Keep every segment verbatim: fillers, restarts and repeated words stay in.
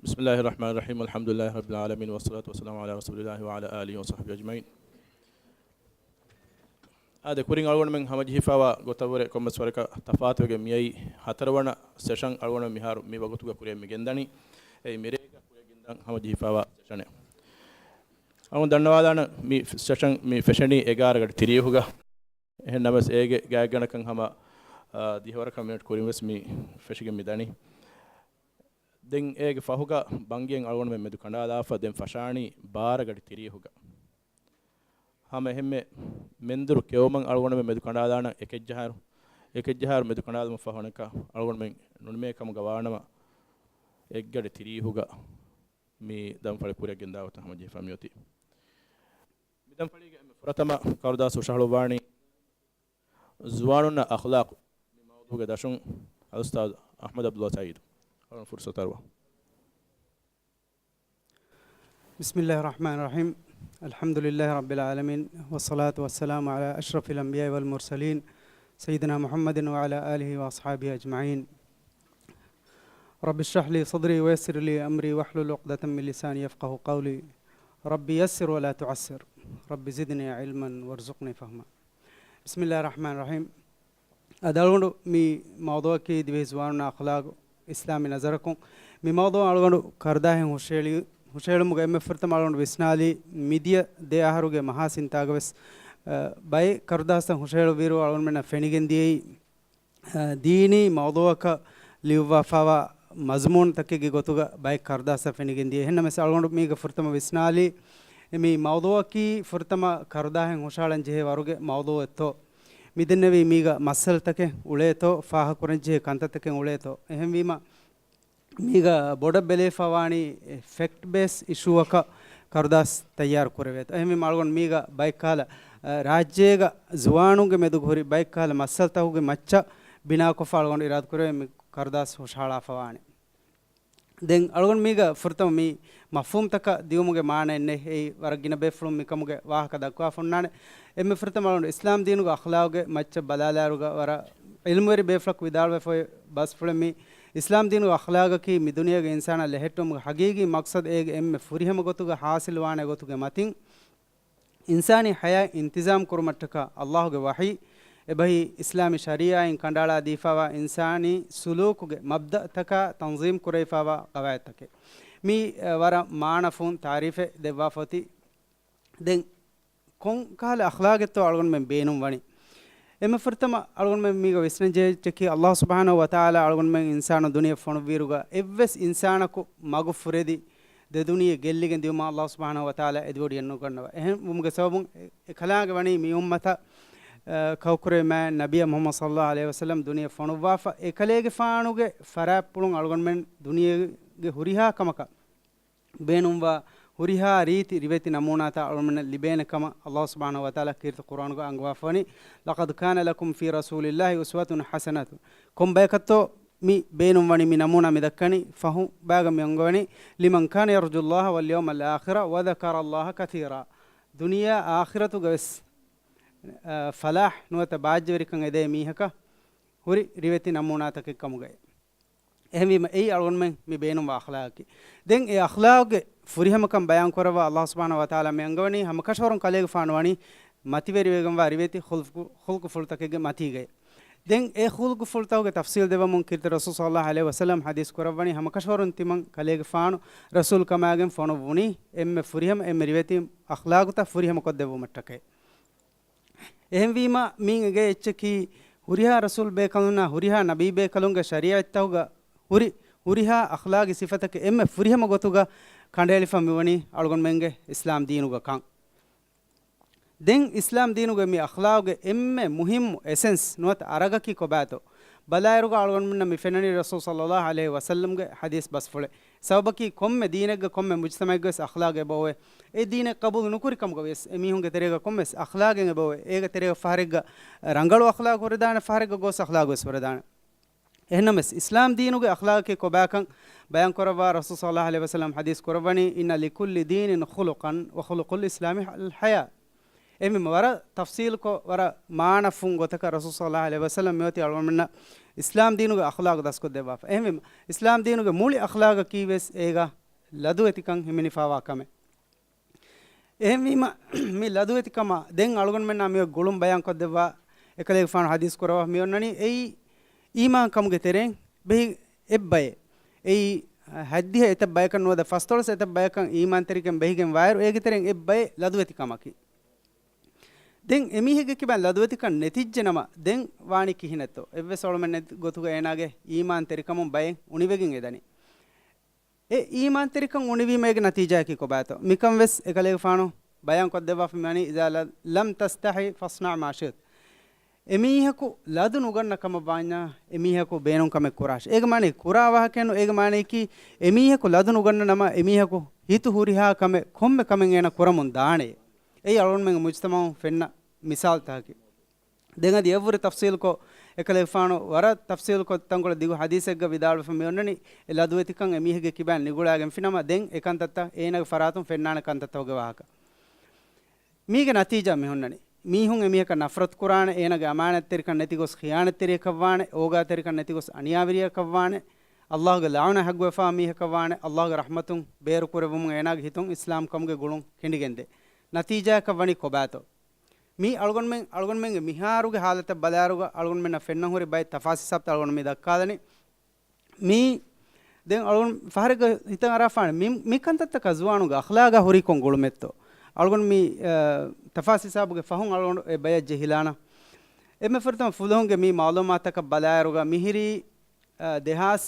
بسم الله الرحمن الرحيم. الحمد لله رب العالمين، والصلاة والسلام على رسول الله وعلى آله وصحبه أجمعين. އާދެ، ކުރިން އަޅުގަނޑުމެން ހަމަޖެހިފައިވާ ގޮތަށްވުރެ ކޮންމެސް ވަރަކަށް ތަފާތުވެގެން މިއައީ ހަތަރުވަނަ ސެޝަން އަޅުގަނޑު މިހާރު މި ވަގުތުގަ ކުރިއަށް މި ގެންދަނީ. އެއީ މިރޭގަ ކުރިއަށް ގެންދަން ހަމަޖެހިފައިވާ ސެޝަނެއް. އަޅުގަނޑު ދަންނަވާލާނަން މި ސެޝަން މި ފެށެނީ އެގާރަ ގަޑި ތިރީހުގަ. އެހެން ނަމަވެސް އޭގެ ގާތްގަނޑަކަށް ހަމަ، އާ، ދިހަވަރަކަށް މިނެޓް ކުރިން ވެސް މި ފެށިގެން މި ދަނީ. ދެން އޭގެ ފަހުގަ ބަންގިއެއް އަޅުގަނޑުމެން މެދު ކަނޑާލާފަ ދެން ފަށާނީ ބާރަ ގަޑި ތިރީހުގަ. ހަމަ އެހެންމެ މެންދުރު ކެއުމަށް އަޅުގަނޑުމެން މެދު ކަނޑާލާނަން އެކެއްޖަހާއިރު، އެކެއްޖަހާއިރު މެދު ކަނޑާލުމަށް ފަހު އަނެއްކާ އަޅުގަނޑުމެން ނުނިމޭ ކަމުގަ ވާނަމަ، އެއްގަޑި ތިރީހުގަ މި ދަންފަޅި ކުރިއަށް ގެންދާ ގޮތަށް ހަމަޖެހިފަ މިއޮތީ. މި ދަންފަޅީގެ އެންމެ ފުރަތަމަ ކަރުދާސް ހުށަހަޅުއްވާނީ ޒުވާނުންނަށް އަޚްލާޤު މި މައުޟޫގެ ދަށުން އަލްއުސްތާޛު އަޙްމަދު ޢަބްދުﷲ ސަޢީދު. އަޅުގަނޑު ފުރުޞަތު އަރުވަން. بسم الله الرحمن الرحيم. الحمد لله رب العالمين، والصلاة والسلام على أشرف الأنبياء والمرسلين، سيدنا محمد وعلى آله وأصحابه أجمعين. رب اشرح لي صدري ويسر لي أمري واحلل عقدة من لساني يفقهوا قولي. رب يسر ولا تعسر. رب زدني علما وارزقني فهما. بسم الله الرحمن الرحيم. އަދި އަޅުގަނޑު މި މައުޟޫޢަކީ ދިވެހި ޒުވާނުންނަށް އަޚްލާޤު އިސްލާމީ ނަޒަރަކުން. މި މައުޟޫޢަށް އަޅުގަނޑު ކަރުދާހެއް ހުށަހެޅި-، ހުށަހެޅުމުގަ އެންމެ ފުރަތަމަ އަޅުގަނޑު ވިސްނާލީ، މިދިޔަ ދެ އަހަރުގެ މަހާ ސިންތާގަވެސް، އަ، ބައެއް ކަރުދާސްތައް ހުށަހެޅުއްވިއިރު އަޅުގަނޑުމެންނަށް ފެނިގެން ދިޔައީ، އަ، ދީނީ މައުޟޫޢަކަށް ލިޔުއްވާފައިވާ މަޒުމޫނުތަކެއްގެ ގޮތުގަ ބައެއް ކަރުދާސްތައް ފެނިގެން ދިޔަ. އެހެންނަމަވެސް އަޅުގަނޑު މީގަ ފުރަތަމަ ވިސްނާލީ، މި މައުޟޫޢަކީ ފުރަތަމަ ކަރުދާހެއް ހުށަހަޅަން ޖެހޭ ވަރުގެ މައުޟޫޢެއްތޯ؟ މިދެންނެވީ މީގަ މައްސަލަތަކެއް އުޅޭތޯ، ފާހަގަކުރަންޖެހޭ ކަންތައްތަކެއް އުޅޭތޯ؟ އެހެންވީމަ، މީގަ ބޮޑަށް ބެލެވިފައިވާނީ ފެކްޓް ބޭސް އިޝޫއަކަށް ކަރުދާސް ތައްޔާރު ކުރެވޭތޯ. އެހެންވީމަ އަޅުގަނޑު މީގަ ބައެއްކަހަލަ، އަ، ރާއްޖޭގަ ޒުވާނުންގެ މެދުގަ ހުރި ބައެއްކަހަލަ މައްސަލަތަކުގެ މައްޗަށް ބިނާކޮށްފަ އަޅުގަނޑު އިރާދަކުރެވެން މި ކަރުދާސް ހުށަހަޅާފައިވާނެ. ދެން އަޅުގަނޑު މީގަ ފުރަތަމަ މި މަފްހޫމްތަކަށް ދިއުމުގެ މާނައެއް ނެތް. އެއީ ވަރަށް ގިނަ ބޭފުޅުން މިކަމުގެ ވާހަކަ ދައްކަވާފަ އޮންނާނެ. އެންމެ ފުރަތަމަ އަޅުގަނޑު އިސްލާމް ދީނުގެ އަޚްލާގުގެ މައްޗަށް ބަލާލާއިރުގަ ވަރަށް ޢިލްމުވެރި ބޭފުޅަކު ވިދާޅުވެފަ އޮތް ބަސްފުޅެއް މި އިސްލާމް ދީނުގެ އަޚްލާގަކީ މި ދުނިޔޭގެ އިންސާނާ ލެހެއްޓުމުގެ ހަގީގީ މަޤްޞަދު އޭގެ އެންމެ ފުރިހަމަ ގޮތުގަ ޙާޞިލުވާނެ ގޮތުގެ މަތިން، އިންސާނީ ޙަޔާތް އިންތިޒާމް ކުރުމަށްޓަކާ ﷲ ގެ ވަޙީ، އެބަހީ އިސްލާމީ ޝަރީޢާއިން ކަނޑައަޅާ ދީފައިވާ އިންސާނީ ސުލޫކުގެ މަބްދައުތަކާ ތަންޒީމް ކުރެވިފައިވާ ޤަވާޢިދުތަކެއް. މީ، އަ، ވަރަށް މާނަފުން ތާރީފެއް ދެއްވާފަ އޮތީ. ދެން ކޮން ކަހަލަ އަޚްލާގެއްތޯ އަޅުގަނޑުމެން ބޭނުން ވަނީ؟ އެންމެ ފުރަތަމަ އަޅުގަނޑުމެން މީގަ ވިސްނަން ޖެހޭ އެއްޗަކީ، ﷲ ސުބްޙާނަހޫ ވަތަޢާލާ އަޅުގަނޑުމެން އިންސާނުން ދުނިޔެ ފޮނުއްވިއިރުގަ އެއްވެސް އިންސާނަކު މަގު ފުރެދި ދެ ދުނިޔެ ގެއްލިގެން ދިއުމަށް ﷲ ސުބްޙާނަހޫ ވަތަޢާލާ އެދިވޮޑިއެއް ނުގަންނަވާ. އެހެން ވުމުގެ ސަބަބުން އެ-، އެކަލާނގެ ވަނީ މި އުއްމަތަށް، އަ، ކައުކުރެވި މާތް ނަބިއްޔާ މުޙައްމަދު ޞައްލައްލާހު ޢަލައިހި ވަސައްލަމް ދުނިޔެ ފޮނުއްވާފަ، އެކަލޭގެފާނުގެ ފަރާތްޕުޅުން އަޅުގަނޑުމެން ދުނިޔޭގެ ހުރިހާ ކަމަކަށް ބޭނުންވާ ހުރިހާ ރީތި ރިވެތި ނަމޫނާތައް އަޅުގަނޑުމެންނަށް ލިބޭނެ ކަމަށް ﷲ ސުބްޙާނަހޫ ވަތަޢާލާ ކީރިތި ޤުރްއާނުގަ އަންގަވާފަވަނީ، "لقد كان لكم في رسول الله أسوة حسنة." ކޮން ބަޔަކަށްތޯ މި ބޭނުންވަނީ، މި ނަމޫނާ މި ދައްކަނީ؟ ފަހު ބަޔަކަށް މި އަންގަވަނީ، "لمن كان يرجو الله واليوم الآخر وذكر الله كثيرا." ދުނިޔެއާ އާޚިރަތުގަވެސް، އަ، ފަލާޙް ނުވަތަ ބާއްޖަވެރިކަން އެދޭ މީހަކަށް ހުރި ރިވެތި ނަމޫނާތަކެއް ކަމުގައި. އެހެންވީމަ، އެއީ އަޅުގަނޑުމެން މި ބޭނުންވާ އަޚްލާގަކީ. ދެން އެ އަޚްލާގުގެ ފުރިހަމަކަން ބަޔާން ކުރައްވާ ﷲ ސުބްޙާނަހޫ ވަތަޢާލާ މި އަންގަވަނީ، ހަމަކަށަވަރުން ކަލޭގެފާނު ވަނީ މަތިވެރިވެގެންވާ ރިވެތި ޚުލްޤު-، ޚުލްޤުފުޅުތަކެއްގެ މަތީގައި. ދެން އެ ޚުލްޤުފުޅުތަކުގެ ތަފްޞީލް ދެއްވަމުން ކީރިތި ރަސޫލު ޞައްލައްލާހު ޢަލައިހި ވަސައްލަމް ޙަދީޘް ކުރައްވަނީ، ހަމަކަށަވަރުން ތިމަން ކަލޭގެފާނު ރަސޫލު ކަމާގެން ފޮނުއްވުނީ އެންމެ ފުރިހަމަ، އެންމެ ރިވެތި އަޚްލާގުތައް ފުރިހަމަކޮށްދެއްވުމަށްޓަކައި. އެހެންވީމަ، މިއިން އެނގޭ އެއްޗަކީ، ހުރިހާ ރަސޫލް ބޭކަލުންނާ ހުރިހާ ނަބީ ބޭކަލުންގެ ޝަރީޢަތްތަކުގަ ހުރި، ހުރިހާ އަޚްލާގީ ސިފަތަކެއް އެންމެ ފުރިހަމަ ގޮތުގަ ކަނޑައެޅިފަ މިވަނީ އަޅުގަނޑުމެންގެ އިސްލާމް ދީނުގަ ކަން. ދެން އިސްލާމް ދީނުގެ މި އަޚްލާގުގެ އެންމެ މުހިއްމު އެސެންސް ނުވަތަ އަރަގަކީ ކޮބާތޯ؟ ބަލާއިރުގަ އަޅުގަނޑުމެންނަށް މި ފެންނަނީ ރަސޫލު ޞައްލައްލާހު ޢަލައިހި ވަސައްލަމްގެ ޙަދީޘް ބަސްފުޅެއް. ސަބަބަކީ ކޮންމެ ދީނެއްގަ ކޮންމެ މުޖްތަމަޢެއްގަވެސް އަޚްލާގު އެބައޮވޭ. އެ ދީނެއް ޤަބޫލު ނުކުރި ކަމުގަވިޔަސް އެމީހުންގެ ތެރޭގަ ކޮންމެސް އަޚްލާގެއް އެބައޮވޭ. އޭގެ ތެރޭގަ ފަހަރެއްގަ ރަނގަޅު އަޚްލާގު ހުރެދާނެ، ފަހަރެއްގަ ގޯސް އަޚްލާގުވެސް ހުރެދާނެ. އެހެންނަމަވެސް، އިސްލާމް ދީނުގެ އަޚްލާގަކީ ކޮބާކަން ބަޔާން ކުރައްވާ ރަސޫލު ޞައްލައްލާހު ޢަލައިހި ވަސައްލަމް ޙަދީޘް ކުރައްވަނީ، "إن لكل دين خلقا وخلق الإسلام الحياء." އެހެންވީމަ ވަރަށް ތަފްސީލުކޮށް، ވަރަށް މާނަފުން ގޮތަކަށް ރަސޫލު ޞައްލައްލާހު ޢަލައިހި ވަސައްލަމް މިއޮތީ އަޅުގަނޑުމެންނަށް އިސްލާމް ދީނުގެ އަޚްލާޤު ދަސްކޮށްދެއްވާފަ. އެހެންވީމަ، އިސްލާމް ދީނުގެ މުޅި އަޚްލާޤަކީ ވެސް އޭގަ ލަދުވެތިކަން ހިމެނިފާވާ ކަމެއް. އެހެންވީމަ، މި ލަދުވެތިކަމާ ދެން އަޅުގަނޑުމެންނާ މި ގުޅުން ބަޔާންކޮށްދެއްވާ، އެކަލޭގެފާނު ޙަދީޘް ކުރައްވާ މި އޮންނަނީ، އެއީ އީމާން ކަމުގެ ތެރެއިން ބެހި އެއްބައެއް. އެއީ ހައްދިހަ އެތައް ބަޔަކަށް ނުވަތަ ފަސްދޮޅަސް އެތައް ބަޔަކަށް އީމާންތެރިކަން ބެހިގެން ވާއިރު، އޭގެ ތެރެއިން އެއްބައެއް ލަދުވެތި ކަމަކީ. ދެން އެމީހެއްގެ ކިބައިން ލަދުވެތިކަން ނެތިއްޖެ ނަމަ، ދެން ވާނީ ކިހިނެއްތޯ؟ އެއްވެސް އަޅުމެން ނެތި ގޮތުގަ އޭނާގެ އީމާންތެރިކަމުން ބައެއް އުނިވެގެން އެދަނީ. އެ އީމާންތެރިކަން އުނިވީމަ އޭގެ ނަތީޖާއަކީ ކޮބާތޯ؟ މިކަން ވެސް އެކަލޭގެފާނު ބަޔާންކޮށްދެއްވާފަ މިވަނީ، "إذا لم تستح فاصنع ما شئت." އެމީހަކު ލަދު ނުގަންނަ ކަމަށް ވާންޏާ، އެމީހަކު ބޭނުން ކަމެއް ކުރާށޭ. އޭގެ މާނައީ ކުރާ ވާހަކައެއް ނޫން. އޭގެ މާނައަކީ، އެމީހަކު ލަދު ނުގަންނަ ނަމަ، އެމީހަކު ހިތު ހުރިހާ ކަމެއް، ކޮންމެ ކަމެއް އޭނަ ކުރަމުން ދާނެޔޭ. އެއީ އަޅުގަނޑުމެންގެ މުޖްތަމަޢުން ފެންނަ މިސާލުތަކަކީ. ދެން އަދި އެއްވުރެ ތަފްސީލުކޮށް، އެކަލޭގެފާނު ވަރަށް ތަފްސީލުކޮށް ތަންކޮޅެއް ދިގު ޙަދީޘެއްގަ ވިދާޅުވެފަ މި އޮންނަނީ، އެ ލަދުވެތިކަން އެމީހެއްގެ ކިބައިން ނިގުޅާގެންފިނަމަ، ދެން އެ ކަންތައްތައް އޭނާގެ ފަރާތުން ފެންނާނެ ކަންތައްތަކުގެ ވާހަކަ. މީގެ ނަތީޖާ މި ހުންނަނީ، މީހުން އެމީހަކަށް ނަފްރަތު ކުރާނެ، އޭނާގެ އަމާނަތްތެރިކަން ނެތިގޮސް ޚިޔާނަތްތެރިޔަކަށްވާނެ، އޯގާތެރިކަން ނެތިގޮސް އަނިޔާވެރިޔަކަށްވާނެ، ﷲގެ ލަޢުނަތް ހައްގުވެފާ މީހަކަށްވާނެ، ﷲގެ ރަޙްމަތުން ބޭރުކުރެއްވުމުން އޭނާގެ ހިތުން އިސްލާމްކަމުގެ ގުޅުން ކިނޑިގެންދޭ. ނަތީޖާއަކަށް ވަނީ ކޮބާތޯ؟ މީ އަޅުގަނޑުމެން، އަޅުގަނޑުމެންގެ މިހާރުގެ ޙާލަތަށް ބަލާއިރުގަ އަޅުގަނޑުމެންނަށް ފެންނަން ހުރި ބައެއް ތަފާސް ހިސާބުތައް އަޅުގަނޑު މި ދައްކާލަނީ. މީ ދެން އަޅުގަނޑު ފަހަރެއްގަ ހިތަށް އަރާފާނެ މި، މި ކަންތައްތަކަށް ޒުވާނުންގެ އަޚްލާގާ ހުރީ ކޮން ގުޅުމެއްތޯ؟ އަޅުގަނޑު މި، އަ، ތަފާސް ހިސާބުގެ ފަހުން އަޅުގަނޑު އެ ބަޔަށް ޖެހިލާނަން. އެންމެ ފުރަތަމަ ފުލުހުންގެ މި މަޢުލޫމާތަކަށް ބަލާއިރުގަ މިހިރީ، އަ، ދެހާސް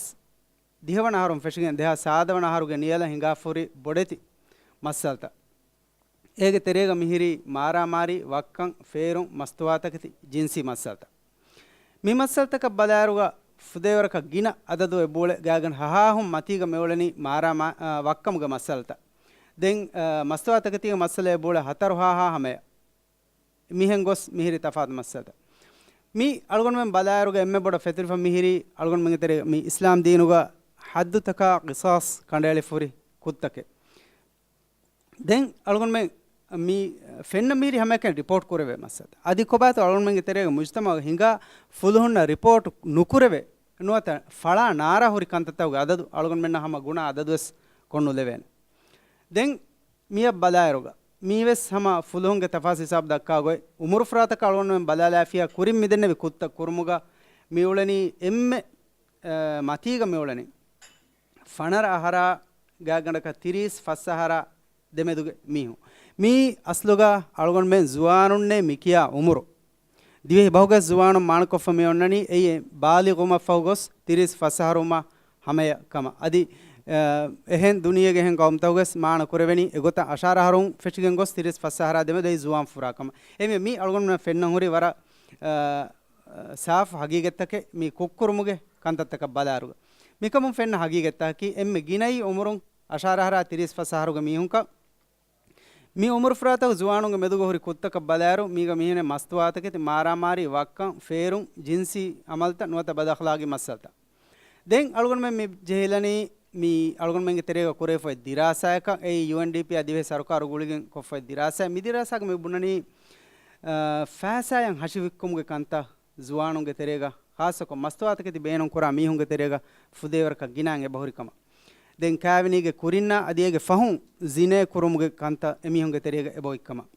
ދިހަވަނަ އަހަރުން ފެށިގެން ދެހާސް ސާދަވަނަ އަހަރުގެ ނިޔަލަށް ހިނގާފަ ހުރި ބޮޑެތި މައްސަލަތައް. އޭގެ ތެރޭގަ މިހިރީ މާރާމާރީ، ވައްކަން، ފޭރުން، މަސްތުވާތަކެތި، ޖިންސީ މައްސަލަތައް. މި މައްސަލަތަކަށް ބަލާއިރުގަ ފުދޭވަރަކަށް ގިނަ އަދަދު އެބައުޅޭ. ގާތްގަނޑަކަށް ހަހާހުން މަތީގަ މިއުޅެނީ މާރާމާ-، އާ، ވައްކަމުގެ މައްސަލަތައް. ދެން، އާ، މަސްތުވާތަކެތީގެ މައްސަލަ އެބައުޅޭ ހަތަރު ހާހާ ހަމަޔަށް. މިހެން ގޮސް މިހިރީ ތަފާތު މައްސަލަތައް. މި އަޅުގަނޑުމެން ބަލާއިރުގަ އެންމެ ބޮޑަށް ފެތުރިފަ މިހިރީ އަޅުގަނޑުމެންގެ ތެރޭ މި އިސްލާމް ދީނުގަ ޙައްދުތަކާ ޤިޞާޞް ކަނޑައެޅިފަ ހުރި ކުށްތަކެއް. ދެން އަޅުގަނޑުމެން މި ފެންނަ މިހިރީ ހަމައެކަނި ރިޕޯޓް ކުރެވޭ މައްސަލަ. އަދި ކޮބާތޯ އަޅުގަނޑުމެންގެ ތެރޭގަ މުޖްތަމަޢުގަ ހިނގާ ފުލުހުންނަށް ރިޕޯޓް ނުކުރެވޭ، ނުވަތަ ފަޅާ ނާރާ ހުރި ކަންތައްތަކުގެ އަދަދު އަޅުގަނޑުމެންނަށް ހަމަ ގުނަ އަދަދުވެސް ކޮށްނުލެވޭނެ. ދެން މިއަށް ބަލާއިރުގަ މީވެސް ހަމަ ފުލުހުންގެ ތަފާސް ހިސާބު ދައްކާ ގޮތް، އުމުރު ފުރާތަކަށް އަޅުގަނޑުމެން ބަލާލާފިޔާ ކުރިން މިދެންނެވި ކުށްތައް ކުރުމުގަ މިއުޅެނީ އެންމެ، އަ، މަތީގަ މިއުޅެނީ ފަނަރަ އަހަރާ ގާތްގަނޑަކަށް ތިރީސް ފަސް އަހަރާ ދެމެދުގެ މީހުން. މީ އަސްލުގަ އަޅުގަނޑުމެން ޒުވާނުންނޭ މިކިޔާ އުމުރު. ދިވެހި ބަހުގެ ޒުވާނުން މާނަކޮށްފަ މި އޮންނަނީ އެއީ ބާލިޣުވުމަށްފަހު ގޮސް ތިރީސް ފަސް އަހަރުވުމާ ހަމަޔަށް ކަމަށް. އަދި، އަ، އެހެން ދުނިޔޭގެ އެހެން ޤައުމުތަކުގަސް މާނަ ކުރެވެނީ އެގޮތަށް އަށާރަ އަހަރުން ފެށިގެން ގޮސް ތިރީސް ފަސް އަހަރާ ދެމެދު އެއީ ޒުވާން ފުރާ ކަމަށް. އެހެންވެ މީ އަޅުގަނޑުމެންނަށް ފެންނަން ހުރި ވަރަށް، އަ، ސާފު ހަގީގަތްތަކެއް. މީ ކުށްކުރުމުގެ ކަންތައްތަކަށް ބަލާއިރުގަ މިކަމުން ފެންނަ ހަގީގަތްތަކަކީ އެންމެ ގިނައީ އުމުރުން އަށާރަ އަހަރާ ތިރީސް ފަސް އަހަރުގެ މީހުންކަން. މި އުމުރު ފުރާތަކު ޒުވާނުންގެ މެދުގަ ހުރި ކުށްތަކަށް ބަލާއިރު، މީގަ މިހެނެއް މަސްތުވާތަކެތި، މާރާމާރީ، ވައްކަން، ފޭރުން، ޖިންސީ އަމަލުތައް ނުވަތަ ބަދަޚްލާގީ މައްސަލަތައް. ދެން އަޅުގަނޑުމެން މި ޖެހިލަނީ މި އަޅުގަނޑުމެންގެ ތެރޭގަ ކުރެވިފައި ދިރާސާއަކަށް. އެއީ ޔޫއެންޑީޕީއާ ދިވެހި ސަރުކާރު ގުޅިގެން ކޮށްފައި ދިރާސާ. މި ދިރާސާގަ މި ބުނަނީ، އަ، ފައިސާއަށް ހަށި ވިއްކުމުގެ ކަންތައް ޒުވާނުންގެ ތެރޭގަ ޚާއްޞަކޮށް މަސްތުވާތަކެތި ބޭނުންކުރާ މީހުންގެ ތެރޭގަ ފުދޭވަރަކަށް ގިނައިން އެބަހުރި ކަމަށް. ދެން ކާވެނީގެ ކުރިންނާ އަދި އޭގެ ފަހުން ޒިނޭ ކުރުމުގެ ކަންތައް އެމީހުންގެ ތެރޭގަ އެބައޮތް ކަމަށް.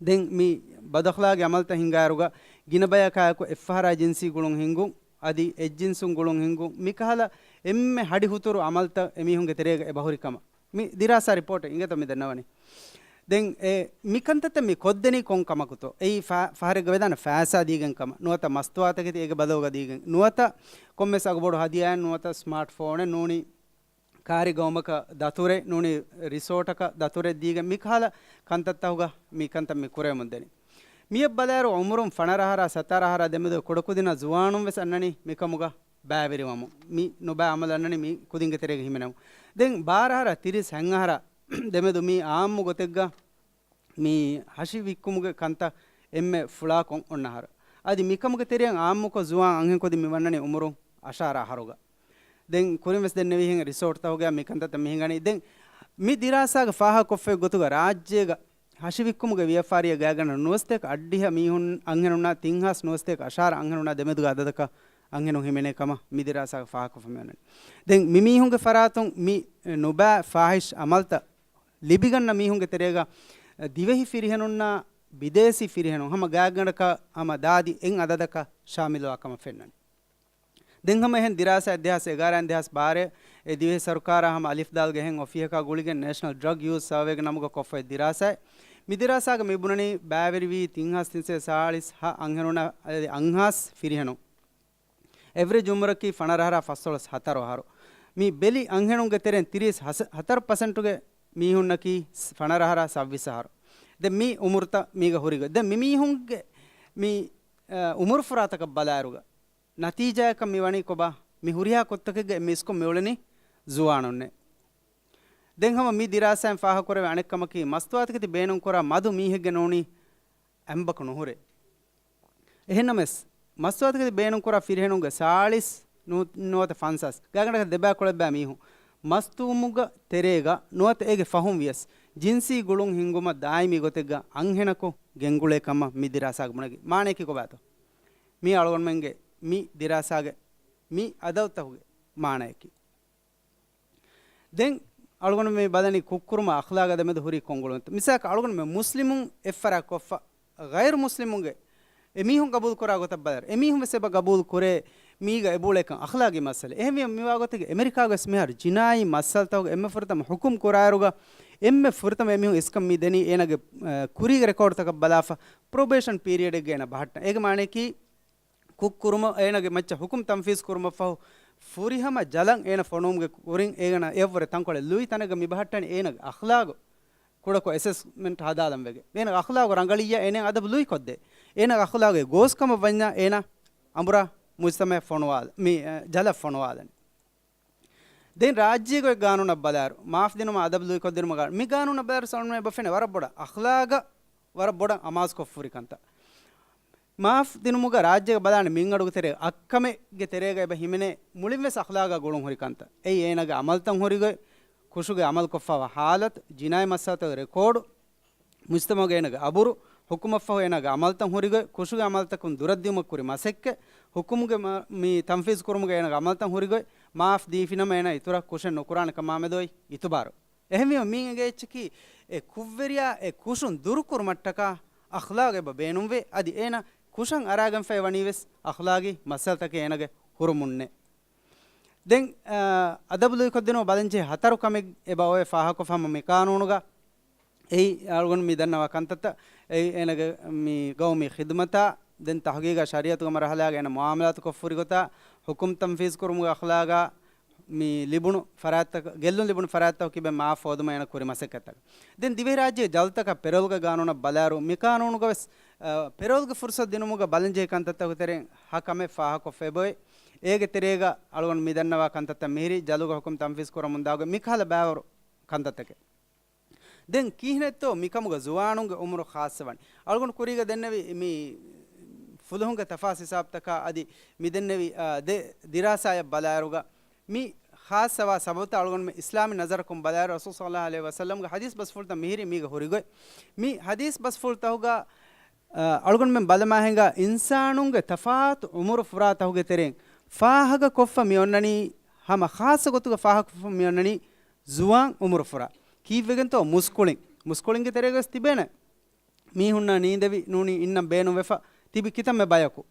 ދެން މި ބަދަޚްލާގީ އަމަލުތައް ހިނގާއިރުގަ ގިނަ ބަޔަކާއެކު އެއްފަހަރާ ޖިންސީ ގުޅުން ހިންގުން، އަދި އެއްޖިންސުން ގުޅުން ހިންގުން، މިކަހަލަ އެންމެ ހަޑި ހުތުރު އަމަލުތައް އެމީހުންގެ ތެރޭގަ އެބަހުރި ކަމަށް. މި ދިރާސާ ރިޕޯޓެއް އިނގޭތޯ މި ދަންނަވަނީ. ދެން އެ މިކަންތައްތައް މި ކޮށްދެނީ ކޮން ކަމަކުތޯ؟ އެއީ ފަ-، ފަހަރެއްގަ ވެދާނެ ފައިސާ ދީގެން ކަމަށް، ނުވަތަ މަސްތުވާތަކެތި އޭގެ ބަދަލުގަ ދީގެން، ނުވަތަ ކޮންމެސް އަގުބޮޑު ހަދިޔާއެއް، ނުވަތަ ސްމާޓް ފޯނެއް، ނޫނީ ކާރި ގައުމަކަށް ދަތުރެއް، ނޫނީ ރިސޯޓަކަށް ދަތުރެއް ދީގެން، މިކަހަލަ ކަންތައްތަކުގަ މި ކަންތައް މި ކުރެވެމުންދެނީ. މިއަށް ބަލާއިރު އުމުރުން ފަނަރަ އަހަރާ ސަތާރަ އަހަރާ ދެމެދު ކުޑަކުދިންނަށް ޒުވާނުން ވެސް އަންނަނީ މިކަމުގަ ބައިވެރިވަމުން. މި ނުބައި އަމަލު އަންނަނީ މި ކުދިންގެ ތެރޭގަ ހިމެނެމުން. ދެން ބާރަ އަހަރާ ތިރީސް ހަތް އަހަރާ ދެމެދު މީ އާއްމު ގޮތެއްގަ މި ހަށި ވިއްކުމުގެ ކަންތައް އެންމެ ފުޅާކޮށް އޮންނަ އަހަރު. އަދި މިކަމުގެ ތެރެއިން އާއްމުކޮށް ޒުވާން އަންހެން ކުދިން މި ވަންނަނީ އުމުރުން އަށާރަ އަހަރުގަ. ދެން ކުރިން ވެސް ދެންނެވިހެން ރިސޯޓްތަކުގަ މި ކަންތައްތައް މި ހިނގަނީ. ދެން މި ދިރާސާގަ ފާހަގަކޮށްފައި ގޮތުގަ ރާއްޖޭގަ ހަށިވިއްކުމުގެ ވިޔަފާރިއަށް ގާތްގަނޑަކަށް ނުވަސަތޭކަ އަށްޑިހަ މީހުން އަންހެނުންނާ ތިން ހާސް ނުވަސަތޭކަ އަށާރަ އަންހެނުންނާ ދެމެދުގެ އަދަދަކަށް އަންހެނުން ހިމެނޭ ކަމަށް މި ދިރާސާގަ ފާހަގަކޮށްފަ މިވަނީ. ދެން މި މީހުންގެ ފަރާތުން މި ނުބައި ފާހިޝް އަމަލްތައް ލިބިގަންނަ މީހުންގެ ތެރޭގަ ދިވެހި ފިރިހެނުންނާ ބިދޭސީ ފިރިހެނުން ހަމަ ގާތްގަނޑަކަށް ހަމަ ދާދި އެއް އަދަދަކަށް ޝާމިލުވާ ކަމަށް ފެންނަނީ. ދެން ހަމަ އެހެން ދިރާސާ ދެހާސް އެގާރައިން ދެހާސް ބާރަ އެ ދިވެހި ސަރުކާރާ ހަމަ އަލިފް ދާލްގެ އެހެން އޮފީހަކާ ގުޅިގެން ނޭޝަނަލް ޑްރަގް ޔޫސް ސަރވޭގެ ނަމުގަ ކޮށްފައި ދިރާސާއެއް. މި ދިރާސާގަ މި ބުނަނީ ބައިވެރިވީ ތިން ހާސް ތިންސައް ސާޅީސް ހަ އަންހެނުންނަށް އަދި އަށް ހާސް ފިރިހެނުން. އެވްރެޖް އުމުރަކީ ފަނަރަ އަހަރާ ފަސްދޮޅަސް ހަތަރު އަހަރު. މި ބެލި އަންހެނުންގެ ތެރެއިން ތިރީސް ހަސަ-، ހަތަރު ޕަސެންޓުގެ މީހުންނަކީ ސް-، ފަނަރަ އަހަރާ ސައްބީސް އަހަރު. ދެން މި އުމުރުތައް މީގަ ހުރިގޮތް. ދެން މި މީހުންގެ މި، އަ، އުމުރު ފުރާތަކަށް ބަލާއިރުގަ ނަތީޖާއަކަށް މި ވަނީ ކޮބާ؟ މި ހުރިހާ ކޮށްތަކެއްގަ އެންމެ އިސްކޮށް މި އުޅެނީ ޒުވާނުންނޭ. ދެން ހަމަ މި ދިރާސާއިން ފާހަގަކުރެވޭ އަނެއް ކަމަކީ، މަސްތުވާތަކެތި ބޭނުންކުރާ މަދު މީހެއްގެ ނޫނީ އެނބަކު ނުހުރޭ. އެހެންނަމަވެސް، މަސްތުވާތަކެތި ބޭނުންކުރާ ފިރިހެނުންގެ ސާޅީސް ނު-، ނުވަތަ ފަންސާސް ގާތްގަނޑަކަށް ދެބައިކުޅައިގެން މީހުން މަސްތުވުމުގެ ތެރޭގަ ނުވަތަ އޭގެ ފަހުން ވިޔަސް ޖިންސީ ގުޅުން ހިންގުމަށް ދާއިމީ ގޮތެއްގަ އަންހެނަކު ގެންގުޅޭ ކަމަށް މި ދިރާސާގަ ބުނެގެން. މާނަޔަކީ ކޮބާތޯ؟ މީ އަޅުގަނޑުމެންގެ މި ދިރާސާގެ މި އަދަދުތަކުގެ މާނަޔަކީ. ދެން އަޅުގަނޑު މި ބަލަނީ ކުށްކުރުމާ އަޚްލާގާ ދެމެދު ހުރި ކޮން ގުޅުންތައް. މިސާލަކަށް އަޅުގަނޑު މި މުސްލިމުން އެއްފަރާތް ކޮށްފަ، ޣައިރު މުސްލިމުންގެ އެމީހުން ގަބޫލު ކުރާ ގޮތަށް ބަލާއިރު، އެމީހުން ވެސް އެބަ ގަބޫލު ކުރޭ މީގަ އެބައުޅޭކަން އަޚްލާގީ މައްސަލަ. އެހެންވީމަ މިވާ ގޮތެއްގަ އެމެރިކާގަ ވެސް މިހާރު ޖިނާއީ މައްސަލަތަކުގަ އެންމެ ފުރަތަމަ ހުކުމް ކުރާއިރުގަ، އެންމެ ފުރަތަމަ އެމީހުން އިސްކަން މި ދެނީ އޭނާގެ، އަ، ކުރީގެ ރެކޯޑްތަކަށް ބަލާފަ، ޕްރޮބޭޝަން ޕީރިއަޑެއްގަ އޭނާ ބަހައްޓަން. އޭގެ މާނަޔަކީ، ކުށްކުރުމަށް އޭނާގެ މައްޗަށް ހުކުމް ތަންފީޒް ކުރުމަށްފަހު، ފުރިހަމަ ޖަލަށް އޭނަ ފޮނުވުމުގެ ކުރިން އޭނަ އެއަށްވުރެ ތަންކޮޅެއް ލުއި ތަނެއްގަ މި ބަހައްޓަނީ އޭނާގެ އަޚްލާގު ކުޑަކޮށް އެސެސްމަންޓް ހަދާލަން ވެގެން. އޭނާގެ އަޚްލާގު ރަނގަޅިއްޔާ އޭނަ އަދަބު ލުއިކޮށްދޭ. އޭނާގެ އަޚްލާގު ގޯސް ކަމަށް ވަންޏާ އޭނާ އަނބުރާ މުޖްތަމަޢަށް ފޮނުވާލަ-، މި، އަ، ޖަލަށް ފޮނުވާލަނީ. ދެން ރާއްޖޭގަ ގާނޫނަށް ބަލާއިރު، މާފް ދިނުމަށް އަދަބު ލުއިކޮށްދިނުމަށް ގާ-، މި ގާނޫނަށް ބަލާއިރު ސަލްމަން އެބަ ފެނޭ ވަރަށް ބޮޑަށް އަޚްލާގަށް ވަރަށް ބޮޑަށް އަމާޒުކޮށްފަ ހުރި ކަންތައް. މާފް ދިނުމުގަ ރާއްޖޭގަ ބަލާނެ މިންއަޑުގެ ތެރޭ އަށްކަމެއްގެ ތެރޭގަ އެބަ ހިމެނޭ މުޅިންވެސް އަޚްލާގާ ގުޅުން ހުރި ކަންތައް. އެއީ އޭނާގެ އަމަލްތައް ހުރިގޮތް، ކުށުގެ އަމަލުކޮށްފަވާ ހާލަތު، ޖިނާއީ މައްސަލަތަކުގެ ރެކޯޑު، މުޖްތަމަޢުގަ އޭނާގެ އަބުރު، ހުކުމަށްފަހު އޭނާގެ އަމަލްތައް ހުރިގޮތް، ކުށުގެ އަމަލްތަކުން ދުރަށްދިއުމަށް ކުރި މަސައްކަތް، ހުކުމުގެ މަ-، މި ތަންފީޒް ކުރުމުގަ އޭނާގެ އަމަލްތައް ހުރިގޮތް، މާފް ދީފިނަމަ އޭނާ އިތުރަށް ކުށެއް ނުކުރާނެ ކަމާމެދު އޮތް އިތުބާރު. އެހެންވީމަ މީ އެނގޭ އެއްޗަކީ، އެ ކުށްވެރިޔާ އެ ކުށުން ދުރުކުރުމަށްޓަކާ އަޚްލާގު އެބަ ބޭނުންވޭ. އަދި އޭނާ ކުށަށް އަރާގެންފައި ވަނީވެސް އަޚްލާގީ މައްސަލަތަކެއް އޭނާގެ ހުރުމުންނޭ. ދެން، އަ، އަދަބު ލުއިކޮށްދިނުމަށް ބަލަންޖެހޭ ހަތަރު ކަމެއް އެބަ އޮވޭ ފާހަގަކޮށްފަ ހަމަ މި ޤާނޫނުގަ. އެއީ އަޅުގަނޑު މި ދަންނަވާ ކަންތައްތައް. އެއީ އޭނާގެ މި ގައުމީ ޚިދުމަތާ، ދެން ތަހުގީގާ ޝަރީޢަތުގެ މަރުޙަލާގަ އޭނާ މުޢާމަލާތު ކޮށްފަ ހުރި ގޮތާ، ޙުކުމް ތަންފީޒު ކުރުމުގެ އަޚްލާގާ، މި ލިބުނު ފަރާތްތަކަށް، ގެއްލުން ލިބުނު ފަރާތްތަކަށް ކިބެން މާފް ހޯދުމަށް އޭނަ ކުރި މަސައްކަތްތަކަށް. ދެން ދިވެހިރާއްޖޭގެ ޖަލުތަކަށް ޕެރޯލްގެ ގާނޫނަށް ބަލާއިރު، މި ޤާނޫނުގަ ވެސް، އަ، ޕެރޯލްގެ ފުރުޞަތު ދިނުމުގެ ބަލަންޖެހޭ ކަންތައްތަކުގެ ތެރެއިން ހަ ކަމެއް ފާހަގަކޮށްފަ އެބައޮތް. އޭގެ ތެރޭގަ އަޅުގަނޑު މި ދަންނަވާ ކަންތައްތައް މިހިރީ، ޖަލުގެ ޙުކުމް ތަންފީޒު ކުރަމުންދާ ގޮތް، މިކަހަލަ ބައިވަރު ކަންތައްތަކެއް. ދެން ކިހިނެއްތޯ މިކަމުގަ ޒުވާނުންގެ އުމުރު ޚާއްޞަވަނީ؟ އަޅުގަނޑު ކުރީގަ ދެންނެވި މި ފުލުހުންގެ ތަފާސް ހިސާބުތަކާ އަދި މި ދެންނެވި، އާ، ދެ ދިރާސާއަށް ބަލާއިރުގަ މި ޚާއްޞަވާ ސަބަބުތައް އަޅުގަނޑުމެން އިސްލާމީ ނަޒަރަކުން ބަލާއިރު ރަސޫލު ޞައްލައްލާހު ޢަލައިހި ވަސައްލަމްގެ ޙަދީޘް ބަސްފުޅުތައް މިހިރީ މީގަ ހުރިގޮތް. މި ޙަދީޘް ބަސްފުޅުތަކުގަ އަ، އަޅުގަނޑުމެން ބަލަމާ ހިނގާ އިންސާނުންގެ ތަފާތު އުމުރު ފުރާތަކުގެ ތެރެއިން ފާހަގަކޮށްފަ މި އޮންނަނީ، ހަމަ ޚާއްޞަ ގޮތުގަ ފާހަގަކޮށްފަ މި އޮންނަނީ ޒުވާން އުމުރު ފުރާ. ކީއްވެގެންތޯ މުސްކުޅިން، މުސްކުޅިންގެ ތެރޭގަވެސް ތިބޭނެ މީހުންނާ ނީނދެވި ނޫނީ އިންނަން ބޭނުންވެފަ ތިބި ކިތަންމެ ބަޔަކު.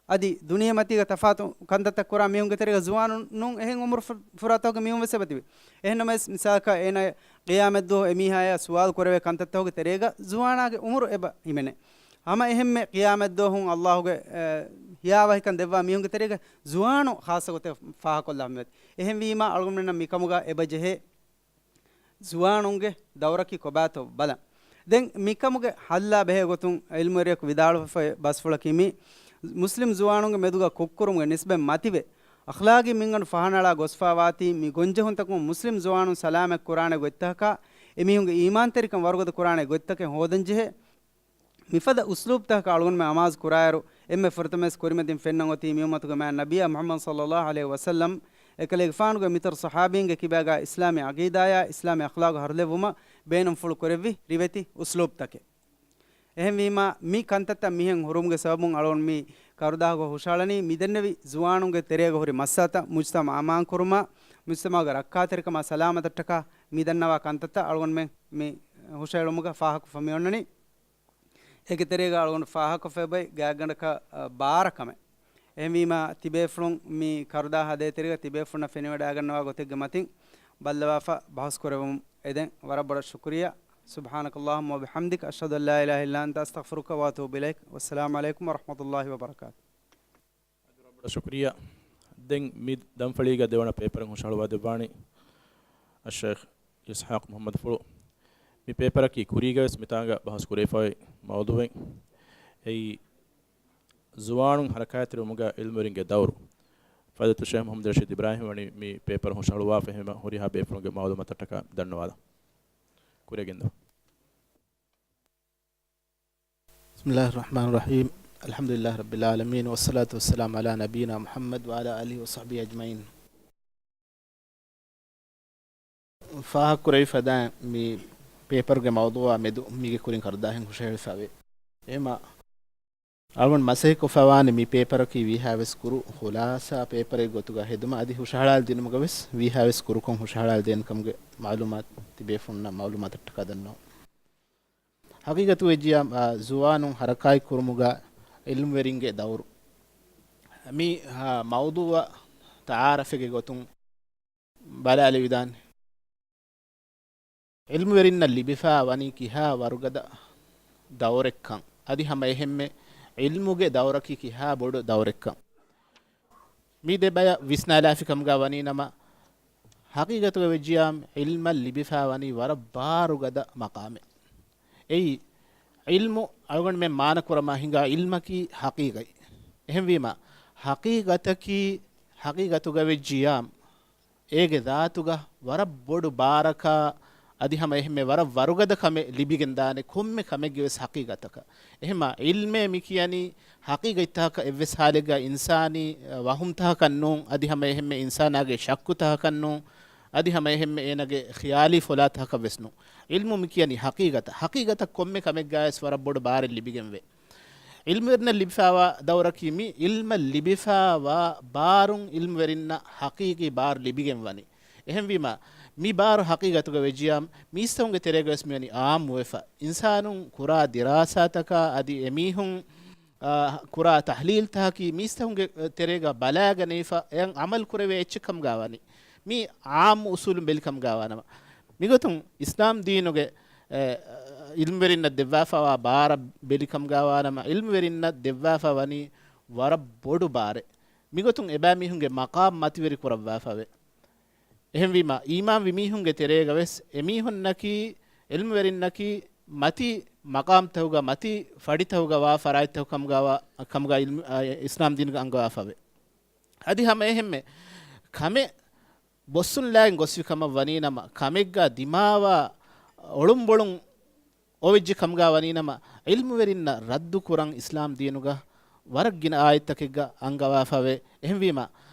އަދި ދުނިޔެމަތީގަ ތަފާތު ކަންތައްތައް ކުރާ މީހުންގެ ތެރޭގަ ޒުވާނުން ނޫން އެހެން އުމުރު ފު-، ފުރާތަކުގެ މީހުން ވެސް އެބަތިބި. އެހެންނަމަވެސް، މިސާލަކަށް އޭނާ ޤިޔާމަތްދުވަހު އެމީހާޔާ ސުވާލު ކުރެވޭ ކަންތައްތަކުގެ ތެރޭގަ ޒުވާނާގެ އުމުރު އެބަ ހިމެނޭ. ހަމަ އެހެންމެ ޤިޔާމަތްދުވަހުން ﷲ ގެ، އެ، ހިޔާވަހިކަން ދެއްވާ މީހުންގެ ތެރޭގަ ޒުވާނު ޚާއްޞަ ގޮތެއް ފާހަގަކޮށްލާ ހަމަވެތި. އެހެންވީމާ، އަޅުގަނޑުމެންނަށް މިކަމުގަ އެބަ ޖެހޭ ޒުވާނުންގެ ދައުރަކީ ކޮބާތޯ ބަލަން. ދެން މިކަމުގެ ހައްލާ ބެހޭ ގޮތުން ޢިލްމުވެރިޔަކު ވިދާޅުވެފައި ބަސްފުޅަކީ މި މުސްލިމް ޒުވާނުންގެ މެދުގަ ކުށްކުރުމުގެ ނިސްބަތް މަތިވެ، އަޚްލާގީ މިންގަނޑު ފަހަނައަޅާ ގޮސްފަވާތީ މި ގޮންޖެހުންތަކުން މުސްލިމް ޒުވާނުން ސަލާމަތް ކުރާނެ ގޮތްތަކަކާ، އެމީހުންގެ އީމާންތެރިކަން ވަރުގަދަ ކުރާނެ ގޮތްތަކެއް ހޯދަންޖެހޭ. މިފަދަ އުސްލޫބްތަކަކަށް އަޅުގަނޑުމެން އަމާޒު ކުރާއިރު، އެންމެ ފުރަތަމަވެސް ކުރިމަތިން ފެންނަން އޮތީ މި އުއްމަތުގެ މާތް ނަބިއްޔާ މުޙައްމަދު ޞައްލައްލާހު ޢަލައިހި ވަސައްލަމް އެކަލޭގެފާނުގެ މިތަރު ޞަޙާބީންގެ ކިބާގާ އިސްލާމީ ޢަޤީދާޔާ އިސްލާމީ އަޚްލާގު ހަރުލެއްވުމަށް ބޭނުންފުޅު ކުރެއްވި ރިވެތި އުސްލޫބްތަކެއް. އެހެންވީމާ، މި ކަންތައްތައް މިހެން ހުރުމުގެ ސަބަބުން އަޅުގަނޑު މި ކަރުދާހަކު ހުށަހަޅަނީ، މިދެންނެވި ޒުވާނުންގެ ތެރޭގަ ހުރި މައްސަލަތައް މުޖްތަމަޢަށް އަމާންކުރުމާ، މުޖްތަމަޢުގެ ރައްކާތެރިކަމާ ސަލާމަތަށްޓަކާ މި ދަންނަވާ ކަންތައްތައް އަޅުގަނޑުމެން މި ހުށަހެޅުމުގަ ފާހަގަކޮށްފަ މި އޮންނަނީ. އޭގެ ތެރޭގަ އަޅުގަނޑު ފާހަގަކޮށްފައި އޮތް ގާތްގަނޑަކަށް، އަ، ބާރަ ކަމެއް. އެހެންވީމާ، ތިބޭފުޅުން މި ކަރުދާ ހަދޭ ތެރޭގަ ތިބޭފުޅުންނަށް ފެނިވަޑައިގަންނަވާ ގޮތެއްގެ މަތިން ބައްލަވާފަ ބަހުސް ކުރެވުމުން އެދެން. ވަރަށް ބޮޑަށް ޝުކުރިއްޔާ. سبحانك اللهم وبحمدك، أشهد أن لا إله إلا أنت، أستغفرك وأتوب إليك. والسلام عليكم ورحمة الله وبركاته. ވަރަށް ބޮޑަށް ޝުކުރިއްޔާ. ދެން މި ދަންފަޅީގަ ދެވަނަ ޕޭޕަރެއް ހުށަހަޅުވާ ދެއްވާނީ އައްޝައިޚް އިސްޙާޤް މުޙައްމަދުފުޅު. މި ޕޭޕަރަކީ ކުރީގަވެސް މިތާނގަ ބަހުސް ކުރެވިފައި މައުޟޫޢެއް. އެއީ ޒުވާނުން ހަރަކާތްތެރިވުމުގަ ޢިލްމުވެރިންގެ ދައުރު. ފަޟީލަތު ޝޭޚް މުޙައްމަދު ރަޝީދު އިބްރާހީމް ވަނީ މި ޕޭޕަރު ހުށަހަޅުވާފަ، އެހެންވީމަ ހުރިހާ ބޭފުޅުންގެ މަޢުލޫމާތަށްޓަކާ ދަންނަވާލަން. ކުރިއަށް ގެންދަވާ. بسم الله الرحمن الرحيم. الحمد لله رب العالمين، والصلاة والسلام على نبينا محمد وعلى آله وصحبه أجمعين. ފާހަގަކުރެވި ފަދައިން މި ޕޭޕަރުގެ މައުޟޫޢާ މެދު މީގެ ކުރިން ކަރުދާހެއް ހުށަހެޅިފައިވޭ. އެހެންވީމަ، އަޅުގަނޑު މަސައްކަތްކޮށްފައިވާނެ މި ޕޭޕަރަކީ ވީހާވެސް ކުރު ޚުލާޞާ ޕޭޕަރެއް ގޮތުގަ ހެދުމަށް އަދި ހުށަހަޅާލަދިނުމުގަވެސް ވީހާވެސް ކުރުކޮށް ހުށަހަޅާލަދޭނެ ކަމުގެ މަޢުލޫމާތު ތިބޭފުޅުންނަށް މަޢުލޫމާތަށްޓަކާ ދަންނަވަން. ހަގީގަތު ވެއްޖިއްޔާ، އާ، ޒުވާނުން ހަރަކާތް ކުރުމުގަ ޢިލްމުވެރިންގެ ދައުރު. މި، އާ، މައުޟޫޢަށް ތަޢާރަފެއްގެ ގޮތުން ބަލާލެވިދާނެ. ޢިލްމުވެރިންނަށް ލިބިފާ ވަނީ ކިހާ ވަރުގަދަ ދައުރެއްކަން، އަދި ހަމަ އެހެންމެ ޢިލްމުގެ ދައުރަކީ ކިހާ ބޮޑު ދައުރެއްކަން. މި ދެ ބަޔަށް ވިސްނާލާފި ކަމުގަ ވަނީ ނަމަ، ހަގީގަތުގަ ވެއްޖިއްޔާ، ޢިލްމަށް ލިބިފާ ވަނީ ވަރަށް ބާރުގަދަ މަޤާމެއް. އެއީ، ޢިލްމު އަޅުގަނޑުމެން މާނަ ކުރަމާ ހިނގާ ޢިލްމަކީ ޙަޤީޤަތް. އެހެންވީމަ، ޙަޤީޤަތަކީ، ޙަޤީޤަތުގަ ވެއްޖިއްޔާ، އޭގެ ޒާތުގަ ވަރަށް ބޮޑު ބާރަކާ، އަދި ހަމަ އެހެންމެ ވަރަށް ވަރުގަދަ ކަމެއް ލިބިގެން ދާނެ ކޮންމެ ކަމެއްގެ ވެސް ޙަޤީޤަތަކަށް. އެހެންމާ، ޢިލްމޭ މި ކިޔަނީ ޙަޤީޤަތްތަކަކަށް އެއްވެސް ޙާލެއްގަ އިންސާނީ، އަ، ވަހުމްތަކަކަށް ނޫން، އަދި ހަމަ އެހެންމެ އިންސާނާގެ ޝައްކުތަކަކަށް ނޫން، އަދި ހަމަ އެހެންމެ އޭނާގެ ޚިޔާލީ ފޮލާތަކަކަށް ވެސް ނޫން. ޢިލްމު މި ކިޔަނީ ޙަޤީޤަތަށް. ޙަޤީޤަތަށް ކޮންމެ ކަމެއްގައި ވެސް ވަރަށް ބޮޑު ބާރެއް ލިބިގެންވޭ. ޢިލްމުވެރިންނަށް ލިބިފާވާ ދައުރަކީ މި ޢިލްމަށް ލިބިފާވާ ބާރުން ޢިލްމުވެރިންނަށް ޙަޤީޤީ ބާރު ލިބިގެން ވަނީ. އެހެންވީމަ، މި ބާރު ޙަޤީޤަތުގަ ވެއްޖިއްޔާ، މީސްތަކުންގެ ތެރޭގަވެސް މިވަނީ ޢާއްމުވެފަ. އިންސާނުން ކުރާ ދިރާސާތަކާ އަދި އެމީހުން، އާ، ކުރާ ތަޙްލީލްތަކަކީ މީސްތަކުންގެ ތެރޭގަ ބަލާގަނެވިފަ، އެއަށް ޢަމަލު ކުރެވޭ އެއްޗެއް ކަމުގަ ވަނީ. މީ ޢާއްމު އުޞޫލުން ބެލި ކަމުގަ ވާނަމަ، މިގޮތުން އިސްލާމް ދީނުގެ، އެ، ޢިލްމުވެރިންނަށް ދެއްވާފައިވާ ބާރަށް ބެލި ކަމުގަ ވާނަމަ، ޢިލްމުވެރިންނަށް ދެއްވާފަ ވަނީ ވަރަށް ބޮޑު ބާރެއް. މިގޮތުން އެބައިމީހުންގެ މަޤާމް މަތިވެރި ކުރައްވާފަވޭ. އެހެންވީމަ، އީމާންވި މީހުންގެ ތެރޭގަވެސް އެމީހުންނަކީ، ޢިލްމުވެރިންނަކީ، މަތީ މަޤާމްތަކުގަ، މަތީ ފަޑިތަކުގަ ވާ ފަރާތްތަކު ކަމުގަ ވާ، ކަމުގަ ޢިލްމު، އަ، އިސްލާމް ދީނުގަ އަންގަވާފަވޭ. އަދި ހަމަ އެހެންމެ ކަމެއް ބޮއްސުން ލާގެން ގޮސްފި ކަމަށް ވަނީ ނަމަ، ކަމެއްގަ ދިމާވާ އޮޅުންބޮޅުން އޮވެއްޖެ ކަމުގަ ވަނީ ނަމަ، ޢިލްމުވެރިންނަށް ރައްދު ކުރަން އިސްލާމް ދީނުގަ ވަރަށް ގިނަ އާޔަތްތަކެއްގަ އަންގަވާފަވޭ. އެހެންވީމަ،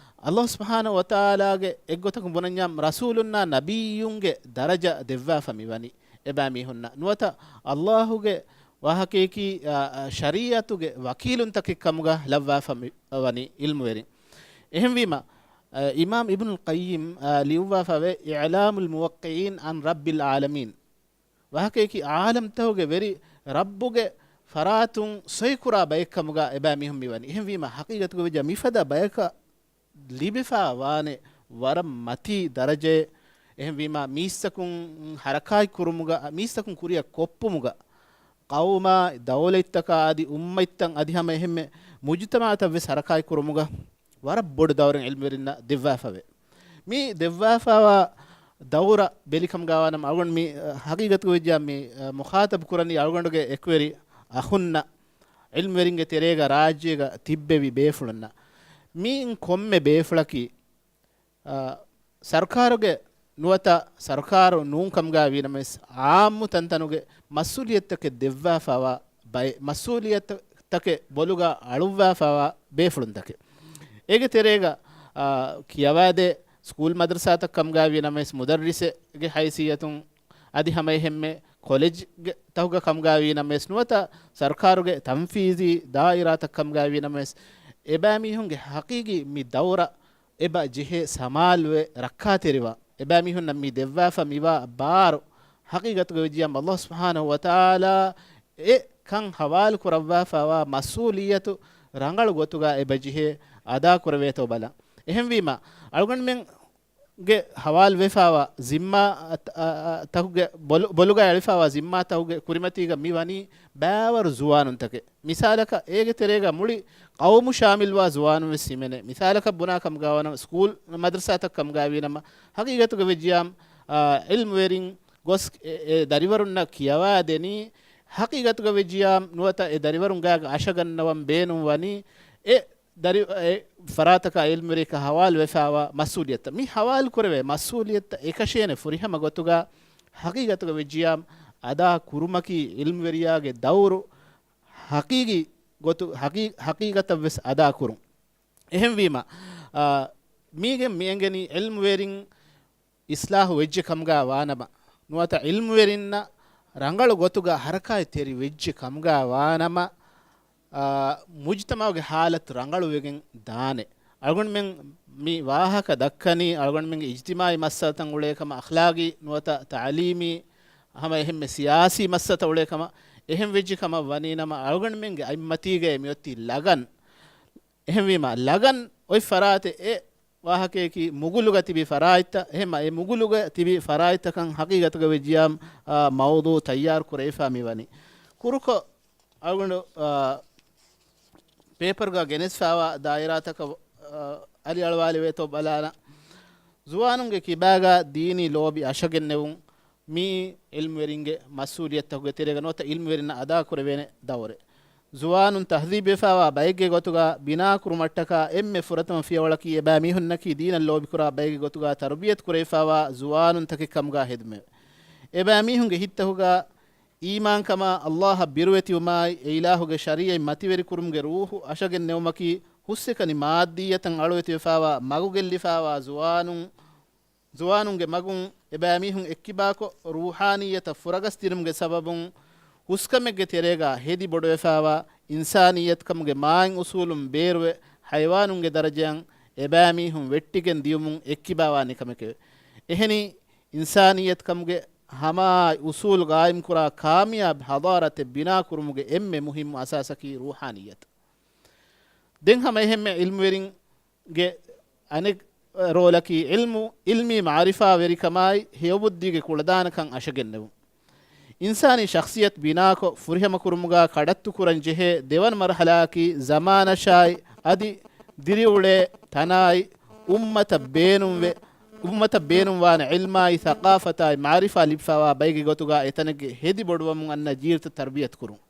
ﷲ ސުބްޙާނަހޫ ވަތަޢާލާގެ އެއްގޮތަކުން ބުނަންޏާ، ރަސޫލުންނާ ނަބިއްޔުންގެ ދަރަޖަ ދެއްވާފަ މިވަނީ އެބައިމީހުންނަށް. ނުވަތަ ﷲގެ ވާހަކަޔަކީ، އާ، އާ، ޝަރީޢަތުގެ ވަކީލުންތަކެއް ކަމުގަ ލައްވާފަ މި ވަނީ ޢިލްމުވެރިން. އެހެންވީމަ، އާ، އިމާމް އިބްނުލް ޤައްޔިމް، އާ، ލިޔުއްވާފަވޭ، إعلام الموقعين عن رب العالمين. ވާހަކަޔަކީ ޢާލަމްތަކުގެ ވެރި ރައްބުގެ ފަރާތުން ސޮއިކުރާ ބައެއްކަމުގަ އެބައިމީހުން މިވަނީ. އެހެންވީމަ، ޙަޤީޤަތުގަ ވެއްޖާ މިފަދަ ބަޔަކަށް ލިބިފާ ވާނެ ވަރަށް މަތީ ދަރަޖައެއް. އެހެންވީމަ، މީސްތަކުން ޙަރަކާތް ކުރުމުގަ، މީސްތަކުން ކުރިއަށް ކޮށްފުމުގަ، ޤައުމާ، ދައުލަތްތަކާ އަދި އުއްމަތްތައް އަދި ހަމަ އެހެންމެ މުޖުތަމަޢަތައް ވެސް ޙަރަކާތް ކުރުމުގަ، ވަރަށް ބޮޑު ދައުރެއް ޢިލްމުވެރިންނަށް ދެއްވާފަވޭ. މި ދެއްވާފައިވާ ދައުރަށް ބެލިކަމުގަ ވާނަމަ، އަޅުގަނޑު މި، އަ، ޙަޤީޤަތުގަ ވެއްޖާ މި، އަ، މުޚާޠަބު ކުރަނީ އަޅުގަނޑުގެ އެކުވެރި އަޚުންނަށް، ޢިލްމުވެރިންގެ ތެރޭގަ ރާއްޖޭގަ ތިއްބެވި ބޭފުޅުންނަށް. މިއިން ކޮންމެ ބޭފުޅަކީ، އަ، ސަރުކާރުގެ ނުވަތަ ސަރުކާރު ނޫން ކަމުގަ ވީނަމަވެސް، ޢާއްމު ތަންތަނުގެ މަސްއޫލިއްޔަތުތަކެއް ދެއްވާފައިވާ ބައެއް، މަސްއޫލިއްޔަތުތަކެއް ބޮލުގަ އަޅުއްވާފައިވާ ބޭފުޅުންތަކެއް. އޭގެ ތެރޭގަ، އާ، ކިޔަވާދޭ ސްކޫލް މަދްރަސާތައް ކަމުގަ ވީނަމަވެސް، މުދައްރިސެއްގެ ހައިސިއްޔަތުން، އަދި ހަމައެހެންމެ ކޮލެޖްގެ ތަކުގަ ކަމުގައިވީ ނަމަވެސް ނުވަތަ ސަރުކާރުގެ ތަންފީޒީ ދާއިރާތައް ކަމުގައިވީ ނަމަވެސް، އެބައިމީހުންގެ ހަޤީގީ މި ދައުރަށް އެބަ ޖެހޭ ސަމާލުވެ ރައްކާތެރިވާ، އެބައިމީހުންނަށް މި ދެއްވާފަ މިވާ ބާރު، ހަޤީގަތުގަ ވެއްޖިޔާމް ﷲ ސުބްޙާނަހޫ ވަތަޢާލާ އެ ކަން ހަވާލު ކުރައްވާފައިވާ މަސްއޫލިއްޔަތު ރަނގަޅު ގޮތުގަ އެބަ ޖެހޭ އަދާކުރެވޭތޯ ބަލަން. އެހެންވީމަ، އަޅުގަނޑުމެން ގެ ހަވާލުވެފާވާ ޒިންމާ އަ، އަ، އަ، ތަކުގެ ބޮލު، ބޮލުގައި އެޅިފާވާ ޒިންމާ ތަކުގެ ކުރިމަތީގަ މި ވަނީ ބައިވަރު ޒުވާނުންތަކެއް. މިސާލަކަށް، އޭގެ ތެރޭގަ މުޅި ޤައުމު ޝާމިލްވާ ޒުވާނުން ވެސް ހިމެނޭ. މިސާލަކަށް ބުނާ ކަމުގައި ވާނަމަ، ސްކޫލް މަދްރަސާތައް ކަމުގައި ވީނަމަ، ހަޤީގަތުގަ ވެއްޖިޔާމް، އާ، ޢިލްމުވެރިން ގޮސް އެ، އެ ދަރިވަރުންނަށް ކިޔަވާ ދެނީ، ހަޤީގަތުގަ ވެއްޖިޔާމް ނުވަތަ އެ ދަރިވަރުން ގާގަ އަށަގަންނަވަން ބޭނުން ވަނީ، އެ ދަރި، އެ ފަރާތަކާ ޢިލްމުވެރިޔަކަށް ހަވާލު ވެފާވާ މަސްއޫލިއްޔަތުތައް. މި ހަވާލު ކުރެވޭ މަސްއޫލިއްޔަތުތައް އެކަށޭނެ ފުރިހަމަ ގޮތުގަ ހަޤީގަތުގަ ވެއްޖިޔާމް އަދާ ކުރުމަކީ ޢިލްމުވެރިޔާގެ ދައުރު ހަޤީގީ ގޮތު، ހަޤީ، ހަޤީގަތަށް ވެސް އަދާ ކުރުން. އެހެންވީމަ، އާ، މީގެން މި އެނގެނީ ޢިލްމުވެރިން އިސްލާހު ވެއްޖެ ކަމުގަ ވާނަމަ، ނުވަތަ ޢިލްމުވެރިންނަށް ރަނގަޅު ގޮތުގަ ހަރަކާތް ތެރި ވެއްޖެ ކަމުގަ ވާނަމަ، އާ، މުޖްތަމަޢުގެ ޙާލަތު ރަނގަޅުވެގެން ދާނެ. އަޅުގަނޑުމެން މި ވާހަކަ ދައްކަނީ، އަޅުގަނޑުމެންގެ އިޖްތިމާޢީ މައްސަލަތައް އުޅޭ ކަމަށް، އަޚްލާގީ ނުވަތަ ތަޢުލީމީ، ހަމަ އެހެންމެ ސިޔާސީ މައްސަލަތައް އުޅޭ ކަމަށް. އެހެން ވެއްޖެ ކަމަށް ވަނީ ނަމަ، އަޅުގަނޑުމެންގެ އަތްމަތީގައި މިއޮތީ ލަގަން. އެހެންވީމަ، ލަގަން އޮތް ފަރާތެއް އެ ވާހަކަޔަކީ މުގުލުގަ ތިބި ފަރާތްތައް. އެހެންމަ އެ މުގުލުގަ ތިބި ފަރާތްތަކަން ހަޤީގަތުގަ ވެއްޖިޔާމް، އާ، މައުޟޫޢު ތައްޔާރު ކުރެވިފާ މިވަނީ. ކުރުކޮށް އަޅުގަނޑު، އާ، ޕޭޕަރުގަ ގެނެސްފާވާ ދާއިރާތަކަށް، އާ، އަލިއަޅުވާލެވޭތޯ ބަލާނަ. ޒުވާނުންގެ ކިބާގަ ދީނީ ލޯބި އަށަގެންނެވުން. މިއީ ޢިލްމުވެރިންގެ މަސްއޫލިއްޔަތުތަކުގެ ތެރޭގަ ނުވަތަ ޢިލްމުވެރިންނަށް އަދާކުރެވޭނެ ދައުރެއް. ޒުވާނުން ތަހްޛީބުވެފާވާ ބައެއްގެ ގޮތުގަ ބިނާކުރުމަށްޓަކާ އެންމެ ފުރަތަމަ ފިޔަވަޅަކީ އެބައިމީހުންނަކީ ދީނަށް ލޯބިކުރާ ބައެއްގެ ގޮތުގަ ތަރުބިޔަތު ކުރެވިފާވާ ޒުވާނުންތަކެއް ކަމުގަ ހެދުމެވެ. އެބައިމީހުންގެ ހިތްތަކުގަ އީމާންކަމާ، ﷲ އަށް ބިރުވެތިވުމާއި، އެ އިލާހުގެ ޝަރީޢަތް މަތިވެރިކުރުމުގެ ރޫޙު އަށަގެންނެވުމަކީ، ހުސްއެކަނި މާއްދިއްޔަތަށް އަޅުވެތިވެފާވާ މަގުގެއްލިފާވާ ޒުވާނުން ޒުވާނުންގެ މަގުން އެބައިމީހުން އެއްކިބާކޮށް، ރޫޙާނިއްޔަތަށް ފުރަގަސްދިނުމުގެ ސަބަބުން ހުސްކަމެއްގެ ތެރޭގަ ހެދި ބޮޑުވެފާވާ އިންސާނިއްޔަތުކަމުގެ މާތް އުސޫލުން ބޭރުވެ، ޙަޔަވާނުންގެ ދަރަޖައަށް އެބައިމީހުން ވެއްޓިގެން ދިޔުމުން އެއްކިބާވާނެ ކަމެކެވެ. އެހެނީ، އިންސާނިއްޔަތުކަމުގެ ހަމަ އުސޫލު ގާއިމްކުރާ ކާމިޔާބު ޙަޟާރަތެއް ބިނާކުރުމުގެ އެންމެ މުހިއްމު އަސާސަކީ ރޫޙާނިއްޔަތު. ދެން ހަމަ އެހެންމެ ޢިލްމުވެރިން ގެ އަނެއް ރޯލަކީ ޢިލްމު، ޢިލްމީ މަޢުރިފާވެރިކަމާއި ހެޔޮބުއްދީގެ ކުޅަދާނަކަން އަށަގެންނެވުން. އިންސާނީ ޝަޚްޞިއްޔަތު ބިނާކޮށް ފުރިހަމަކުރުމުގަ ކަޑައްތުކުރަން ޖެހޭ ދެވަނަ މަރުޙަލާއަކީ ޒަމާނަށާއި އަދި ދިރިއުޅޭ ތަނާއި އުއްމަތަށް ބޭނުންވެ، އުއްމަތަށް ބޭނުންވާނެ ޢިލްމާއި ޘަޤާފަތާއި މަޢުރިފާ ލިބިފާވާ ބައެއްގެ ގޮތުގަ އެތަނެއްގެ ހެދި ބޮޑުވަމުން އަންނަ ޖީލުތައް ތަރުބިޔަތު ކުރުން.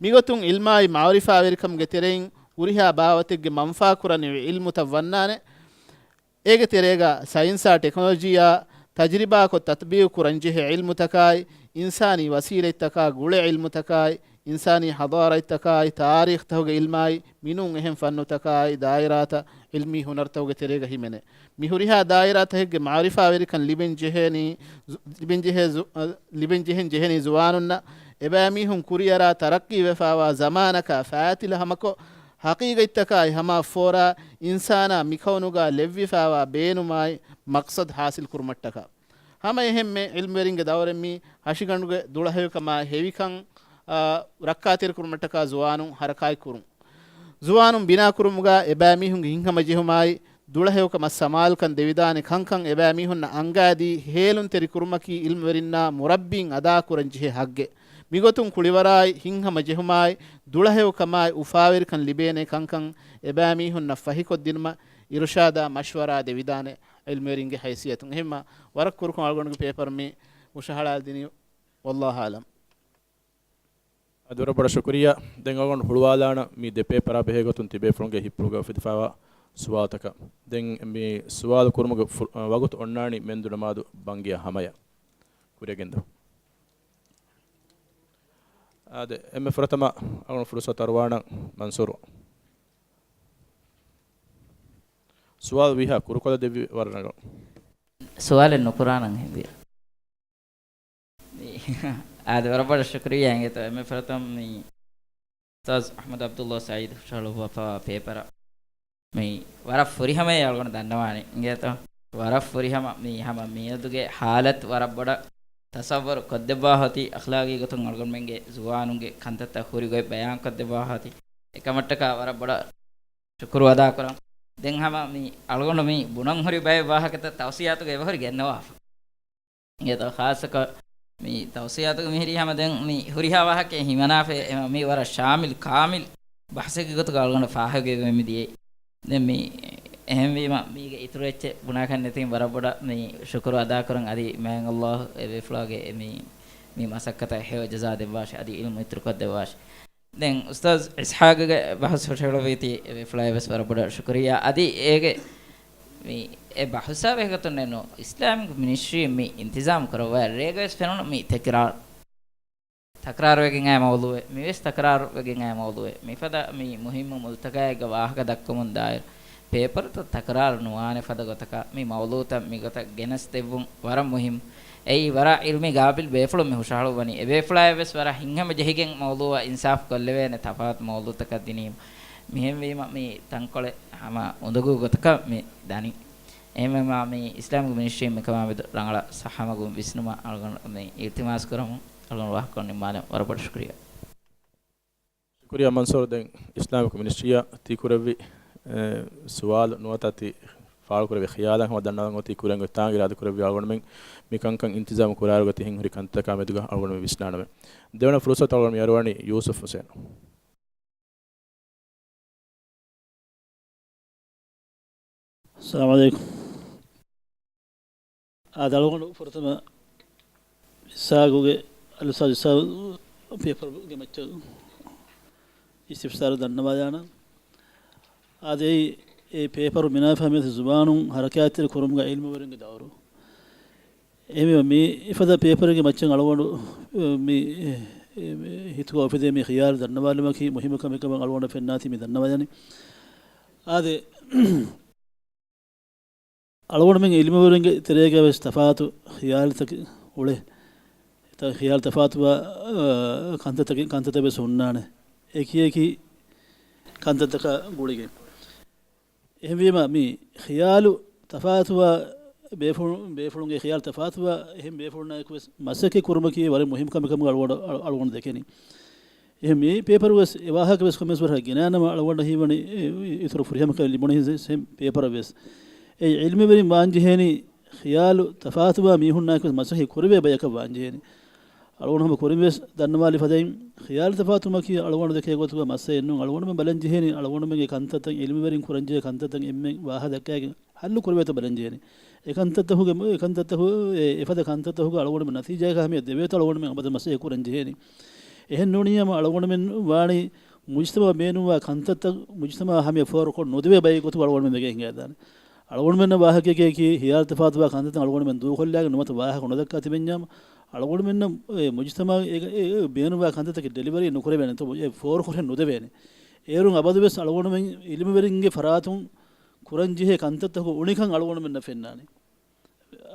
މިގޮތުން ޢިލްމާއި މަޢުރިފާވެރިކަމުގެ ތެރެއިން ހުރިހާ ބާވަތެއްގެ މަންފާކުރަނިވި ޢިލްމުތައް ވަންނާނެ. އޭގެ ތެރޭގަ ސައިންސާ ޓެކްނޮލޮޖީއާ ތަޖްރިބާކޮށް ތަޠްބީޤު ކުރަންޖެހޭ ޢިލްމުތަކާއި، އިންސާނީ ވަސީލަތްތަކާ ގުޅޭ ޢިލްމުތަކާއި، އިންސާނީ ޙަޟާރަތްތަކާއި، ތާރީޚްތަކުގެ ޢިލްމާއި، މިނޫން އެހެން ފަންނުތަކާއި، ދާއިރާތައް ޢިލްމީ ހުނަރުތަކުގެ ތެރޭގަ ހިމެނޭ. މި ހުރިހާ ދާއިރާތަކެއްގެ މަޢުރިފާވެރިކަން ލިބެން ޖެހޭނީ، ޒު-، ލިބެން ޖެހޭ ޒު-، އަ، ލިބެން ޖެހެން ޖެހެނީ ޒުވާނުންނަށް. އެބައިމީހުން ކުރިއަރާ ތަރައްޤީވެފާވާ ޒަމާނަކާ ފާތިލަ ހަމަކޮށް، ހަޤީގަތްތަކާއި ހަމަ ފޯރާ އިންސާނާ މިކައުނުގާ ލެއްވިފާވާ ބޭނުމާއި މަޤްޞަދު ޙާޞިލް ކުރުމަށްޓަކާ. ހަމަ އެހެންމެ ޢިލްމުވެރިންގެ ދައުރެއް މީ ހަށިގަނޑުގެ ދުޅަހެޔޮކަމާއި ހެވިކަން، އާ، ރައްކާތެރިކުރުމަށްޓަކާ ޒުވާނުން ހަރަކާތްކުރުން. ޒުވާނުން ބިނާކުރުމުގަ އެބައިމީހުންގެ ހިތްހަމަޖެހުމާއި، ދުޅަހެޔޮކަމަށް ސަމާލުކަން ދެވިދާނެ ކަންކަން އެބައިމީހުންނަށް އަންގާދީ، ހޭލުންތެރި ކުރުމަކީ ޢިލްމުވެރިންނާ މުރައްބީން އަދާކުރަންޖެހޭ ޙައްޤެއް. މިގޮތުން ކުޅިވަރާއި، ހިތްހަމަޖެހުމާއި، ދުޅަހެޔޮކަމާއި، އުފާވެރިކަން ލިބޭނެ ކަންކަން އެބައިމީހުންނަށް ފަހިކޮށްދިނުމަށް އިރުޝާދާ މަޝްވަރާ ދެވިދާނެ ޢިލްމުވެރިންގެ ހައިސިއްޔަތުން. އެހެންމަ ވަރަށް ކުރުކޮށް އަޅުގަނޑުގެ ޕޭޕަރު މި ހުށަހަޅާލަދިނީ. ވައްލާހު އަޢުލަމް. އަދި ވަރަށް ބޮޑަށް ޝުކުރިއްޔާ. ދެން އަޅުގަނޑު ހުޅުވާލާނަން މި ދެ ޕޭޕަރާ ބެހޭގޮތުން ތިބޭފުޅުންގެ ހިތްޕުޅުގަ އުފެދިފާވާ ސުވާލުތަކަށް. ދެން މި ސުވާލު ކުރުމުގެ ފު-، ވަގުތު އޮންނާނީ މެންދު ނަމާދު ބަންގިޔާ ހަމަޔަށް. ކުރިއަށް ގެންދަވަން. އާދެ، އެންމެ ފުރަތަމަ އަޅުގަނޑު ފުރުސަތު އަރުވާނަން މަންސޫރު. ސުވާލު ވީހާ ކުރުކޮށްލަދެއްވި ވަރަށް ރަނގަޅު. ސުވާލެއް ނުކުރާނަން ހެއްވި. އާދެ، ވަރަށް ބޮޑަށް ޝުކުރިއްޔާ އިނގޭތޯ. އެންމެ ފުރަތަމަ މި އުސްތާޛު އަޙްމަދު ޢަބްދުﷲ ސަޢީދު ހުށަހަޅުއްވާފައިވާ ޕޭޕަރ މި ވަރަށް ފުރިހަމައޭ އަޅުގަނޑު ދަންނަވާނެ އިނގޭތޯ. ވަރަށް ފުރިހަމަ މި ހަމަ މިއަދުގެ ޙާލަތު ވަރަށް ބޮޑަށް ތަޞައްވަރު ކޮށްދެއްވާ ހޮތީ، އަޚްލާގީ ގޮތުން އަޅުގަނޑުމެންގެ ޒުވާނުންގެ ކަންތައްތައް ހުރި ގޮތް ބަޔާން ކޮށްދެއްވާ ހޮތީ، އެކަމަށްޓަކާ ވަރަށް ބޮޑަށް ޝުކުރު އަދާކުރަން. ދެން ހަމަ މި އަޅުގަނޑު މި ބުނަން ހުރި ބައެއް ވާހަކަތައް ތައުސިއާތުގަ އެބަހުރި ގެންނަވާފަ. އިނގޭތޯ، ޚާއްޞަކޮށް މި ތައުސިއާތުގަ މިހިރީ ހަމަ ދެން މި ހުރިހާ ވާހަކައެއް ހިމަނާފައި، އެ، މި ވަރަށް ޝާމިލް، ކާމިލް ބަހްސެއްގެ ގޮތުގަ އަޅުގަނޑަށް ފާހަގަވެ މި ދިޔައީ. ދެން މި އެހެންވީމަ، މީގެ އިތުރު އެއްޗެއް ބުނާކަށް ނެތިން ވަރަށް ބޮޑަށް މި ޝުކުރު އަދާކުރަން. އަދި މާތް ﷲ އެ ބޭފުޅާގެ މި، މި މަސައްކަތަށް ހެޔޮ ޖަޒާ ދެއްވާށި، އަދި ޢިލްމު އިތުރު ކޮށްދެއްވާށި. ދެން އުސްތާޛު އިސްޙާޤުގެ ބަހުސް ހުށަހެޅުއްވީތީ އެ ބޭފުޅާއަށް ވެސް ވަރަށް ބޮޑަށް ޝުކުރިއްޔާ. އަދި އޭގެ މި އެ ބަހުސާ ބެހޭގޮތުންނެއްނު، އިސްލާމިކް މިނިސްޓްރީން މި އިންތިޒާމް ކުރައްވާ ރޭގަވެސް ފެނުނު މި ތަކްރާރު، ތަކްރާރުވެގެން އައި މައުޟޫއެއް، މިވެސް ތަކްރާރުވެގެން އައި މައުޟޫއެއް. މިފަދަ މި މުހިއްމު މުލްތަޤާއެއްގަ ވާހަކަ ދައްކަމުން ދާއިރު، ޕޭޕަރުތައް ތަކްރާރު ނުވާނެ ފަދަ ގޮތަކަށް މި މައުޟޫތައް މިގޮތަށް ގެނެސްދެއްވުން ވަރަށް މުހިއްމު. އެއީ ވަރަށް ޢިލްމީ ގާބިލް ބޭފުޅުން މި ހުށަހަޅުއްވަނީ. އެބޭފުޅާއަށް ވެސް ވަރަށް ހިތްހަމަޖެހިގެން މައުޟޫއަށް އިންސާފު ކޮށްލެވޭނެ ތަފާތު މައުޟޫތަކަށް ދިނީމަ. މިހެންވީމަ މި ތަންކޮޅެއް ހަމަ އުނދަގޫ ގޮތަކަށް މި ދަނީ. އެހެންވީމަ މި އިސްލާމިކް މިނިސްޓްރީން މިކަމާމެދު ރަނގަޅަށް ޞައްޙަ މަގުން ވިސްނުމަށް އަޅުގަނޑު މި އިލްތިމާސް ކުރަމުން އަޅުގަނޑު ވާހަކަ ނިންމާލަން. ވަރަށް ބޮޑަށް ޝުކުރިއްޔާ. ޝުކުރިއްޔާ މަންސޫރު. ދެން އިސްލާމިކް މިނިސްޓްރީއަށް ތި ކުރެއްވި، އެ، ސުވާލު ނުވަތަ ތި ފާޅުކުރެއްވި ޚިޔާލަށް ހަމަ ދަންނަވަން އޮތީ ކުރިން އޮތް ތާނގި އިރާދަ ކުރެއްވި އަޅުގަނޑުމެން މި ކަންކަން އިންތިޒާމު ކުރާއިރުގަ ތިހެން ހުރި ކަންތަކާ މެދުގަ އަޅުގަނޑުމެން ވިސްނާނަމޭ. ދެވަނަ ފުރުސަތު އަޅުގަނޑު މި އަރުވާނީ ޔޫސުފް ހުސެން. އައްސަލާމު ޢަލައިކުމް. އާދެ، އަޅުގަނޑު ފުރަތަމަ އިސްޙާޤުގެ، އަލްއުސްތާޛު އިސްޙާޤު ޕޭޕަރުގެ މައްޗަށް އިސްތިފްސާރު ދަންނަވާލާނަން. އާދެ، އެ ޕޭޕަރު މިނާ ފަހަމެ ޒުބާނުން ޙަރަކާތްތެރި ކުރުމުގަ ޢިލްމުވެރިންގެ ދައުރު. އެހެންވީމަ، މި ފަދަ ޕޭޕަރެއްގެ މައްޗަށް އަޅުގަނޑު މި، އެ، ހިތުގަ އުފެދޭ މި ޚިޔާލު ދަންނަވާލުމަކީ މުހިއްމު ކަމެއްކަމަށް އަޅުގަނޑަށް ފެންނާތީ މި ދަންނަވާލަނީ. އާދެ، އަޅުގަނޑުމެން ޢިލްމުވެރިންގެ ތެރޭގަ ވެސް ތަފާތު ޚިޔާލުތަކެއް އުޅޭ. ތަ-، ޚިޔާލު ތަފާތުވާ، އާ، ކަންތައްތަކެއް، ކަންތައްތައް ވެސް ހުންނާނެ. އެކި އެކި ކަންތައްތަކާ ގުޅިގެން. އެހެންވީމަ، މި ޚިޔާލު ތަފާތުވާ ބޭފުޅު-، ބޭފުޅުންގެ ޚިޔާލު ތަފާތުވާ އެހެން ބޭފުޅުންނާއެކު ވެސް މަސައްކަތް ކުރުމަކީ ވަރަށް މުހިއްމު ކަމެއް ކަމުގަ އަޅުގަނޑު، އަޅު-، އަޅުގަނޑު ދެކެނީ. އެހެން މި ޕޭޕަރު ވެސް އެ ވާހަކަ ވެސް ކޮންމެސް ވަރަކަށް ގެނާނަމަ އަޅުގަނޑަށް ހީވަނީ އެ-، އިތުރު ފުރިހަމަކަން ލިބުނީ ހެން ޕޭޕަރަށް ވެސް. އެ ޢިލްމުވެރިން ވާންޖެހޭނީ ޚިޔާލު ތަފާތުވާ މީހުންނާއެކު ވެސް މަސައްކަތް ކުރެވޭ ބަޔަކަށް ވާންޖެހޭނީ. އަޅުގަނޑު ހަމަ ކުރިން ވެސް ދަންނަވާލި ފަދައިން، ޚިޔާލު ތަފާތުވުމަކީ އަޅުގަނޑު ދެކޭ ގޮތުގަ މައްސަލައެއް ނޫން. އަޅުގަނޑުމެން ބަލަން ޖެހޭނީ އަޅުގަނޑުމެންގެ ކަންތައްތައް، ޢިލްމުވެރިން ކުރަންޖެހޭ ކަންތައްތައް އެންމެން ވާހަކަ ދައްކާގެން ޙައްލު ކުރެވޭތޯ ބަލަން ޖެހޭނީ. އެ ކަންތައްތަކުގެ، އެ ކަންތައްތަކު، އެ، އެފަދަ ކަންތައްތަކުގަ އަޅުގަނޑުމެން ނަތީޖާއަކަށް އަހައްމިޔަތް ދެވޭތޯ އަޅުގަނޑުމެން އަބަދަށް މަސައްކަތް ކުރަން ޖެހޭނީ. އެހެން ނޫނީމަ އަޅުގަނޑުމެން ވާނީ މުޖްތަމަޢަށް ބޭނުންވާ ކަންތައްތައް މުޖްތަމަޢަށް އަހައްމިޔަތް ފޯރުކޮށް ނުދެވޭ ބައެއް ގޮތުގަ އަޅުގަނޑުމެން ވެގެން ހިނގައިދާނެ. އަޅުގަނޑުމެންނަށް ވާހަކައެކޭ ކީ ޚިޔާލު ތަފާތުވާ ކަންތައްތައް އަޅުގަނޑުމެން ދޫކޮށްލާގެން ނުވަތަ ވާހަކަ ނުދައްކާ ތިބެންޏާމަ، އަޅުގަނޑުމެންނަށް އެ މުޖްތަމަޢަށް އެ، އެ، އެ ބޭނުންވާ ކަންތައްތަކެއް ޑެލިވަރީ ނުކުރެވޭނެ، އެ ފޯރުކޮށެއް ނުދެވޭނެ. އޭރުން އަބަދުވެސް އަޅުގަނޑުމެން ޢިލްމުވެރިންގެ ފަރާތުން ކުރަންޖެހޭ ކަންތައްތަކު އުނިކަން އަޅުގަނޑުމެންނަށް ފެންނާނެ.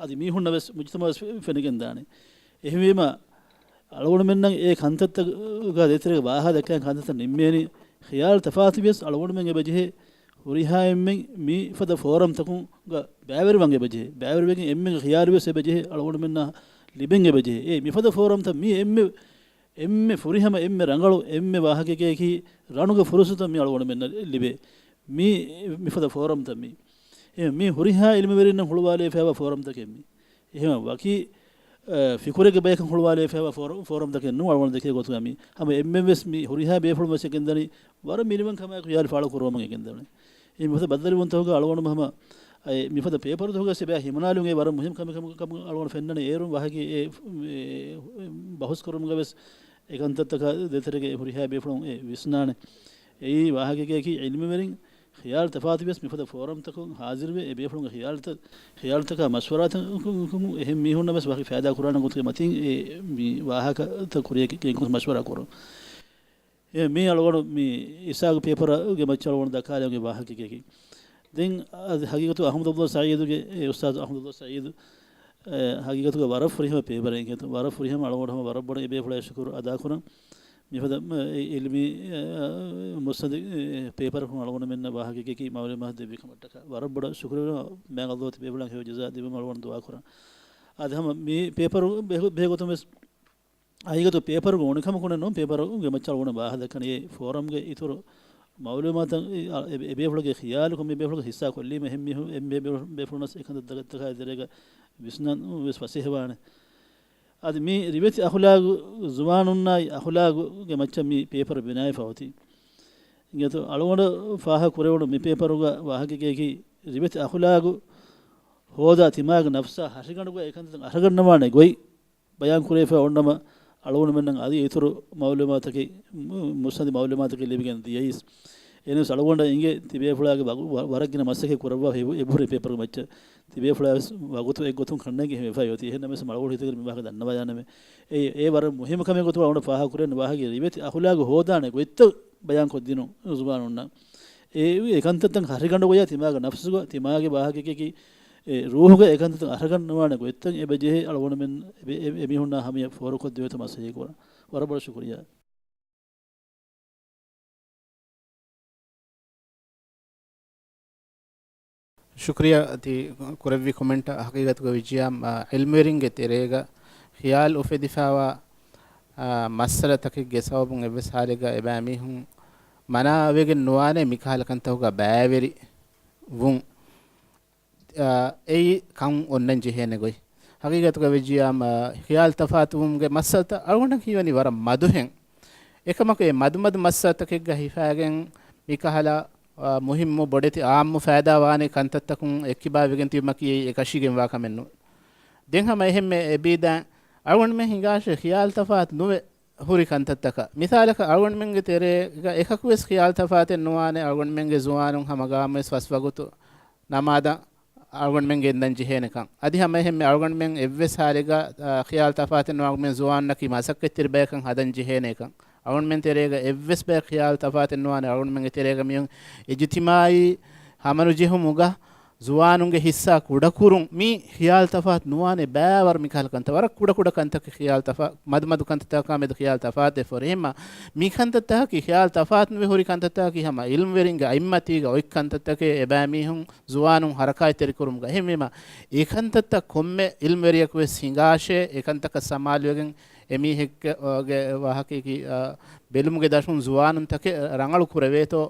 އަދި މީހުންނަށް ވެސް، މުޖްތަމަޢަށް ވެސް ފެނިގެން ދާނެ. އެހެންވީމަ، އަޅުގަނޑުމެންނަށް އެ ކަންތައްތަކުގަ ދޭތެރޭގަ ވާހަކަ ދައްކާ ކަންތައްތައް ނިންމޭނީ، ޚިޔާލު ތަފާތުވިޔަސް އަޅުގަނޑުމެން އެބަޖެހޭ ހުރިހާ އެންމެން މިފަދަ ފޯރަމްތަކުގަ ބައިވެރިވަން އެބަޖެހޭ. ބައިވެރިވެގެން އެންމެންގެ ޚިޔާލު ވެސް އެބަޖެހޭ އަޅުގަނޑުމެންނަށް ލިބެން އެބަޖެހޭ. އެ މިފަދަ ފޯރަމްތައް މީ އެންމެ، އެންމެ ފުރިހަމަ، އެންމެ ރަނގަޅު، އެންމެ ވާހަކައެކޭ ކީ ރަނުގެ ފުރުސަތު މި އަޅުގަނޑުމެންނަށް ލިބޭ. މީ މިފަދަ ފޯރަމްތައް މީ. އެ، މީ ހުރިހާ ޢިލްމުވެރިންނަށް ހުޅުވާލައިފައިވާ ފޯރަމްތަކެއް މީ. އެހެން ވަކި، އަ، ފިކުރެއްގެ ބަޔަކަށް ހުޅުވާލައިފައިވާ ފޯރ-، ފޯރަމްތަކެއް ނޫން. އަޅުގަނޑު ދެކޭ ގޮތުގަ މީ ހަމަ އެންމެން ވެސް މި ހުރިހާ ބޭފުޅުން ވެސް އެކަން ދަނީ ވަރަށް މިނިވަން ކަމާއެކު ޚިޔާލު ފާޅު ކުރުވަމުން އެކަން ދަނީ. އެ މިފަދަ ބައްދަލުވުންތަކުގަ އަޅުގަނޑު ހަމަ އެ މިފަދަ ޕޭޕަރުތަކުގަ ސިބާ ހިމަނާލުން އެ ވަރަށް މުހިންމު ކަމެއް ކަމަށް އަޅުގަނޑު ފެންނަނީ. އޭރުން ވާހަކަ އެ، އެ ބަހުސް ކުރުމުގަ ވެސް އެ ކަންތައްތަކާ ދޭތެރޭގަ ހުރިހާ ބޭފުޅުން އެ ވިސްނާނެ. އެއީ ވާހަކައެކީ ޢިލްމުވެރިން ޚިޔާލު ތަފާތުވިޔަސް މިފަދަ ފޯރަމްތަކުން ހާޒިރުވެ، އެ ބޭފުޅުންގެ ޚިޔާލުތައް، ޚިޔާލުތަކާ މަޝްވަރާތަކުން އެހެން މީހުންނަށް ވެސް ވަކި ފައިދާ ކުރާނެ ގޮތުގެ މަތިން އެ މި ވާހަކަތައް ކުރިޔަށް ގެންގޮސް މަޝްވަރާ ކުރުން. އެ މީ އަޅުގަނޑު މި އިސްޙާޤު ޕޭޕަރުގެ މައްޗަށް އަޅުގަނޑު ދައްކާލެވުނު ވާހަކައެކީ. ދެން އަދި ހަގީގަތު އަޙްމަދު ޢަބްދުﷲ ސަޢީދުގެ، އެ އުސްތާޛު އަޙްމަދު ޢަބްދުﷲ ސަޢީދު އެ، ހަގީގަތުގަ ވަރަށް ފުރިހަމަ ޕޭޕަރެއް އިނގޭތޯ. ވަރަށް ފުރިހަމަ. އަޅުގަނޑު ހަމަ ވަރަށް ބޮޑަށް އެބޭފުޅާ ޝުކުރު އަދާކުރަން. މިފަދަ، އެ، އިލްމީ، އެ، މުއްސަނދި، އެ، ޕޭޕަރަކުން އަޅުގަނޑުމެންނަށް ވާހަކައެކީ މައުލޫމާތު ދެއްވި ކަމަށްޓަކާ. ވަރަށް ބޮޑަށް ޝުކުރު ވެރި، މާތް ﷲ ތިބޭފުޅުން ހެޔޮ ޖަޒާ ދެއްވުމަށް އަޅުގަނޑު ދުޢާ ކުރަން. އަދި ހަމަ މި ޕޭޕަރު ބެހު-، ބެހޭގޮތުން ވެސް އައިގަތު ޕޭޕަރުގެ އުނިކަމަކުން ނޫން، ޕޭޕަރުގެ މައްޗަށް އަޅުގަނޑު ވާހަކަ ދައްކަނީ އެ ފޯރަމްގެ އިތުރު މައުލޫމާތަށް އެ، އެ، އެބޭފުޅުގެ ޚިޔާލު ކޮންމެ ބޭފުޅުގެ ހިއްސާ ކޮށްލީމަ އެހެން މީހު-، އެންމެ ބޭ-، ބޭފުޅުންނަސް އެކަންތައްތަކާ ދެރަގަ ވިސްނަން ވެސް ފަސޭހަވާނެ. އަދި މި ރިވެތި އަޚުލާގު، ޒުވާނުންނާއި އަޚުލާގުގެ މައްޗަށް މި ޕޭޕަރު ބިނާވެފަ އޮތީ. އިނގޭތޯ އަޅުގަނޑަށް ފާހަގަ ކުރެވުނު މި ޕޭޕަރުގަ ވާހަކައަކީ ރިވެތި އަޚުލާގު ހޯދާ ތިމާގެ ނަފްސާ ހަށިގަނޑުގަ އެކަންތައް އަރަގަންނަވާނެ ގޮތް ބަޔާން ކުރެވިފަ އޮންނަމަ، އަޅުގަނޑުމެންނަށް އަދި އިތުރު މައުލޫމާތަކެއް، މު-، މުއްސަނދި މައުލޫމާތަކެއް ލިބިގެން ދިޔައީސް. އެހެނަސް އަޅުގަނޑަށް އިނގޭ ތިބޭފުޅާގެ ވަގު-، ވަ-، ވަރަށް ގިނަ މަސައްކަތް ކުރައްވާ އެބު-، އެބަހުރި ޕޭޕަރުގެ މައްޗަށް. ތިބޭފުޅާ ވެސް ވަގުތު އެއްގޮތުން ކަންނޭނގެ ހިމެފައި އޮތީ. އެހެންނަމަވެސް އަޅުގަނޑު ހިތަކަށް މި ވާހަކަ ދަންނަވާލާނަމޭ. އެ، އެ ވަރަށް މުހިއްމު ކަމެއް ގޮތުގަ އަޅުގަނޑަށް ފާހަގަ ކުރެވެން ވާހަކަ ރިވެތި އަޚުލާގު ހޯދާނެ ގޮތްތައް ބަޔާން ކޮށްދިނުން ޒުވާނުންނަށް. އެ، އެކަންތައްތައް ހަށިގަނޑުގައި ތިމާގެ ނަފްސުގަ، ތިމާގެ ވާހަކައަކީ އެ ރޫހުގަ އެކަންތައް އަރަގަންނަވާނެ ގޮތްތައް އެބަ ޖެހޭ އަޅުގަނޑުމެން އެ، އެ، އެމީހުންނާ ހަމަޔަށް ފޯރުކޮށްދެވޭތޯ މަސައްކަތް ކުރަން. ވަރަށް ބޮޑަށް ޝުކުރިއްޔާ. ޝުކުރިއްޔާ ތި ކުރެއްވި ކޮމެންޓަށް. ހަގީގަތުގަ ވެއްޖިއްޔާ، އާ، އިލްމުވެރިންގެ ތެރޭގަ ޚިޔާލު އުފެދިފައިވާ، އާ، މައްސަލަތަކެއްގެ ސަބަބުން އެއްވެސް ހާލެއްގަ އެބައިމީހުން މަނާވެގެން ނުވާނެ މިކަހަލަ ކަންތަކުގަ ބައިވެރި ވުން. އާ، އެއީ ކަން އޮންނަން ޖެހޭނެ ގޮތް. ހަގީގަތުގަ ވެއްޖިއްޔާ، އާ، ޚިޔާލު ތަފާތުވުމުގެ މައްސަލަތައް އަޅުގަނޑަށް ހީވަނީ ވަރަށް މަދުހެން. އެކަމަކު އެ މަދުމަދު މައްސަލަތަކެއްގަ ހިފާގެން މިކަހަލަ، އާ، މުހިއްމު ބޮޑެތި އާއްމު ފައިދާ ވާނެ ކަންތައްތަކުން އެއްކިބާވެގެން ތިބުމަކީ އެއީ އެކަށީގެންވާ ކަމެއް ނޫން. ދެން ހަމަ އެހެންމެ އެބީދާ އަޅުގަނޑުމެން ހިނގާށޭ ޚިޔާލު ތަފާތު ނުވެ ހުރި ކަންތައްތަކަށް. މިސާލަކަށް އަޅުގަނޑުމެންގެ ތެރޭގަ އެކަކުވެސް ޚިޔާލު ތަފާތެއް ނުވާނެ އަޅުގަނޑުމެންގެ ޒުވާނުން ހަމަ ގާމުވެސް ފަސް ވަގުތު ނަމާދަށް އަޅުގަނޑުމެން ގެންދަން ޖެހޭނެކަން. އަދި ހަމައެހެންމެ އަޅުގަނޑުމެން އެއްވެސް ހާލެއްގަ، އާ، ޚިޔާލު ތަފާތެއް ނުވާ އަޅުގަނޑުމެން ޒުވާނުންނަކީ މަސައްކަތްތެރި ބަޔަކަށް ހަދަން ޖެހޭނެކަން. އަޅުގަނޑުމެން ތެރޭގަ އެއްވެސް ބަޔަކު ޚިޔާލު ތަފާތެއް ނުވާނެ އަޅުގަނޑުމެންގެ ތެރޭގަ މިއޮން އިޖުތިމާއީ ހަމަނުޖެހުމުގަ ޒުވާނުންގެ ހިއްސާ ކުޑަކުރުން މި ޚިޔާލު ތަފާތު ނުވާނެ ބައިވަރު މިކަހަލަ ކަންތައް. ވަރަށް ކުޑަކުޑަ ކަންތަކެއް ޚިޔާލު ތަފާ-، މަދުމަދު ކަންތައްތަކާ މެދު ޚިޔާލު ތަފާތުވެފަ ހުރި. އެހެންމަ މި ކަންތައްތަކަކީ ޚިޔާލު ތަފާތު ނުވެ ހުރި ކަންތައްތަކަކީ ހަމަ އިލްމުވެރިންގެ އައިމަތީގަ އޮތް ކަންތައްތަކެއް އެބައިމީހުން ޒުވާނުން ހަރަކާތްތެރިކުރުމުގަ. އެހެންވީމަ އެ ކަންތައްތައް ކޮންމެ އިލްމުވެރިޔަކުވެސް ހިނގާށޭ އެ ކަންތަކަށް ސަމާލުވެގެން އެމީހެއްގެ، އާ، ގެ ވާހަކައަކީ، އާ، ބެލުމުގެ ދަށުން ޒުވާނުންތަކެއް ރަނގަޅު ކުރެވޭތޯ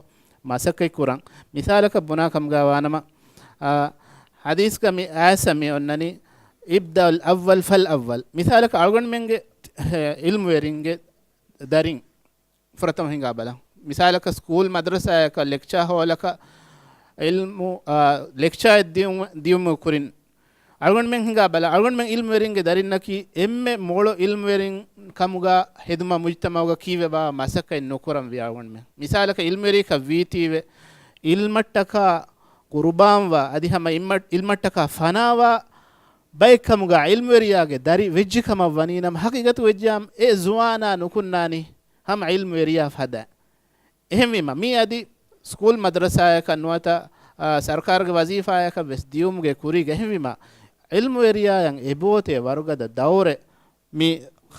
މަސައްކަތް ކުރަން. މިސާލަކަށް ބުނާ ކަމުގަ ވާނަމަ، އާ، ޙަދީޘްގަ މި އައިސް މި އޮންނަނީ، "ابدأ الأول فالأول". މިސާލަކަށް އަޅުގަނޑުމެންގެ، އެ، އިލްމުވެރިންގެ ދަރިން ފުރަތަމަ ހިނގާ ބަލަން. މިސާލަކަށް ސްކޫލް މަދްރަސާއަކަށް ލެކްޗާ ހޯލަކަށް އިލްމު، އާ، ލެކްޗާއެއް ދިއުމު، ދިއުމުގެ ކުރިން އަޅުގަނޑުމެން ހިނގާ ބަލަ، އަޅުގަނޑުމެން އިލްމުވެރިންގެ ދަރިންނަކީ އެންމެ މޮޅު އިލްމުވެރިން ކަމުގަ ހެދުމަށް މުޖްތަމަޢުގަ ކީއްވެ ބާ މަސައްކަތް ނުކުރަން ވި އަޅުގަނޑުމެން. މިސާލަކަށް އިލްމުވެރިޔަކަށް ވީތީވެ އިލްމަށްޓަކާ ޤުރުބާންވާ އަދި ހަމަ އިލްމަ-، އިލްމަށްޓަކާ ފަނާވާ ބައެއް ކަމުގަ އިލްމުވެރިޔާގެ ދަރި ވެއްޖެ ކަމަށް ވަނީނަމަ، ހަގީގަތު ވެއްޖާމަ އެ ޒުވާނާ ނުކުންނާނީ ހަމަ އިލްމުވެރިޔާ ފަދަ. އެހެންވީމަ، މީ އަދި ސްކޫލް މަދްރަސާއަކަށް ނުވަތަ، އާ، ސަރުކާރުގެ ވަޒީފާއަކަށް ވެސް ދިޔުމުގެ ކުރީގަ. އެހެންވީމަ، އިލްމުވެރިޔާއަށް އެބައޮތޭ ވަރުގަދަ ދައުރެއް. މި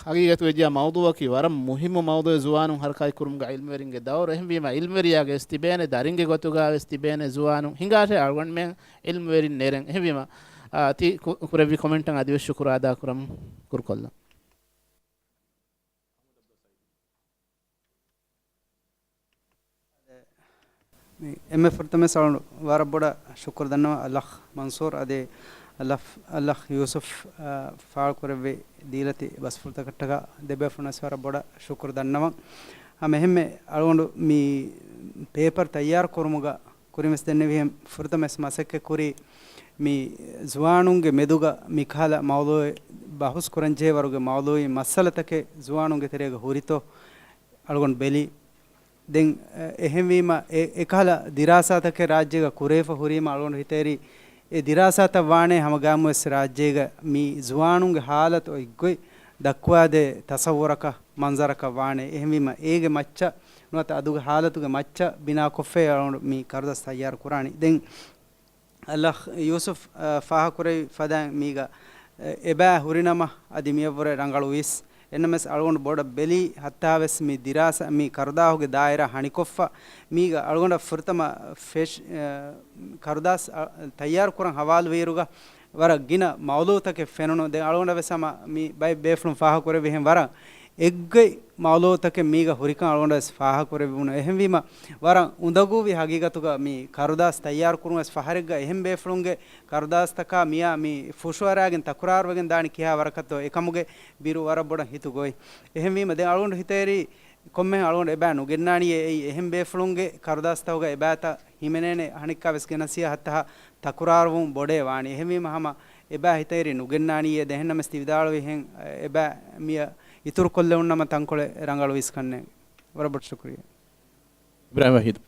ހަގީގަތު ވެއްޖާ މައުޟޫއަކީ ވަރަށް މުހިއްމު މައުޟޫއެއް ޒުވާނުން ހަރަކާތް ކުރުމުގަ އިލްމުވެރިންގެ ދައުރު. އެހެންވީމަ، އިލްމުވެރިޔާގެ ވެސް ތިބޭނެ، ދަރިންގެ ގޮތުގަ ވެސް ތިބޭނެ ޒުވާނުން ހިނގާށޭ އަޅުގަނޑުމެން އިލްމުވެރިން ނެރެން. އެހެންވީމަ، އާ، ތި ކު-، ކުރެއްވި ކޮމެންޓަށް އަދިވެސް ޝުކުރު އަދާކުރަމު ކުރުކޮށްލަން. މި އެންމެ ފުރަތަމަ ވެސް އަޅުގަނޑު ވަރަށް ބޮޑަށް ޝުކުރު ދަންނަވަން އަލްއަޚް މަންސޫރް އަދި އަލްއަޚް، އަލްއަޚް ޔޫސުފް، އާ، ފާޅު ކުރެއްވި ދީލަތި ބަސްފުޅުތަކަށްޓަކާ ދެބޭފުޅުން ވެސް ވަރަށް ބޮޑަށް ޝުކުރު ދަންނަވަން. ހަމަ އެހެންމެ އަޅުގަނޑު މި ޕޭޕަރު ތައްޔާރު ކުރުމުގަ ކުރިން ވެސް ދެންނެވިހެން ފުރަތަމަ ވެސް މަސައްކަތް ކުރީ މި ޒުވާނުންގެ މެދުގަ މިކަހަލަ މައުޟޫއެއް ބަހުސް ކުރަންޖެހޭ ވަރުގެ މައުޟޫޢީ މައްސަލަތަކެއް ޒުވާނުންގެ ތެރޭގަ ހުރިތޯ އަޅުގަނޑު ބެލި. ދެން، އެ، އެހެންވީމަ، އެ، އެކަހަލަ ދިރާސާތަކެއް ރާއްޖޭގަ ކުރެވިފަ ހުރީމަ އަޅުގަނޑު ހިތަށް އެރީ، އެ ދިރާސާތައް ވާނެ ހަމަ ގާމުވެސް ރާއްޖޭގަ މި ޒުވާނުންގެ ހާލަތު އޮތްގޮތް ދައްކުވާދޭ ތަޞައްވުރަކަށް، މަންޒަރަކަށް ވާނެ. އެހެންވީމަ، އޭގެ މައްޗަށް ނުވަތަ އަދުގެ ހާލަތުގެ މައްޗަށް ބިނާކޮށްފައި އަޅުގަނޑު މި ކަރުދަސް ތައްޔާރު ކުރާނީ. ދެން އަލްއަޚް ޔޫސުފް، އަ، ފާހަގަކުރެއްވި ފަދައިން މީގަ އެ، އެބައި ހުރިނަމަ އަދި މިޔަށްވުރެ ރަނގަޅުވީސް. އެންނަމެސް އަޅުގަނޑު ބޮޑަށް ބެލީ ހައްތާވެސް މި ދިރާސާ މި ކަރުދާހުގެ ދާއިރާ ހަނިކޮށްފަ، މީގަ އަޅުގަނޑަށް ފުރަތަމަ ފެށް-، އެ، ކަރުދާސް، އަ، ތައްޔާރު ކުރަން ހަވާލުވިއިރުގަ ވަރަށް ގިނަ މައުލޫއުތަކެއް ފެނުނު. ދެން އަޅުގަނޑަށް ވެސް ހަމަ މި ބައެއް ބޭފުޅުން ފާހަގަކުރެއްވިހެން ވަރަށް އެއްގޮތް މައުލޫއުތަކެއް މީގަ ހުރިކަން އަޅުގަނޑަށް ވެސް ފާހަގަކުރެއްވުނު. އެހެންވީމަ ވަރަށް އުނދަގޫވި ހަގީގަތުގަ މި ކަރުދާސް ތައްޔާރު ކުރުން ވެސް ފަހަރެއްގަ އެހެން ބޭފުޅުންގެ ކަރުދާސްތަކާ މިޔާ މި ފުށުއަރާގެން ތަކުރާރުވެގެން ދާނީ ކިހާ ވަރަކަށްތޯ އެކަމުގެ ބިރު ވަރަށް ބޮޑަށް ހިތު ގޮތް. އެހެންވީމަ ދެން އަޅުގަނޑު ހިތަށް އެރީ ކޮންމެހެން އަޅުގަނޑު އެބައި ނުގެންނާނީއޭ އެއީ އެހެން ބޭފުޅުންގެ ކަރުދާސްތަކުގަ އެބައިތައް ހިމެނޭނެ އަނެއްކާވެސް ގެނަސް ހިޔާ ހައްތަހާ ތަކުރާރުވުން ބޮޑޭ ވާނީ. އެހެންވީމަ ހަމަ އެބައި ހިތަށް އެރީ ނުގެންނާނީއޭ ދެން އެހެންނަމަސް ތި ވިދާޅުވިހެން އެބައި މިޔަށް އިތުރުކޮށްލެވުންނަމަ ތަންކޮޅެއް ރަނގަޅުވީސް ކަންނޭނގެ. ވަރަށް ބޮޑަށް ޝުކުރިއްޔާ. އިބްރާހިމް ވަހީދު.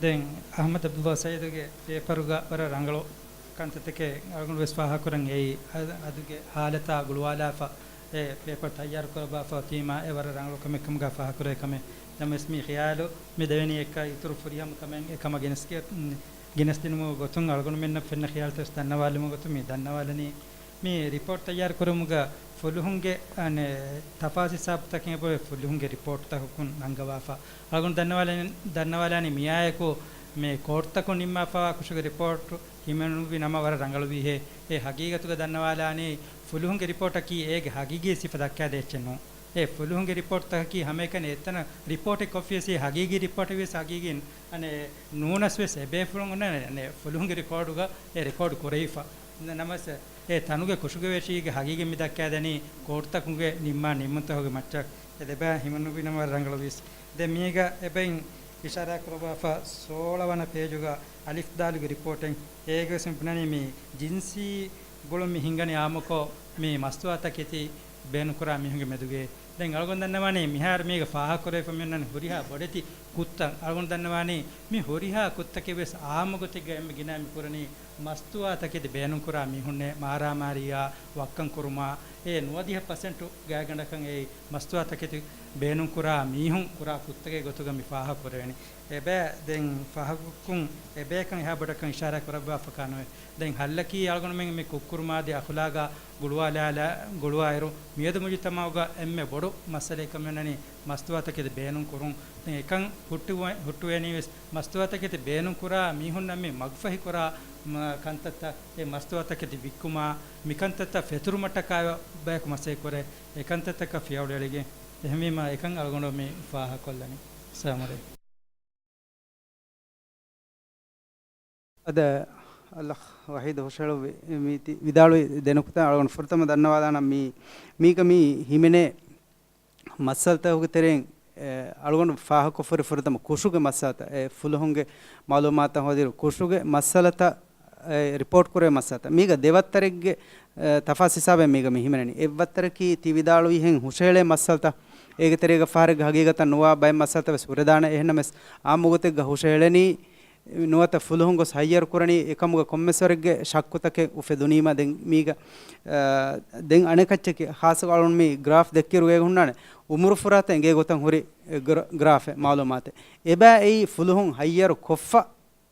ދެން އަޙްމަދު ޢަބްދުﷲ ސައީދުގެ ޕޭޕަރުގަ ވަރަށް ރަނގަޅު ކަންތައްތަކެއް އަޅުގަނޑު ވެސް ފާހަގަކުރަން އެއީ. އަ-، އަދުގެ ހާލަތާ ގުޅުވާލާފަ އެ ޕޭޕަރު ތައްޔާރު ކުރައްވާފަ އޮތީމާ އެ ވަރަށް ރަނގަޅު ކަމެއް ކަމުގަ ފާހަގަކުރެވޭ ކަމެއް. ނަމަވެސް މި ޚިޔާލު މި ދެވެނީ އެއްކަ އިތުރު ފުރިހަމަ ކަމެއް އެ ކަމަށް ގެނެސްގެ-، ގެނެސްދިނުމުގެ ގޮތުން އަޅުގަނޑުމެންނަށް ފެންނަ ޚިޔާލުތައް ވެސް ދަންނަވާލުމުގެ ގޮތުން މި ދަންނަވާލަނީ. މި ރިޕޯޓް ތައްޔާރު ކުރުމުގަ ފުލުހުންގެ، އަނެއް، ތަފާސް ހިސާބުތަކެއް އެބައޮތް ފުލުހުންގެ ރިޕޯޓްތަކަކުން ނަންގަވާފަ. އަޅުގަނޑު ދަންނަވާލަނީ، ދަންނަވާލާނީ މިއާއެކު މި ކޯޓްތަކުން ނިންމާފައިވާ ކުށުގެ ރިޕޯޓް ހިމެނުއްވި ނަމަ ވަރަށް ރަނގަޅުވީހޭ. އެ ހަގީގަތުގަ ދަންނަވާލާނީ ފުލުހުންގެ ރިޕޯޓަކީ އޭގެ ހަގީގީ ސިފަ ދައްކާދޭ އެއްޗެއް ނޫން. އެ ފުލުހުންގެ ރިޕޯޓްތަކަކީ ހަމައެކަނި އެތަނަށް ރިޕޯޓެއް ކޮށްފިޔަސީ ހަގީގީ ރިޕޯޓެއް ވިޔަސް ހަގީގީން އަނެއް ނޫނަސް ވެސް އެބޭފުޅުން އޮންނަ އަނެއް ފުލުހުންގެ ރިކޯޑުގަ އެ ރެކޯޑު ކުރެވިފަ. ނަމަވެސް އެ ތަނުގެ ކުށުގެ ވެށީގެ ހަގީގަތް މި ދައްކާދެނީ ކޯޓްތަކުގެ ނިންމާ ނިންމުންތަކުގެ މައްޗަށް. އެ ދެބައި ހިމެނުއްވި ނަމަ ވަރަށް ރަނގަޅުވީސް. ދެން މީގަ އެބައިން އިޝާރާތް ކުރައްވާފަ ސޯޅަ ވަނަ ޕޭޖުގަ އަލިފް ދާލުގެ ރިޕޯޓެއް. އޭގެ ވެސް މި ބުނަނީ މި ޖިންސީ ގުޅުން މި ހިންގަނީ އާއްމުކޮށް މި މަސްތުވާތަކެތި ބޭނުންކުރާ މީހުންގެ މެދުގައޭ. ދެން އަޅުގަނޑު ދަންނަވާނީ މިހާރު މީގަ ފާހަގަކުރެވިފަ މި އޮންނަނީ ހުރިހާ ބޮޑެތި ކުށްތައް. އަޅުގަނޑު ދަންނަވާނީ މި ހުރިހާ ކުށްތަކެއް ވެސް އާއްމު ގޮތެއްގަ އެންމެ ގިނައިން މި ކުރަނީ މަސްތުވާތަކެތި ބޭނުންކުރާ މީހުންނޭ މާރާމާރީއާ ވައްކަން ކުރުމާ އެ ނުވަދިހަ ޕަސެންޓު ގާތްގަނޑަކަށް އެއީ މަސްތުވާތަކެތި ބޭނުންކުރާ މީހުން ކުރާ ކުށްތަކެއް ގޮތުގަ މި ފާހަގަކުރެވެނީ. އެބައި ދެން ފާހަގަކޮށް އެބައިކަން އެހާ ބޮޑަކަށް އިޝާރާތް ކުރައްވާފަކާ ނުވޭ. ދެން ހައްލަކީ އަޅުގަނޑުމެން މި ކުށްކުރުމާ އަދި އަޚުލާގާ ގުޅުވާލާ، ގުޅުވާއިރު މިއަދު މުޖުތަމައުގަ އެންމެ ބޮޑު މައްސަލައެއް ކަމަށް އޮންނަނީ މަސްތުވާތަކެތި ބޭނުން ކުރުން. ދެން އެކަން ހުއްޓުވެ-، ހުއްޓުވޭނީ ވެސް މަސްތުވާތަކެތި ބޭނުން ކުރާ މީހުންނަށް މި މަގުފަހި ކުރާ މަ-، ކަންތައްތައް އެ މަސްތުވާތަކެތި ވިއްކުމާ މިކަންތައްތައް ފެތުރުމަށްޓަކާ ބަޔަކު މަސައްކަތް ކުރޭ. އެ ކަންތައްތަކަށް ފިޔަވަޅު އެޅިގެން. އެހެންވީމަ އެކަން އަޅުގަނޑު މި ފާހަގަކޮށްލަނީ. އައްސަލާމު ޢަލައިކުމް. އަދަ އަލްއަޚް ވަޙީދު ހުށަހެޅުއްވި މީތި ވިދާޅުވި ދެނެއް ނުކުތާ އަޅުގަނޑު ފުރަތަމަ ދަންނަވާލާނަން މީ، މީގަ މި ހިމެނޭ މައްސަލަތަކުގެ ތެރެއިން، އެ، އަޅުގަނޑު ފާހަގަކޮށްފައި ފުރަތަމަ ކުށުގެ މައްސަލަތައް، އެ، ފުލުހުންގެ މައުލޫމާތަށް ހޯދިއިރު ކުށުގެ މައްސަލަތައް، އެ، ރިޕޯޓް ކުރޭ މައްސަލަތައް. މީގަ ދެވައްތަރެއްގެ، އެ، ތަފާސް ހިސާބެއް މީގަ މި ހިމެނެނީ. އެއްވައްތަރަކީ ތި ވިދާޅުވިހެން ހުށަހެޅޭ މައްސަލަތައް. އޭގެ ތެރޭގަ ފަހަރެއްގަ ހަގީގަތަށް ނުވާ ބައެއް މައްސަލަތައް ވެސް ހުރެދާނެ. އެހެންނަމަވެސް އާއްމު ގޮތެއްގަ ހުށަހެޅެނީ ނުވަތަ ފުލުހުން ގޮސް ހައްޔަރު ކުރަނީ އެކަމުގަ ކޮންމެސްވަރެއްގެ ޝައްކުތަކެއް އުފެދުނީމަ ދެން މީގަ، އާ، ދެން އަނެކައްޗަކީ ޚާއްޞަކޮށް އަޅުން މި ގްރާފް ދެއްކިއިރު އޭގަ ހުންނާނެ އުމުރު ފުރާތައް އެނގޭ ގޮތަށް ހުރި، އެ، ގްރ-، ގްރާފެއް މައުލޫމާތެއް. އެބައި އެއީ ފުލުހުން ހައްޔަރު ކޮށްފަ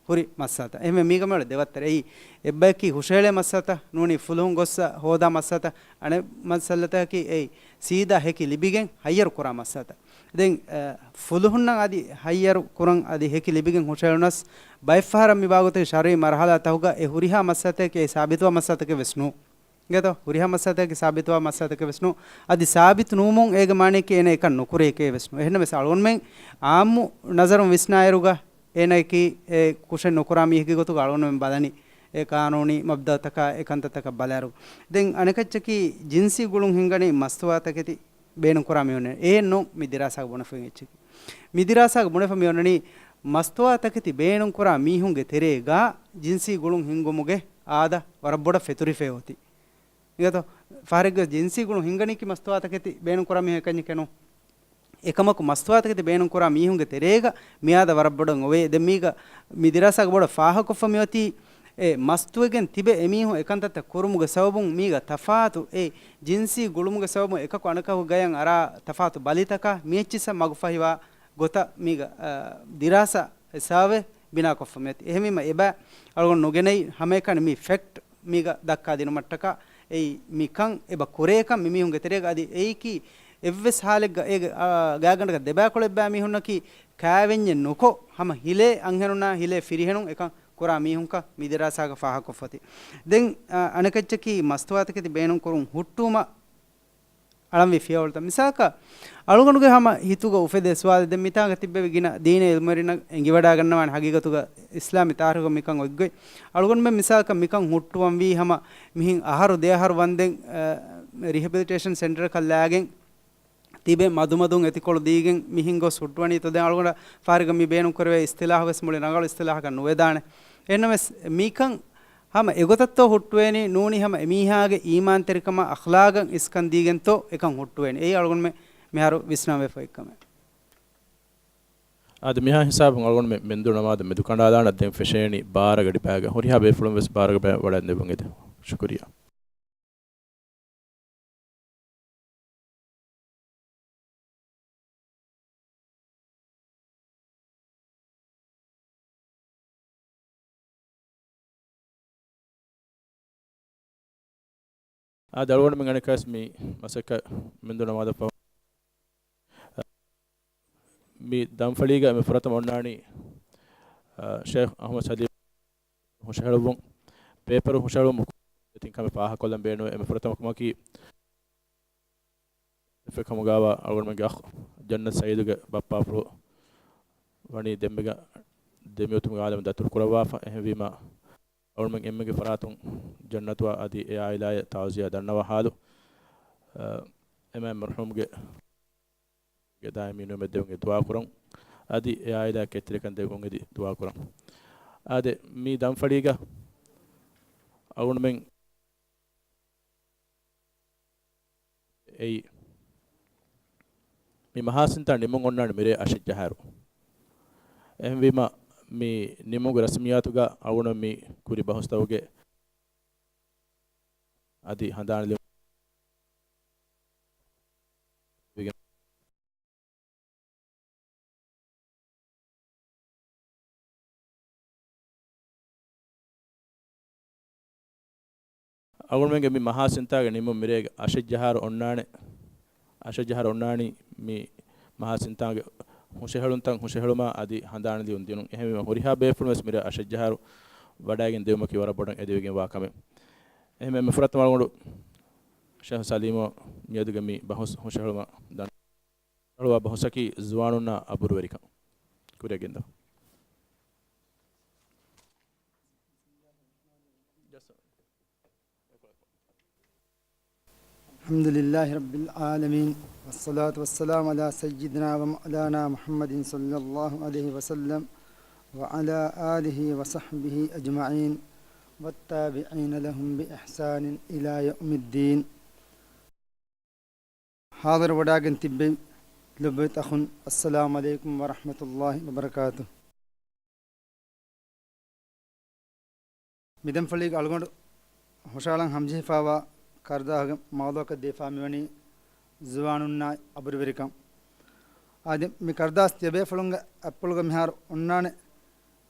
ހުރި މައްސަލަތައް. އެހެންވެ މީގަ މިއުޅޭ ދެވައްތަރެއް. އެއީ އެއްބަޔަކީ ހުށަހެޅޭ މައްސަލަތައް ނޫނީ ފުލުހުން ގޮއްސަ ހޯދާ މައްސަލަތައް. އަނެއް މައްސަލަތަކީ އެއީ ސީދާ ހެކި ލިބިގެން ހައްޔަރު ކުރާ މައްސަލަތައް. ދެން، އަ، ފުލުހުންނަށް އަދި ހައްޔަރު ކުރަން އަދި ހެކި ލިބިގެން ހުށަހެޅުނަސް، ބައެއްފަހަރަށް މި ބާގޮތަށް ޝަރުއީ މަރުހަލާތަކުގަ އެ ހުރިހާ މައްސަލަތަކެއް ސާބިތުވާ މައްސަލަތަކެއް ވެސް ނޫން. އިނގޭތޯ؟ ހުރިހާ މައްސަލަތަކެއް ސާބިތުވާ މައްސަލަތަކެއް ވެސް ނޫން. އަދި ސާބިތު ނުވުމުން އޭގެ މާނައަކީ އޭނަ އެކަން ނުކުރޭކޭ ވެސް ނޫން. އެހެންނަމަވެސް އަޅުގަނޑުމެން އާއްމު ނަޒަރުން ވިސްނާއިރުގަ އޭނައަކީ އެ ކުށެއް ނުކުރާ މީހެއްގެ ގޮތުގަ އަޅުގަނޑުމެން ބަލަނީ. އެ ޤާނޫނީ މަބްދައުތަކާ އެ ކަންތައްތަކަށް ބަލާއިރު. ދެން އަނެކައްޗަކީ ޖިންސީ ގުޅުން ހިންގަނީ މަސްތުވާތަކެތި ބޭނުންކުރާ މީހުންނޭ. އެއެއް ނޫން މި ދިރާސާގަ ބުނެފަ އެއްޗަކީ. މި ދިރާސާގަ ބުނެފަ މި އޮންނަނީ މަސްތުވާތަކެތި ބޭނުންކުރާ މީހުންގެ ތެރޭގަ ޖިންސީ ގުޅުން ހިންގުމުގެ އާދަ ވަރަށް ބޮޑަށް ފެތުރިފައި އޮތީ. އިނގޭތޯ؟ ފަހަރެއްގަ ޖިންސީ ގުޅުން ހިންގަނީކީ މަސްތުވާތަކެތި ބޭނުންކުރާ މީހުން އެކަންޏެކޭ ނޫން. އެކަމަކު މަސްތުވާތަކެތި ބޭނުންކުރާ މީހުންގެ ތެރޭގަ މިއާދަ ވަރަށް ބޮޑަށް އޮވޭ. ދެން މީގަ މި ދިރާސާގަ ބޮޑަށް ފާހަގަކޮށްފަ މިއޮތީ، އެ މަސްތުވެގެން ތިބެ އެމީހުން އެކަންތައްތައް ކުރުމުގެ ސަބަބުން މީގަ ތަފާތު އެ ޖިންސީ ގުޅުމުގެ ސަބަބުން އެކަކު އަނެކަކު ގަޔަށް އަރާ ތަފާތު ބަލިތަކާ މިއެއްޗިއްސަށް މަގުފަހިވާ ގޮތަށް މީގަ، އަ، ދިރާސާ ސާވޭ ބިނާކޮށްފަ މިއޮތީ. އެހެންވީމަ އެބަ އަޅުގަނޑު ނުގެނައި ހަމައެކަނި މި ފެކްޓް މީގަ ދައްކާ ދިނުމަށްޓަކާ އެއީ މިކަން އެބަ ކުރޭކަން މިމީހުންގެ ތެރޭގަ އަދި އެއީކީ އެއްވެސް ހާލެއްގަ އޭގެ، އާ، ގާތްގަނޑަކަށް ދެބައިކުޅަ އެއްބައި މީހުންނަކީ ކާވެންޏެއް ނުކޮށް، ހަމަ ހިލޭ އަންހެނުންނާ ހިލޭ ފިރިހެނުން އެކަން ކުރާ މީހުންކަން މި ދިރާސާގަ ފާހަގަކޮށްފަތި. ދެން، އާ، އަނެކައްޗަކީ މަސްތުވާތަކެތި ބޭނުންކުރުން ހުއްޓުވުމަށް އަޅަންވީ ފިޔަވަޅުތައް. މިސާލަކަށް، އަޅުގަނޑުގެ ހަމަ ހިތުގަ އުފެދޭ ސުވާލެއް ދެން މިތާނގަ ތިއްބެވި ގިނަ ދީނީ އިލްމުވެރިންނަށް އެނގިވަޑާގަންނަވާނެ ހަގީގަތުގަ އިސްލާމީ ތާރީޚުގަ މިކަން އޮތްގޮތް. އަޅުގަނޑުމެން މިސާލަކަށް މިކަން ހުއްޓުވަންވީ ހަމަ މިހެން އަހަރު ދެއަހަރު ވަންދެން، އަ، ރިހެބިލިޓޭޝަން ސެންޓަރަކަށް ލާގެން ތިބެ މަދުމަދުން އެތިކޮޅު ދީގެން މިހެން ގޮސް ހުއްޓުވަނީތޯ؟ ދެން އަޅުގަނޑަށް ފާރިގަ މި ބޭނުންކުރެވޭ އިސްތިލާހުވެސް މުޅި ރަނގަޅު އިސްތިލާހަކަށް ނުވެދާނެ. އެހެންނަމަވެސް މިކަން ހަމަ އެގޮތަށްތޯ ހުއްޓުވޭނީ؟ ނޫނީ ހަމަ އެމީހާގެ އީމާންތެރިކަމާ އަޚްލާގަށް އިސްކަން ދީގެންތޯ އެކަން ހުއްޓުވޭނީ. އެއީ އަޅުގަނޑުމެން މިހާރު ވިސްނާންވެފަ އޮތްކަމެއް. އާދެ، މިހާ ހިސާބުން އަޅުގަނޑުމެން މެންދުރު ނަމާދަށް މެދުކަނޑާލާނަށް ދެން ފެށޭނީ ބާރަ ގަޑިބައިގަ. ހުރިހާ ބޭފުޅުން ވެސް ބާރަ ގަޑިބައި ވަޑައިން ދެއްވުން އެދެން. ޝުކުރިއްޔާ. އާދެ، އަޅުގަނޑުމެން އަނެއްކާވެސް މި މަސައްކަތް މެންދުރު ނަމާދަށް ފަހު، މި ދަންފަޅީގަ އެންމެ ފުރަތަމަ އޮންނާނީ، އަ، ޝޭޚް އަޙްމަދު ސަލީމް ހުށަހެޅުއްވުން، ޕޭޕަރު ހުށަހެޅުމު ތިން ކަމެއް ފާހަގަކޮށްލަން ބޭނުންވޭ. އެންމެ ފުރަތަމަ ކަމަކީ، އެފެ ކަމުގާވާ އަޅުގަނޑުމެންގެ އަޚް ޖަންނަތް ސައީދުގެ ބައްޕާފުޅު ވަނީ ދެންމެގަ ދެމިއޮތުމުގެ އާލަމަށް ދަތުރު ކުރައްވާފަ. އެހެންވީމަ، އަޅުގަނޑުމެން އެންމެގެ ފަރާތުން ޖަންނަތުވާ އަދި އެ އާއިލާއަށް ތާޒިޔާ ދަންނަވާ ހާލު، އަ، އެމާ މަރްޙޫމްގެ ގެ ދާއިމީ ނިޢުމަތް ދެވުން އެދި ދުޢާ ކުރަން. އަދި އެ އާއިލާ ކެތްތެރިކަން ދެވުން އެދި ދުޢާ ކުރަން. އާދެ، މި ދަންފަޅީގަ އަޅުގަނޑުމެން އެއީ، މި މަހާސިންތާ ނިމުން އޮންނާނެ މިރޭ އަށެއްޖަހާއިރު. އެހެންވީމަ، މި ނިމުމުގެ ރަސްމިއްޔާތުގަ އަޅުގަނޑު މި ކުރި ބަހުސްތަކުގެ އަދި ހަނދާން ލިޔުން އަޅުގަނޑުމެންގެ މި މަހާސިންތާގެ ނިމުން މިރޭގެ އަށެއްޖަހާއިރު އޮންނާނެ. އަށެއްޖަހާއިރު އޮންނާނީ މި މަހާސިންތާގެ ހުށަހެޅުންތައް ހުށަހެޅުމާ އަދި ހަނދާން ލިޔުން ދިނުން. އެހެންވީމަ ހުރިހާ ބޭފުޅުން ވެސް މިރޭ އަށެއްޖަހާއިރު ވަޑައިގެން ދިއުމަކީ ވަރަށް ބޮޑަށް އެދިވެގެންވާ ކަމެއް. އެހެންވެ މި ފުރަތަމަ އަޅުގަނޑު ޝޭޚް ސަލީމު މިއަދުގެ މި ބަހުސް ހުށަހެޅުމަށް ދަން ހުށަހެޅުވާ ބަހުސަކީ ޒުވާނުންނާ އަބުރުވެރިކަން. ކުރިއަށް ގެންދަވާ. الحمد لله رب العالمين، والصلاة والسلام على سيدنا ومولانا محمد صلى الله عليه وسلم وعلى آله وصحبه أجمعين والتابعين لهم بإحسان إلى يوم الدين. ހާޟިރު ވަޑައިގެން ތިއްބެވި ލޮބުވެތި އަޚުން، އައްސަލާމު ޢަލައިކުމް ވަރަޙްމަތުﷲި ވަބަރަކާތުހު. މިދަންފަޅީގަ އަޅުގަނޑު ހުށަހަޅަން ހަމަޖެހިފައިވާ ކަރުދާހުގެ މައުޟޫޢަކަށް ދީފާ މިވަނީ ޒުވާނުންނާ އަބުރުވެރިކަން. އާދެ، މި ކަރުދާސް ތިޔަބޭފުޅުންގެ އަތްޕުޅުގަ މިހާރު އޮންނާނެ.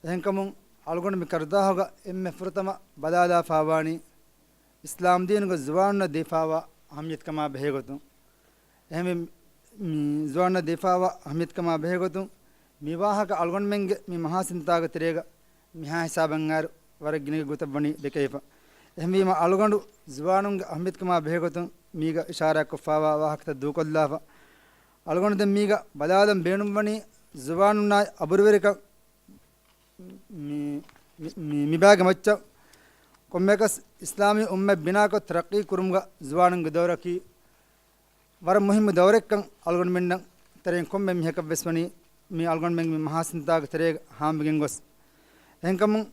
އެހެންކަމުން އަޅުގަނޑު މި ކަރުދާހުގަ އެންމެ ފުރަތަމަ ބަލާލާފައިވާނީ އިސްލާމްދީނުގެ ޒުވާނުންނަށް ދީފާވާ އަހައްމިޔަތުކަމާ ބެހޭގޮތުން. އެހެންވެ، މި ޒުވާނުންނަށް ދީފާވާ އަހައްމިޔަތުކަމާ ބެހޭގޮތުން މި ވާހަކަ އަޅުގަނޑުމެންގެ މި މަހާސިންތާގެ ތެރޭގަ މިހާ ހިސާބަށް އައިރު ވަރަށް ގިނަ ގޮތަށް ވަނީ ދެކެވިފަ. އެހެންވީމަ އަޅުގަނޑު ޒުވާނުންގެ އަހައްމިޔަތުކަމާ ބެހޭގޮތުން މީގަ އިޝާރާތްކޮށްފައިވާ ވާހަކަތައް ދޫކޮށްލާފަ. އަޅުގަނޑު ދެން މީގަ ބަލާލަން ބޭނުންވަނީ ޒުވާނުންނާއި އަބުރުވެރިކަން މި، މި، މި، މިބާގެ މައްޗަށް ކޮންމެއަކަސް އިސްލާމީ އުއްމަތް ބިނާކޮށް ތަރައްޤީ ކުރުމުގަ ޒުވާނުންގެ ދައުރަކީ ވަރަށް މުހިއްމު ދައުރެއްކަން އަޅުގަނޑުމެންނަށް ތެރެއިން ކޮންމެ މީހަކަށް ވެސް ވަނީ މި އަޅުގަނޑުމެންގެ މި މަހާސިންތާގެ ތެރޭގަ ހާމަވެގެން ގޮސް. އެހެންކަމުން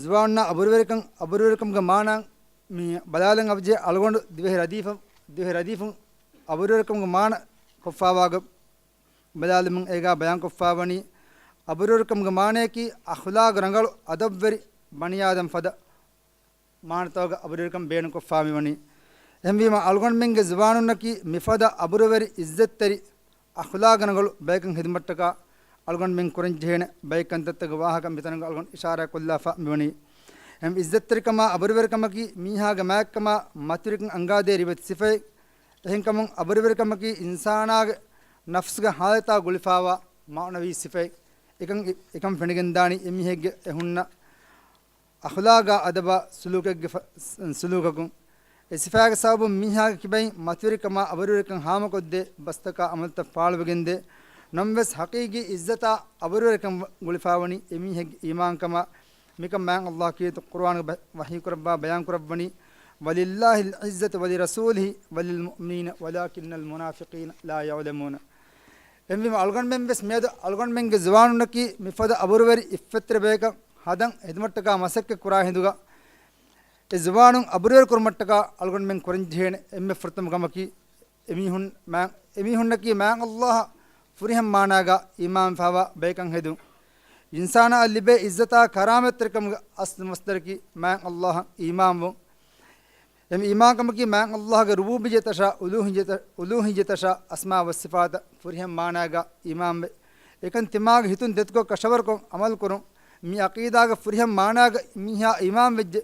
ޒުވާނުންނާ އަބުރުވެރިކަން، އަބުރުވެރިކަމުގެ މާނަ މި ބަލާލަން އަވަޖެ އަޅުގަނޑު ދިވެހި ރަދީފުން، ދިވެހި ރަދީފުން އަބުރުވެރިކަމުގެ މާނަ ކޮށްފައިވާ ގޮތް ބަލާލުމުން އޭގާ ބަޔާންކޮށްފައިވަނީ އަބުރުވެރިކަމުގެ މާނަޔަކީ އަޚްލާގު ރަނގަޅު އަދަބުވެރި ބަނީއާދަމް ފަދަ މާނަތަކުގަ އަބުރުވެރިކަން ބޭނުންކޮށްފާ މިވަނީ. އެހެންވީމަ، އަޅުގަނޑުމެންގެ ޒުވާނުންނަކީ މިފަދަ އަބުރުވެރި އިއްޒަތްތެރި އަޚްލާގު ރަނގަޅު ބަޔަކަށް ހެދުމަށްޓަކާ އަޅުގަނޑުމެން ކުރަންޖެހޭނެ ބައެއް ކަންތައްތަކުގެ ވާހަކަ މިތަނުގަ އަޅުގަނޑު އިޝާރާތްކޮށްލާފަ މިވަނީ. އެހެން އިއްޒަތްތެރިކަމާ އަބުރުވެރިކަމަކީ މީހާގެ މާތްކަމާ މަތިވެރިކަން އަންގާދޭ ރިވެތި ސިފައެއް. އެހެންކަމުން އަބުރުވެރިކަމަކީ އިންސާނާގެ ނަފްސުގެ ހާލަތާ ގުޅިފާވާ މާނަވީ ސިފައެއް. އެކަން، އެކަން ފެނިގެންދާނީ އެމީހެއްގެ އެ ހުންނަ އަޚުލާގާ އަދަބާ ސުލޫކެއްގެ ފަ-، ސުލޫކަކުން. އެ ސިފައިގެ ސަބަބުން މީހާގެ ކިބައިން މަތިވެރިކަމާ އަބުރުވެރިކަން ހާމަކޮށްދޭ ބަސްތަކާ އަމަލުތައް ފާޅުވެގެންދޭ. ނަމަވެސް ހަޤީޤީ އިއްޒަތާ އަބުރުވެރިކަން ގުޅިފާވަނީ އެމީހެއްގެ އީމާންކަމާ. މިކަން މާތް ﷲ ކީރިތި ޤުރުއާނުގަ ބަ-، ވަޙީކުރައްވާ ބަޔާންކުރައްވަނީ، "ولله العزة ولرسوله وللمؤمنين ولكن المنافقين لا يعلمون." އެހެންވީމަ އަޅުގަނޑުމެން ވެސް މިއަދު އަޅުގަނޑުމެންގެ ޒުވާނުންނަކީ މިފަދަ އަބުރުވެރި އިއްފަތްތެރި ބަޔަކަށް ހަދަން ހެދުމަށްޓަކާ މަސައްކަތް ކުރާ ހިނދުގަ، އެ ޒުވާނުން އަބުރުވެރި ކުރުމަށްޓަކާ އަޅުގަނޑުމެން ކުރަންޖެހޭނެ އެންމެ ފުރަތަމަ ކަމަކީ، އެމީހުން މާ-، އެމީހުންނަކީ މާތް ﷲ އަށް ފުރިހަމަ މާނާގާ އީމާންވެފާވާ ބަޔަކަށް ހެދުން. އިންސާނާއަށް ލިބޭ އިއްޒަތާ ކަރާމަތްތެރިކަމުގެ އަސްލު މަޞްދަރަކީ މާތް ﷲ އަށް އީމާންވުން. އެމް އީމާންކަމަކީ މާތް ﷲ ގެ ރުބޫބިއްޔަތަށާ އުލޫހިއްޔަތަ-، އުލޫހިއްޔަތަށާ އަސްމާ ވައްސިފާތަށް ފުރިހަމަ މާނާގާ އީމާންވެ، އެކަން ތިމާގެ ހިތުން ދެތިކޮށް ކަށަވަރުކޮށް ޢަމަލުކުރުން. މި ޢަޤީދާގެ ފުރިހަމަ މާނާގަ މީހާ އީމާންވެއްޖެ،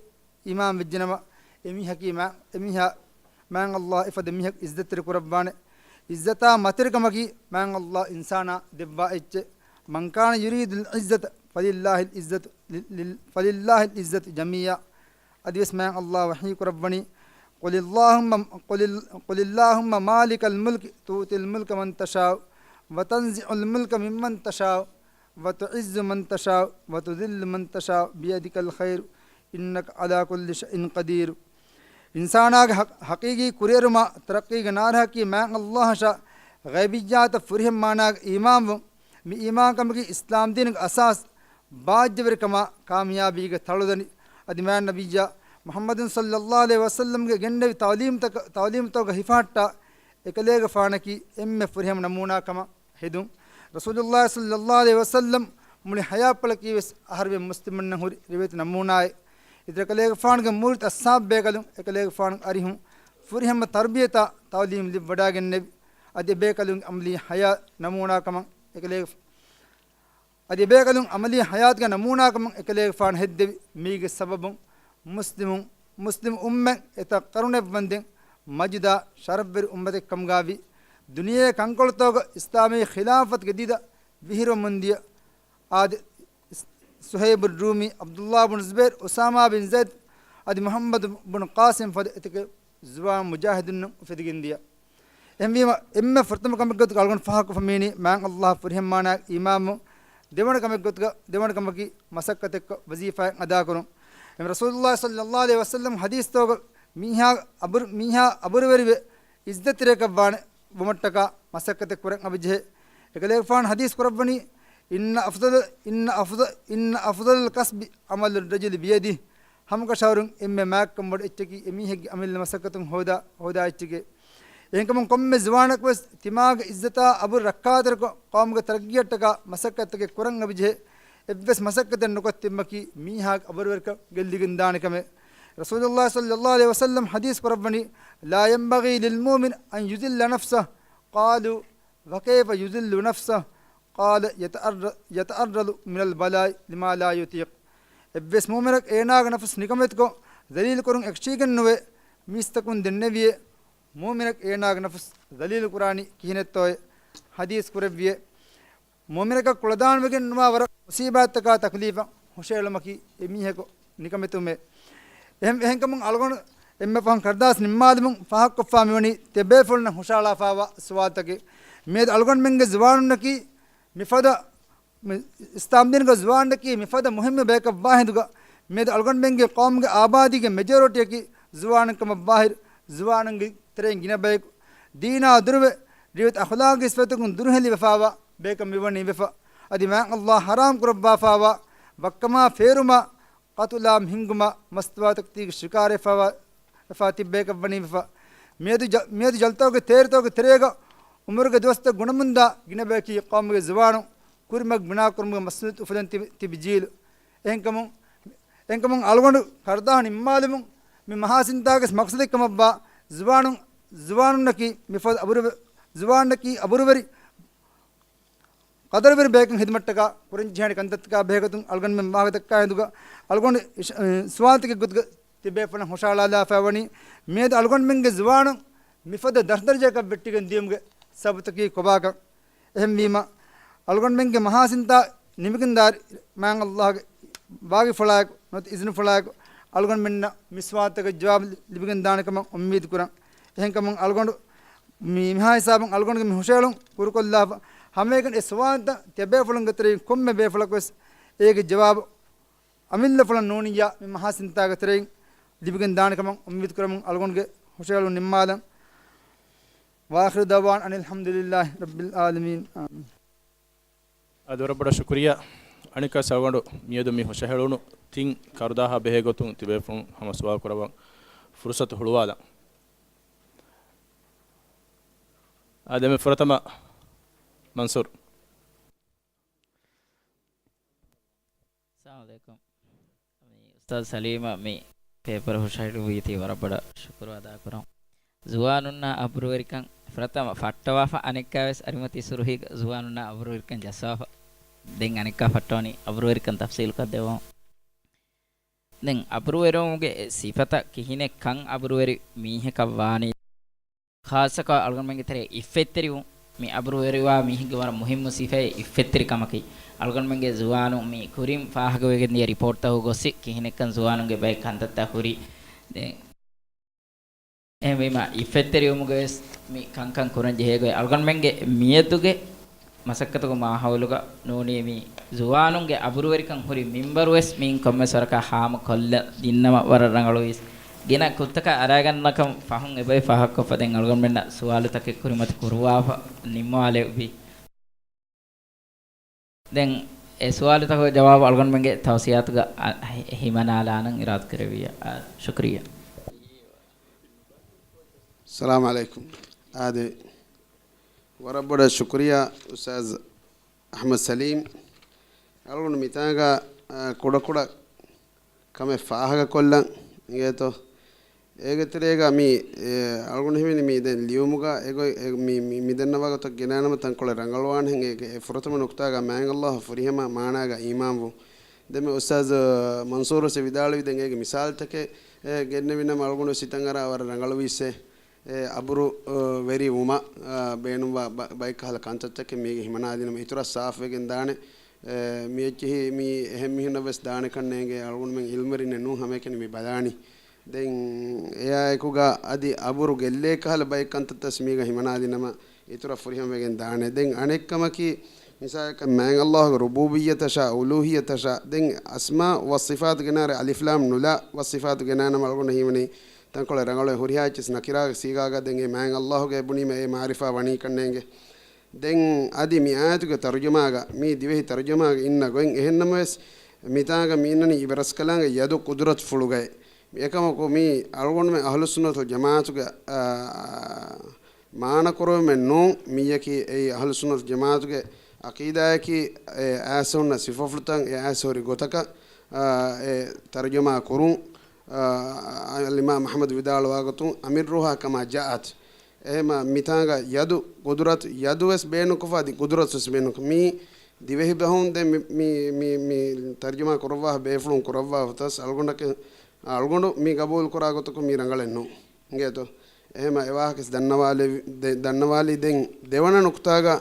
އީމާންވެއްޖެނަމަ، އެމީހަކީ މާ-، އެމީހާ މާތް ﷲ އެފަދަ މީހަކު އިއްޒަތްތެރި ކުރައްވާނެ. އިއްޒަތާ މަތިވެރިކަމަކީ މާތް ﷲ އިންސާނާ ދެއްވާ އެއްޗެއް. "من كان يريد العزة فلله العزة، لل-، لل-، فلله العزة جميعا." އަދިވެސް މާތް ﷲ ވަޙީ ކުރައްވަނީ، "قل اللهم، قل ال-، قل اللهم مالك الملك تؤتي الملك من تشاء وتنزع الملك ممن تشاء وتعز من تشاء وتذل من تشاء بيدك الخير إنك على كل شيء قدير." އިންސާނާގެ ޙަ-، ޙަޤީޤީ ކުރިއެރުމާ ތަރައްޤީގެ ނާރަހަކީ މާތް ﷲ އަށާ ޣައިބިއްޔާތަށް ފުރިހަމަ މާނާގެ އީމާންވުން. މި އީމާންކަމަކީ އިސްލާމްދީނުގެ އަސާސް، ބާއްޖަވެރިކަމާ ކާމިޔާބީގެ ތަޅުދަނޑި. އަދި މާތް ނަބިއްޔާ މުޙައްމަދު ޞައްލައްލާހު ޢަލައިހި ވަސައްލަމްގެ ގެންނެވި ތަޢުލީމްތަކަށް، ތަޢުލީމްތަކަށް ހިފަހައްޓާ އެކަލޭގެފާނަކީ އެންމެ ފުރިހަމަ ނަމޫނާ ކަމަށް ހެދުން. ރަސޫލުﷲ ޞައްލައްލާހު ޢަލައިހި ވަސައްލަމް މުޅި ޙަޔާތްޕުޅަކީ ވެސް އަހަރުމެން މުސްލިމުންނަށް ހުރި ރިވެތި ނަމޫނާއެއް. އިތުރަށް އެކަލޭގެފާނުގެ މޫރިތައް އަޞްޙާބު ބޭކަލުން އެކަލޭގެފާނު އަރިހުން ފުރިހަމަ ތަރުބިޔަތާ ތަޢުލީމް ލިބިވަޑައިގެންނެވި. އަދި އެބޭކަލުންގެ ޢަމަލީ ޙަޔާތް ނަމޫނާ ކަމަށް އެކަލޭގެ-، އަދި އެބޭކަލުން ޢަމަލީ ޙަޔާތުގެ ނަމޫނާ ކަމަށް އެކަލޭގެފާނު ހެއްދެވި. މީގެ ސަބަބުން މުސްލިމުން، މުސްލިމް އުއްމަތް އެތައް ޤަރުނެއްވަންދެން މަޖިދާ ޝަރަފްވެރި އުއްމަތެއް ކަމުގާވީ. ދުނިޔޭ ކަންކޮޅުތަކުގަ އިސްލާމީ ޚިލާފަތުގެ ދިދަ ވިހިރުވަމުންދިޔަ އާދެ، ސުހައިބު ރޫމީ، ޢަބްދުﷲ ބުނު ޒުބައިރު، އުސާމާ ބިން ޒައިދު އަދި މުޙައްމަދު ބުނު ޤާސިމް ފަދަ އެތަކެއް ޒުވާން މުޖާހިދުންނަށް އުފެދިގެންދިޔަ. އެހެންވީމަ، އެންމެ ފުރަތަމަ ކަމެއްގޮތުގަ އަޅުގަނޑު ފާހަގަކޮށްފަ މިވަނީ މާތް ﷲ ފުރިހަމަ މާނާ އީމާންވުން. ދެވަނަ ކަމެއްގޮތުގަ، ދެވަނަ ކަމަކީ މަސައްކަތެއްކޮށް ވަޒީފާއެއް އަދާކުރުން. އެހެން ރަސޫލުﷲ ޞައްލައްލާހު ޢަލައިހި ވަސައްލަމް ޙަދީޘްތަކުގަ މީހާ އަބުރު-، މީހާ އަބުރުވެރިވެ އިއްޒަތްތެރިޔަކަށްވާނެ ވުމަށްޓަކާ މަސައްކަތެއް ކުރަން އަބަޖެހޭ. އެކަލޭގެފާނު ޙަދީޘް ކުރައްވަނީ، "إن أفضل، إن أفضل، إن أفضل الكسب عمل الرجل بيده." ހަމަކަށަވަރުން އެންމެ މާތްކަން ބޮޑު އެއްޗަކީ އެމީހެއްގެ އަމިއްލަ މަސައްކަތުން ހޯދާ، ހޯދާ އެއްޗެކޭ. އެހެންކަމުން ކޮންމެ ޒުވާނަކުވެސް ތިމާގެ އިއްޒަތާ އަބުރު ރައްކާތެރިކޮށް، ޤައުމުގެ ތަރައްގީއަށްޓަކާ މަސައްކަތްތަކެއް ކުރަން އަބަޖެހޭ. އެއްވެސް މަސައްކަތެއް ނުކޮށް ތިންމަކީ މީހާގެ އަބުރުވެރިކަން ގެއްލިގެންދާނެ ކަމެއް. ރަސޫލުﷲ ޞައްލައްލާހު ޢަލައިހި ވަސައްލަމް ޙަދީޘް ކުރައްވަނީ، "لا ينبغي للمؤمن أن يذل نفسه." قالوا، "وكيف يذل نفسه؟" قال، "يتعر-، يتعرض من البلاء لما لا يطيق." އެއްވެސް މުއުމިނަކު އޭނާގެ ނަފުސް ނިކަމެތިކޮށް ޒަލީލުކުރުން އެކަށީގެންނުވޭ. މީސްތަކުން ދެންނެވިއޭ، މުއުމިނަކު އޭނާގެ ނަފުސް ޒަލީލުކުރާނީ ކިހިނެއްތޯއޭ؟ ޙަދީޘް ކުރެއްވިއޭ. މުއުމިނަކަށް ކުޅަދާނަވެގެން ނުވާ ވަރަށް މުޞީބާތްތަކާ ތަކުލީފަށް ހުށައެޅުމަކީ އެމީހަކު ނިކަމެތުމޭ. އެހެން، އެހެންކަމުން އަޅުގަނޑު އެންމެ ފަހުން ކަރުދާސް ނިންމާލުމުން ފާހަގަކޮށްފާ މިވަނީ ތިޔަބޭފުޅުންނަށް ހުށަހަޅާފާވާ ސުވާލުތަކެއް. މިއަދު އަޅުގަނޑުމެންގެ ޒުވާނުންނަކީ މިފަދަ، މި އިސްލާމްދީނުގެ ޒުވާނަކީ މިފަދަ މުހިއްމު ބަޔަކަށްވާ ހިނދުގަ، މިއަދު އަޅުގަނޑުމެންގެ ޤައުމުގެ އާބާދީގެ މެޖޯރިޓީއަކީ ޒުވާނުން ކަމަށްވާ ހިރު، ޒުވާނުންގެ ތެރެއިން ގިނަ ބަޔަކު ދީނާ ދުރުވެ، ރިވެތި އަޚުލާގީ ސިފަތަކުން ދުރުހެލިވެފާވާ ބަޔަކަށް މިވަނީ ވެފަ. އަދި މާތް ﷲ ޙަރާމް ކުރައްވާފާވާ ވައްކަމާ ފޭރުމާ، ޤަތުލާ ހިންގުމާ، މަސްތުވާތަކެތީގެ ޝިކާރަ ވެފާވާ، ވެފާ ތިއްބަޔަކަށް ވަނީ ވެފަ. މިއަދު ޖަ-، މިއަދު ޖަލުތަކުގެ ތޭރުތަކުގެ ތެރޭގަ އުމުރުގެ ދުވަސްތައް ގުނަމުންދާ ގިނަ ބަޔަކީ ޤައުމުގެ ޒުވާނުން ކުރިމަގު ބިނާކުރުމުގެ މަސްއޫލިއްޔަތު އުފެދަން ތިބި، ތިބި ޖީލު. އެހެންކަމުން، އެހެންކަމުން އަޅުގަނޑު ކަރުދާހު ނިންމާލުމުން މި މަހާ ސިންތާގެ މަޤްޞަދެއް ކަމަށްވާ ޒުވާނުން، ޒުވާނުންނަކީ މިފަދަ އަބުރު-، ޒުވާނަކީ އަބުރުވެރި ޤަދަރުވެރި ބަޔަކަށް ޚިދުމަތްޓަކާ ކުރަންޖެހޭނެ ކަންތައްތަކާ ބެހޭގޮތުން އަޅުގަނޑުމެން ވާހަކަ ދައްކާ ހިނދުގަ އަޅުގަނޑު އިޝް-، އެ، ސުވާލުތަކެއް ގޮތުގަ ތިބޭފުޅުން ހުށަހަޅާލާފައިވަނީ މިއަދު އަޅުގަނޑުމެންގެ ޒުވާނުން މިފަދަ ދަށްދަރަޖައަކަށް ވެއްޓިގެން ދިޔުމުގެ ސަބަބުތަކީ ކޮބާކަން. އެހެންވީމަ، އަޅުގަނޑުމެންގެ މަހާސިންތާ ނިމިގެންދާ މާތް ﷲ ގެ ވާގިފުޅާއެކު ނުވަތަ އިޒުނުފުޅާއެކު އަޅުގަނޑުމެންނަށް މި ސުވާލުތަކަށް ޖަވާބު ލިބިގެން ދާނެ ކަމަށް އުއްމީދު ކުރަން. އެހެންކަމުން އަޅުގަނޑު މި-، މިހާ ހިސާބުން އަޅުގަނޑުގެ މި ހުށަހެޅުން ކުރުކޮށްލާފަ ހަމައެކަނި އެ ސުވާލުތައް ތިޔަބޭފުޅުންގެ ތެރެއިން ކޮންމެ ބޭފުޅަކުވެސް އޭގެ ޖަވާބު އަމިއްލަފުޅަށް ނޫނިއްޔާ މި މަހާސިންތާގެ ތެރެއިން ލިބިގެން ދާނެ ކަމަށް އުއްމީދު ކުރަމުން އަޅުގަނޑުގެ ހުށަހެޅުން ނިންމާލަން. وآخر دعوانا أن الحمد لله رب العالمين. آمين. އަދި ވަރަށް ބޮޑަށް ޝުކުރިއްޔާ. އަނެއްކާ ސަވަނޑު މިއަދު މި ހުށަހެޅުނު ތިން ކަރުދާހާ ބެހޭ ގޮތުން ތިބޭފުޅުން ހަމަ ސުވާލު ކުރައްވަން ފުރުސަތު ހުޅުވާލަން. އާދެ، ފުރަތަމަ މަންސޫރު. އައްސަލާމު ޢަލައިކުމް. މި އުސްތާޛު ސަލީމަށް މި ޕޭޕަރު ހުށަހެޅުއްވީތީ ވަރަށް ބޮޑަށް ޝުކުރު އަދާކުރަން. ޒުވާނުންނާ އަބުރުވެރިކަން ފުރަތަމަ ފައްޓަވާފަ، އަނެއްކާވެސް އަރިމަތީ ސުރުހީގަ ޒުވާނުންނާ އަބުރުވެރިކަން ޖައްސާފަ. ދެން އަނެއްކާ ފައްޓަވަނީ އަބުރުވެރިކަން ތަފްސީލުކޮށްދެއްވަމުން. ދެން އަބުރުވެރިވުމުގެ ސިފަތައް ކިހިނެއް ކަން އަބުރުވެރި މީހަކަށް ވާނީ؟ ޚާއްޞަކޮށް އަޅުގަނޑުމެންގެ ތެރޭ އިއްފަތްތެރިވުން، މި އަބުރުވެރިވާ މީހެއްގެ ވަރަށް މުހިއްމު ސިފައެއް އިއްފަތްތެރިކަމަކީ. އަޅުގަނޑުމެންގެ ޒުވާނުން މި ކުރިން ފާހަގަވެގެން ދިޔަ ރިޕޯޓްތަކުގަ ގޮއްސި ކިހިނެއްކަން ޒުވާނުންގެ ބައެއް ކަންތައްތައް ހުރި. ދެން އެހެންވީމަ އިއްފަތްތެރިވުމުގަވެސް މި ކަންކަން ކުރަން ޖެހޭގޮތް އަޅުގަނޑުމެންގެ މިއަދުގެ މަސައްކަތުގެ މާހައުލުގަ ނޫނީ މި ޒުވާނުންގެ އަބުރުވެރިކަން ހުރި މިންވަރުވެސް މިއިން ކޮންމެސް ވަރަކަށް ހާމަކޮށްލަ ދިންނަމަ ވަރަށް ރަނގަޅުވީސް. ގިނަ ކުށްތަކަށް އަރާގަންނަކަން ފަހުން އެބައި ފާހަގަކޮށްފަ ދެން އަޅުގަނޑުމެންނަށް ސުވާލުތަކެއް ކުރިމަތި ކުރުވާފަ ނިންމަވާލެވި. ދެން އެ ސުވާލުތަކުގެ ޖަވާބު އަޅުގަނޑުމެންގެ ތައުސިއާތުގަ އަ، ހިމަނާލާނަން އިރާދަކުރެއްވިއްޔާ. އާ، ޝުކުރިއްޔާ. އައްސަލާމު ޢަލައިކުމް. އާދެ، ވަރަށް ބޮޑަށް ޝުކުރިއްޔާ އުސްތާޛު އަޙްމަދު ސަލީމް. އަޅުގަނޑު މިތާނގަ، އާ، ކުޑަކުޑަ ކަމެއް ފާހަގަކޮށްލަން އިނގޭތޯ. އޭގެ ތެރޭގަ މި، އެ، އަޅުގަނޑު ހިމެނި މި ދެން ލިޔުމުގަ އެގޮތް، އެ، މި، މި، މި ދެންނަވާ ގޮތަށް ގެނާނަމަ ތަންކޮޅެއް ރަނގަޅުވާނެހެން އޭގެ އެ ފުރަތަމަ ނުކުތާގަ މާތް ﷲ ފުރިހަމަ މާނާގަ އީމާންވުން. ދެންމެ އުސްތާޛު މަންސޫރު ވެސް ވިދާޅުވި ދެން އޭގެ މިސާލުތަކެއް، އެ، ގެންނެވިނަމަ އަޅުގަނޑު ވެސް ހިތަށް އަރާ ވަރަށް ރަނގަޅުވީސް އެ. އެ އަބުރު، އަ، ވެރި ވުމަށް، އަ، ބޭނުންވާ ބަ-، ބައެއްކަހަލަ ކަންތައްތަކެއް މީގެ ހިމަނާލިނަމަ އިތުރަށް ސާފުވެގެން ދާނެ. އެ، މި އެއްޗިހި މީ އެހެން މީހުންނަށް ވެސް ދާނެކަން ނޭނގޭ އަޅުގަނޑުމެން އިލްމުވެރިންނެއް ނޫން ހަމައެކަނި މި ބަލާނީ. ދެން އެއާއެކުގަ އަދި އަބުރު ގެއްލޭ ކަހަލަ ބައެއް ކަންތައްތަސް މީގަ ހިމަނާލިނަމަ އިތުރަށް ފުރިހަމަވެގެން ދާނެ. ދެން އަނެއްކަމަކީ، މިސާލަކަށް މާތް ﷲގެ ރުބޫބިއްޔަތަށާ، އުލޫހިއްޔަތަށާ، ދެން އަސްމާ ވައްސިފާތު ގެނާރެ އަލިފްލާމް ނުލާ ވައްސިފާތު ގެނާނަމަ އަޅުގަނޑަށް ހީވަނީ ތަންކޮޅެއް ރަނގަޅުވޭ. ހުރިހާ އެއްޗެސް ނަކިރާގެ ސީގާގަ ދެން އެ މާތް ﷲގެ ބުނީމަ އެ މަޢުރިފާ ވަނީކަން ނޭނގެ. ދެން އަދި މި އާޔަތުގެ ތަރުޖަމާގަ، މީ ދިވެހި ތަރުޖަމާގަ އިންނަ ގޮތް އެހެންނަމަވެސް، މިތާގަ މި އިންނަނީ އިބަރަސްކަލާނގެ ޔަދު ޤުދުރަތު ފުޅުގައި. އެކަމަކު މީ އަޅުގަނޑުމެން އަހްލުއްސުންނަތު ވަލްޖަމާޢަތުގެ، އާ، މާނަކުރެވުމެއް ނޫން. މިއަކީ އެއީ އަހްލުއްސުންނަތު ވަލްޖަމާޢަތުގެ ޢަޤީދާއަކީ، އެ އާޔަތް ހުންނަ ސިފަފުޅުތައް އެ އާޔަތް ހުރި ގޮތަކަށް، އާ، އެ ތަރުޖަމާ ކުރުން. އާ، އަލްއިމާމް އަޙްމަދު ވިދާޅުވާ ގޮތުން، أمروها كما جاءت. އެހެމަ މިތާނގަ ޔަދު، ޤުދުރަތު، ޔަދު ވެސް ބޭނުންކޮށްފަ އަދި ޤުދުރަތު ވެސް ބޭނުންކޮށް. މީ ދިވެހި ބަހުން ދެން މި، މި، މި، މި ތަރުޖަމާ ކުރައްވާ ބޭފުޅުން ކުރައްވާ ހުތަސް އަޅުގަނޑަކަށް، އަޅުގަނޑު މި ގަބޫލު ކުރާ ގޮތަކުން މީ ރަނގަޅެއް ނޫން. އިނގޭތޯ؟ އެހެމަ އެވާހަކަސް ދަންނަވާލެވި-، ދެ-، ދަންނަވާލީ ދެން ދެވަނަ ނުކުތާގަ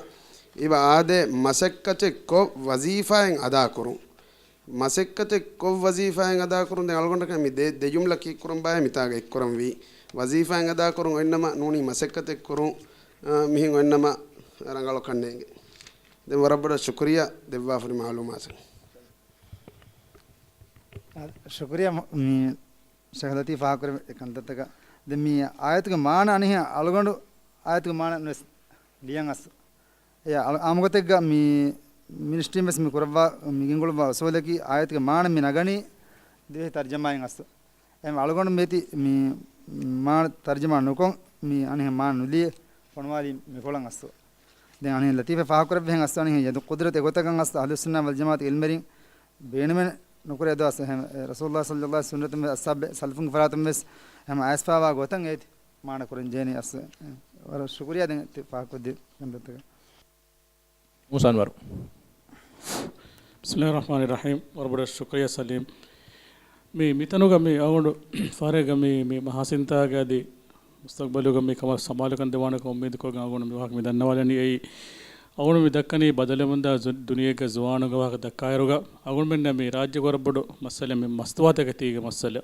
އިބަ އާދޭ މަސައްކަތެއް ކޮށް ވަޒީފާއެއް އަދާކުރުން. މަސައްކަތެއް ކޮށް ވަޒީފާއެއް އަދާކުރުން. ދެން އަޅުގަނޑަކަށް މި ދެ، ދެ ޖުމްލަ ކީއްކުރަން ބާއޭ މިތާގަ އެއްކުރަންވީ. ވަޒީފާއެއް އަދާކުރުން އޮތްނަމަ ނޫނީ މަސައްކަތެއް ކުރުން، އާ، މިހެން އޮތްނަމަ ރަނގަޅުކަން ނޭނގެ. ދެން ވަރަށް ބޮޑަށް ޝުކުރިއްޔާ ދެއްވާފަ ހުރި މަޢުލޫމާތަށް. އާ، ޝުކުރިއްޔާ މު-، މި ޝޭޚް ލަތީފް ފާހަގަކުރެއްވި ކަންތައްތަކަށް. ދެން މި އާޔަތުގެ މާނަ އަނެއްހެން އަޅުގަނޑު އާޔަތުގެ މާނަ ނުވެސް ލިޔަން އަސް. އެ އަޅު-، އާއްމުގޮތެއްގަ މި މިނިސްޓްރީން ވެސް މި ކުރައްވާ، މި ގެންގުޅުއްވާ އުސޫލަކީ އާޔަތުގެ މާނަ މި ނަގަނީ ދިވެހި ތަރްޖަމާއިން އަސް. އެހެން އަޅުގަނޑު މިއޮތީ މި މާނަ ތަރްޖަމާ ނުކޮށް މި އަނެއްހެން މާނަ ނުލިޔެ ފޮނުވާލީ މިކޮޅަށް އަސް. ދެން އަނެއްހެން ލަތީފް ފާހަގަކުރެއްވިހެން އަސް އަނެއްހެން ޔަދު ޤުދުރަތު އެގޮތަކަށް އަސް އަހްލުއްސުންނާ ވަލްޖަމާޢަތުގެ ޢިލްމުވެރިން ބޭނުމެއް ނުކުރޭ ދުވަސް. އެހެން ރަސޫލުﷲ ޞައްލަﷲ ޢަލައިހި ވަސައްލަމް ސުންނަތުން ވެސް އަޞްޙާބު ސަލަފުންގެ ފަރާތުން ވެސް ހަމަ އައިސްފާވާ ގޮތަށް އޭތި މާނަ ކުރަން ޖެހެނީ އަސް. ވަރަށް ޝުކުރިއްޔާ ދެން ތި ފާހަގަކޮށްދި ކަންތައްތަކަށް. މޫސާ އަންވަރު. ބިސްމިއްލާހި ރަޙްމާނި ރަޙީމް. ވަރަށް ބޮޑަށް ޝުކުރިއްޔާ ސަލީމް. މި، މިތަނުގަ މި އަޅުގަނޑު ފަހަރެއްގަ މި، މި މަހާސިންތާގެ އަދި މުސްތަގްބަލުގަ މި ކަމަށް ސަމާލުކަން ދެވާނެކަން އުއްމީދުކޮށްގެން އަޅުގަނޑު މި ވާހަކަ މި ދަންނަވާލަނީ. އެއީ އަޅުގަނޑު މި ދައްކަނީ ބަދަލެމުންދާ ޒު-، ދުނިޔޭގެ ޒުވާނުންގެ ވާހަކަ ދައްކާއިރުގަ އަޅުގަނޑުމެންނަށް މި ރާއްޖޭގަ ވަރަށް ބޮޑު މައްސަލަ މި މަސްތުވާތަކެތީގެ މައްސަލަ.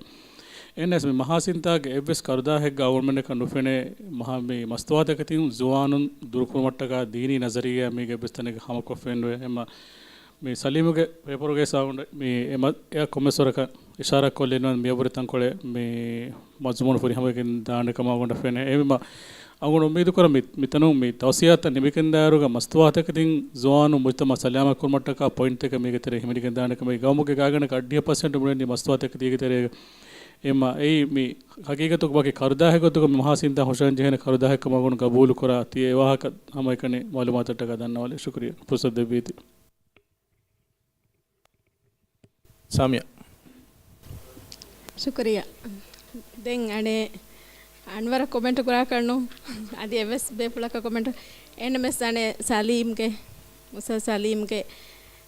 އެހެނަސް މި މަހާސިންތާގެ އެއްވެސް ކަރުދާހެއްގަ އަޅުގަނޑުމެންނަކަށް ނުފެނޭ މަހާ މި މަސްތުވާތަކެތިން ޒުވާނުން ދުރުކުރުމަށްޓަކާ ދީނީ ނަޒަރިއްޔާ މީގެ އެއްވެސް ތަނެއްގަ ހަމަކޮށްފައެއްނުވޭ. އެމަ މި ސަލީމުގެ ޕޭޕަރުގައި ސާގުނޑ މި އެމަ އެއަށް ކޮންމެސް ވަރަކަށް އިޝާރާތްކޮށްލެއްނު މިއަށްވުރެ ތަންކޮޅެއް މި މަޒުމޫނު ފުރިހަމަވެގެން ދާނެ ކަމަށް އަޅުގަނޑަށް ފެނޭ. އެމަ އަޅުގަނޑު އުއްމީދުކުރަން މި، މިތަނުން މި ތައުސިޔާތައް ނިމިގެންދާއިރުގަ މަސްތުވާތަކެތިން ޒުވާނުން މުޖްތަމަޢު ސަލާމަތްކުރުމަށްޓަކާ ޕޮއިންޓްތަކެއް މީގެ ތެރޭ ހިމެނިގެންދާނެ ކަމަށް. ގައުމުގެ ގާތްގަނޑަކަށް އަށްޑިހަ ޕަސެންޓް ބުނެނީ މަސްތުވާތަކެތީގެ ތެރޭގަ. އެމަ އެއީ މި ހަގީގަތުގެ ވަކި ކަރުދާހެއް ގޮތުގަ މި މަހާސިންތާ ހުށަހަޅަން ޖެހޭނެ ކަރުދާހެއްކަމަށް އަޅުގަނޑު ގަބޫލުކުރާ. ތިޔަ އެ ވާހަކަ ހަމައެކަނި މަޢުލޫމާތަށްޓަކާ ދަންނަވާލެ. ޝުކުރިއްޔާ ފުރުޞަތު ދެއްވީތީ. ސާމިޔާ. ޝުކުރިއްޔާ. ދެން އަނެއް އަންވަރަށް ކޮމެންޓް ކުރާކަށްނު އަދި އެއްވެސް ބޭފުޅަކަށް ކޮމެންޓް އެންމެސް އަނެއް ސަލީމްގެ، އުސްތާޛު ސަލީމްގެ،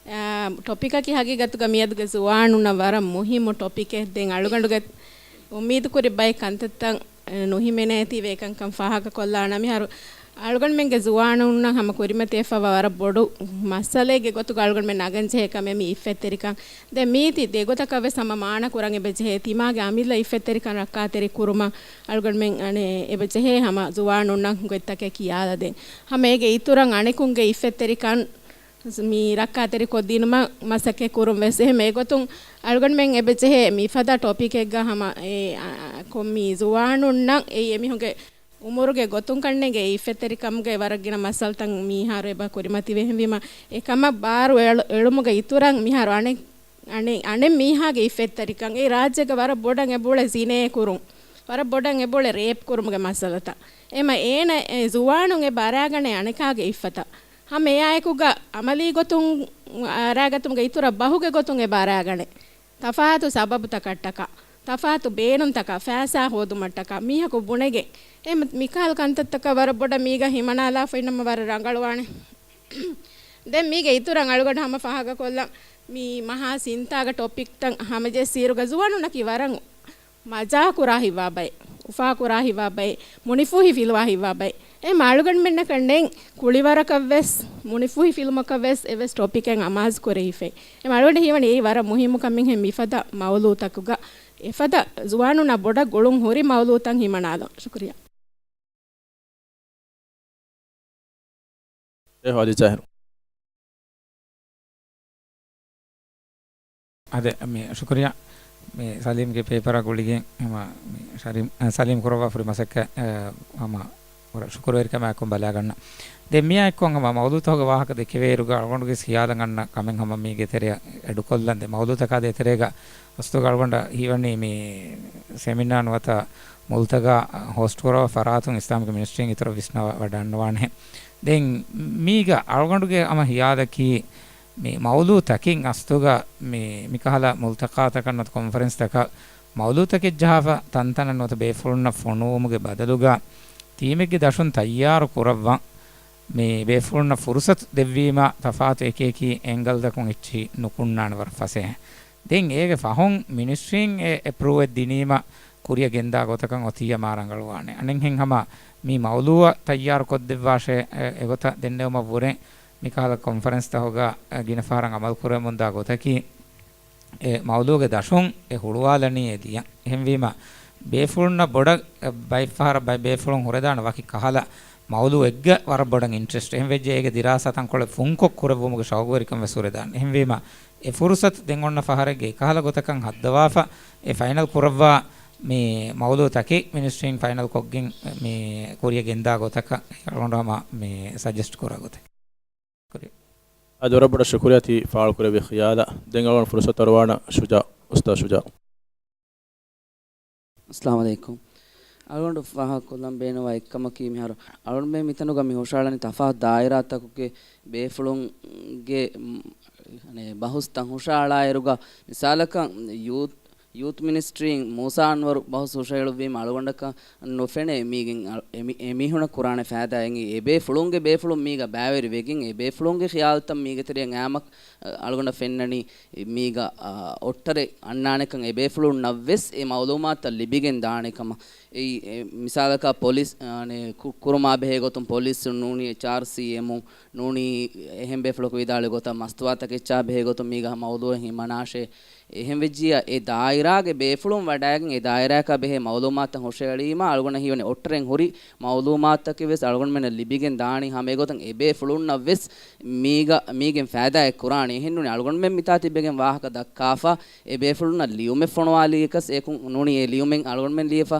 އާ، ޓޮޕިކަކީ ހަގީގަތުގަ މިއަދުގެ ޒުވާނުންނަށް ވަރަށް މުހިއްމު ޓޮޕިކެއް. ދެން އަޅުގަނޑުގެ އުއްމީދުކުރި ބައެއް ކަންތައްތައް ނުހިމެނޭތީވެ އެކަންކަން ފާހަގަކޮށްލާނަ. މިހާރު އަޅުގަނޑުމެންގެ ޒުވާނުންނަށް ހަމަ ކުރިމަތިވެފަވާ ވަރަށް ބޮޑު މައްސަލައެއްގެ ގޮތުގަ އަޅުގަނޑުމެން ނަގަން ޖެހޭ ކަމެއް މި އިއްފަތްތެރިކަން. ދެން މީތި ދެގޮތަކަށް ވެސް ހަމަ މާނަ ކުރަން އެބަ ޖެހޭ. ތިމާގެ އަމިއްލަ އިއްފަތްތެރިކަން ރައްކާތެރި ކުރުމަށް އަޅުގަނޑުމެން އަނެއް އެބަ ޖެހޭ ހަމަ ޒުވާނުންނަށް ގޮތްތަކެއް ކިޔާލަދޭން. ހަމަ އޭގެ އިތުރަށް އަނެކުންގެ އިއްފަތްތެރިކަން މި ރައްކާތެރިކޮށްދިނުމަށް މަސައްކަތް ކުރުން ވެސް. އެހެން އެގޮތުން އަޅުގަނޑުމެން އެބަ ޖެހޭ މިފަދަ ޓޮޕިކެއްގަ ހަމަ އެ، އާ، ކޮން މި ޒުވާނުންނަށް އެއީ އެމީހުންގެ އުމުރުގެ ގޮތުން ކަންނޭނގެ އިއްފަތްތެރިކަމުގެ ވަރަށް ގިނަ މައްސަލަތައް މިހާރު އެބަ ކުރިމަތިވެ. އެހެންވީމަ އެ ކަމަށް ބާރު އެޅު-، އެޅުމުގެ އިތުރަށް މިހާރު އަނެއް، އަނެއް، އަނެއް މީހާގެ އިއްފަތްތެރިކަން އެ ރާއްޖޭގަ ވަރަށް ބޮޑަށް އެބައުޅޭ ޒިނޭ ކުރުން، ވަރަށް ބޮޑަށް އެބައުޅޭ ރޭޕް ކުރުމުގެ މައްސަލަތައް. އެމަ އޭނަ އެ ޒުވާނުން އެބަ އަރާގަނޭ އަނެކާގެ އިއްފަތަށް. ހަމަ އެއާއެކުގަ އަމަލީ ގޮތުން އަރާގަތުމުގެ އިތުރަށް ބަހުގެ ގޮތުން އެބަ އަރާގަނޭ. ތަފާތު ސަބަބުތަކަށްޓަކާ، ތަފާތު ބޭނުންތަކާ، ފައިސާ ހޯދުމަށްޓަކާ، މީހަކު ބުނެގެން. އެ މިކަހަލަ ކަންތައްތަކަށް ވަރަށް ބޮޑަށް މީގަ ހިމަނާލާފަ އިންނަމަ ވަރަށް ރަނގަޅުވާނެ. ދެން މީގެ އިތުރަށް އަޅުގަނޑު ހަމަ ފާހަގަކޮށްލަން މި މަހާ ސިންތާގަ ޓޮޕިކްތައް ހަމަޖެއްސިއިރުގަ ޒުވާނުންނަކީ ވަރަށް މަޖާކުރާ ހިތްވާ ބައެއް، އުފާކުރާ ހިތްވާ ބައެއް، މުނިފޫހި ފިލުވާ ހިތްވާ ބައެއް. އެ މަ އަޅުގަނޑުމެންނަކަށް ނެތް ކުޅިވަރަކަށްވެސް، މުނިފޫހި ފިލުމަކަށްވެސް އެވެސް ޓޮޕިކެއް އަމާޒު ކުރެވިފައި. އެ މަ އަޅުގަނޑަށް ހީވަނީ އެއީ ވަރަށް މުހިއްމު ކަމެއްހެން މިފަދަ މައުޟޫޢުތަކުގަ އެފަދަ ޒުވާނުންނަށް ބޮޑަށް ގުޅުން ހުރި މައުޟޫޢުތައް ހިމަނާލަން. ޝުކުރިއްޔާ. ޝޭޚް އަލީ ޒާހިރު. އާދެ، މި ޝުކުރިއްޔާ. މި ސަލީމްގެ ޕޭޕަރާ ގުޅިގެން ހަމަ މި ޝަރީމް، އަ، ސަލީމް ކުރައްވާފަ ހުރި މަސައްކަތް، އަ، ހަމަ ވަރަށް ޝުކުރުވެރިކަމާއެކު ބަލާގަންނަ. ދެން މިއާ އެއްކޮށް ހަމަ މައުޟޫޢުތަކުގެ ވާހަކަ ދެކެވޭއިރުގަ އަޅުގަނޑުގެ ޚިޔާލަށް އަންނަ ކަމެއް ހަމަ މީގެ ތެރެއަށް އެޑުކޮށްލަން. ދެން މައުޟޫޢުތަކާ ދޭތެރޭގަ އަސްލުގަ އަޅުގަނޑަށް ހީވަނީ މި ސެމިނާ ނުވަތަ މުލްތަޤާ ހޯސްޓް ކުރާ ފަރާތުން އިސްލާމިކް މިނިސްޓްރީން އިތުރަށް ވިސްނަވަ ވަޑައިގަންނަވާނެހެން. ދެން މީގަ އަޅުގަނޑުގެ ހަމަ ހިޔާލަކީ މި މައުޟޫޢުތަކިން އަސްލުގަ މި، މިކަހަލަ މުލްތަޤާތަކަށް ނުވަތަ ކޮންފަރެންސްތަކަށް މައުޟޫޢުތަކެއް ޖަހާފަ ތަންތަނަށް ނުވަތަ ބޭފުޅުންނަށް ފޮނުވުމުގެ ބަދަލުގަ ޓީމެއްގެ ދަށުން ތައްޔާރު ކުރައްވަން މި ބޭފުޅުންނަށް ފުރުޞަތު ދެއްވީމަ ތަފާތު އެކިއެކި އެންގަލްތަކުން އެއްޗިހި ނުކުންނާނެ ވަރަށް ފަސޭހަ. ދެން އޭގެ ފަހުން މިނިސްޓްރީން އެ އެޕްރޫވެއް ދިނީމަ ކުރިއަށް ގެންދާ ގޮތަކަށް އޮތިއްޔާ މާ ރަނގަޅުވާނެ. އަނެއްހެން ހަމަ މި މައުޟޫޢަށް ތައްޔާރު ކޮށްދެއްވާށޭ، އެ، އެގޮތަށް ދެންނެވުމަށްވުރެ މިކަހަލަ ކޮންފަރެންސްތަކުގަ، އެ، ގިނަ ފަހަރަށް އަމަލު ކުރެވެމުންދާ ގޮތަކީ، އެ މައުޟޫޢުގެ ދަށުން އެ ހުޅުވާލަނީ އެ ލިޔަން. އެހެންވީމަ، ބޭފުޅުންނަށް ބޮޑަށް، އެ، ބައެއްފަހަރަށް ބައެއް ބޭފުޅުން ހުރެދާނެ ވަކި ކަހަލަ މައުޟޫޢެއްގަ ވަރަށް ބޮޑަށް އިންޓްރެސްޓް. އެހެންވެއްޖެ އޭގެ ދިރާސާ ތަންކޮޅެއް ފުންކޮށް ކުރެއްވުމުގެ ޝައުގުވެރިކަން ވެސް ހުރެދާނެ. އެހެންވީމަ، އެ ފުރުޞަތު ދެން އޮންނަ ފަހަރެއްގަ އެކަހަލަ ގޮތަކަށް ހައްދަވާފަ، އެ ފައިނަލް ކުރައްވާ މި މައުޟޫޢުތަކެއް މިނިސްޓްރީން ފައިނަލް ކޮށްގެން މި ކުރިއަށް ގެންދާ ގޮތަކަށް އަޅުގަނޑު ހަމަ މި ސަޖެސްޓް ކުރާ ގޮތެއް. އަދި ވަރަށް ބޮޑަށް ޝުކުރިއްޔާ ތި ފާޅުކުރެއްވި ޚިޔާލަށް. ދެން އަޅުގަނޑު ފުރުޞަތު އަރުވާނަ ޝުޖާ، އުސްތާޛު ޝުޖާ. އައްސަލާމު ޢަލައިކުމް. އަޅުގަނޑު ފާހަގަކޮށްލަން ބޭނުންވާ އެއްކަމަކީ، މިހާރު އަޅުގަނޑުމެން މިތަނުގަ މި ހުށަހަޅަނީ ތަފާތު ދާއިރާތަކުގެ ބޭފުޅުންގެ، މް، އަނެއް ބަހުސްތައް ހުށަހަޅާއިރުގަ، މިސާލަކަށް ޔޫތް، ޔޫތު މިނިސްޓްރީން މޫސާ އަންވަރު ބަހުސް ހުށަހެޅުއްވީމަ އަޅުގަނޑަކަށް ނުފެނޭ މީގެން އަ-، އެމި-، އެމީހުނަށް ކުރާނެ ފައިދާ އެނގި، އެބޭފުޅުންގެ ބޭފުޅުން މީގަ ބައިވެރިވެގެން، އެބޭފުޅުންގެ ޚިޔާލުތައް މީގެ ތެރެއަށް އައިމަ، އަ، އަޅުގަނޑަށް ފެންނަނީ މީގަ، އަ، އޮއްޓަރެއް އަންނާނެކަން އެބޭފުޅުންނަށްވެސް އެ މައުލޫމާތުތައް ލިބިގެން ދާނެކަމަށް. އެއީ، އެ، މިސާލަކަށް ޕޮލިސް، އަ، ކު-، ކުރުމާ ބެހޭ ގޮތުން ޕޮލިސް ނޫނީ އެޗްއާރްސީއެމުން ނޫނީ އެހެން ބޭފުޅަކު ވިދާޅުވި ގޮތަށް މަސްތުވާތަކެއްޗާ ބެހޭ ގޮތުން މީގަ މައުލޫއެއް ހިމަނާށޭ. އެހެން ވެއްޖިއްޔާ އެ ދާއިރާގެ ބޭފުޅުން ވަޑައިގެން އެ ދާއިރާއަކާ ބެހޭ މައުލޫމާތަށް ހުށަހެޅީމާ އަޅުގަނޑަށް ހީވަނީ އޮއްޓަރެން ހުރި މައުލޫމާތުތަކެއް ވެސް އަޅުގަނޑުމެންނަށް ލިބިގެން ދާނީ. ހަމަ އެގޮތަށް އެބޭފުޅުންނަށް ވެސް މީގަ، މީގެން ފައިދާއެއް ކުރާނީ. އެހެންނޫނީ އަޅުގަނޑުމެން މިތާ ތިއްބެގެން ވާހަކަ ދައްކާފަ އެ ބޭފުޅުންނަށް ލިޔުމެއް ފޮނުވާލީއަކަސް އެކު ނޫނީ އެ ލިޔުމެއް އަޅުގަނޑުމެން ލިޔެފަ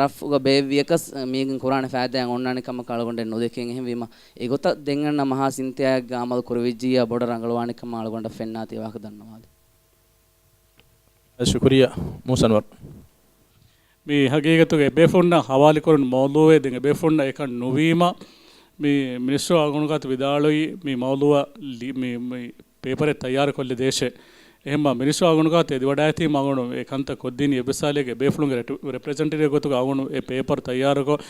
ރަފްއުގަ ބޭއްވިޔަކަސް މީގެން ކުރާނެ ފައިދާއެއް އޮންނާނެ ކަމަކަށް އަޅުގަނޑެއް ނުދެކޭނެ. އެހެންވީމަ އެގޮތަށް ދެން އަންނަ މަހާ ސިންތިއާއެއްގަ އަމަލު ކުރެވިއްޖިއްޔާ ބޮޑަށް ރަނގަޅުވާނެ ކަމަށް އަޅުގަނޑަށް ފެންނާތީ ވާހަކަ ދަންނަވާލި. ޝުކުރިއްޔާ މޫސާ އަންވަރު. މި ހަގީގަތުގަ އެބޭފުޅުންނަށް ހަވާލުކުރުން މައުލޫއެއް ދެން އެބޭފުޅުންނަށް އެކަން ނުވީމަ، މި މިނިސްޓްރީ އަޅުގަނޑު ގާތު ވިދާޅުވީ މި މައުލޫއަށް ލި-، މި، މި ޕޭޕަރެއް ތައްޔާރުކޮށްލެ ދޭށޭ. އެހެންމާ މިނިސްޓްރީ އަޅުގަނޑު ގާތު އެދިވަޑައިތީ މަ އަޅުގަނޑު އެ ކަންތައް ކޮށްދިނީ އެއްވެސް ސާލެއްގެ އެބޭފުޅުންގެ ރެޓު-، ރެޕްރެޒެންޓޭޓިވް ގޮތުގަ އަޅުގަނޑު އެ ޕޭޕަރު ތައްޔާރުކޮށް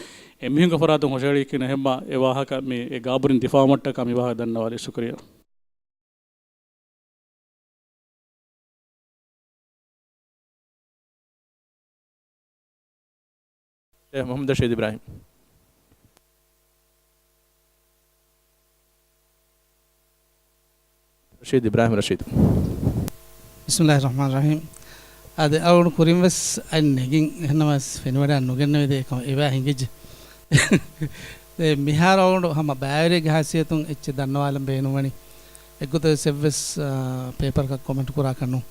އެމީހުންގެ ފަރާތުން ހުށަހެޅީކީ ނަހެންމާ އެ ވާހަކަ މި އެ ގާބުރިން ދިފާއުވުމަށްޓަކާ މި ވާހަކަ ދަންނަވާލީ. ޝުކުރިއްޔާ. ޝޭޚް މުޙައްމަދު ރަޝީދު އިބްރާހިމް. ރަޝީދު އިބްރާހިމް ރަޝީދު. ބިސްމިﷲިއްރަޙްމާނިއްރަޙީމް. އާދެ، އަޅުގަނޑު ކުރިން ވެސް އަތް ނެގިން، އެހެންނަމަވެސް ފެނިވަޑައި ނުގެންނެވި ދޭ އެކަމަށް އެބަ އެނގިއްޖެ. ދެ މިހާރު އަޅުގަނޑު ހަމަ ބައިވެރިއެއްގެ ހައިސިއްޔަތުން އެއްޗެއް ދަންނަވާލަން ބޭނުންވަނީ. އެއްގޮތަށް ވެސް އެއްވެސް، އާ، ޕޭޕަރަކަށް ކޮމެންޓް ކުރާކަށް ނޫން.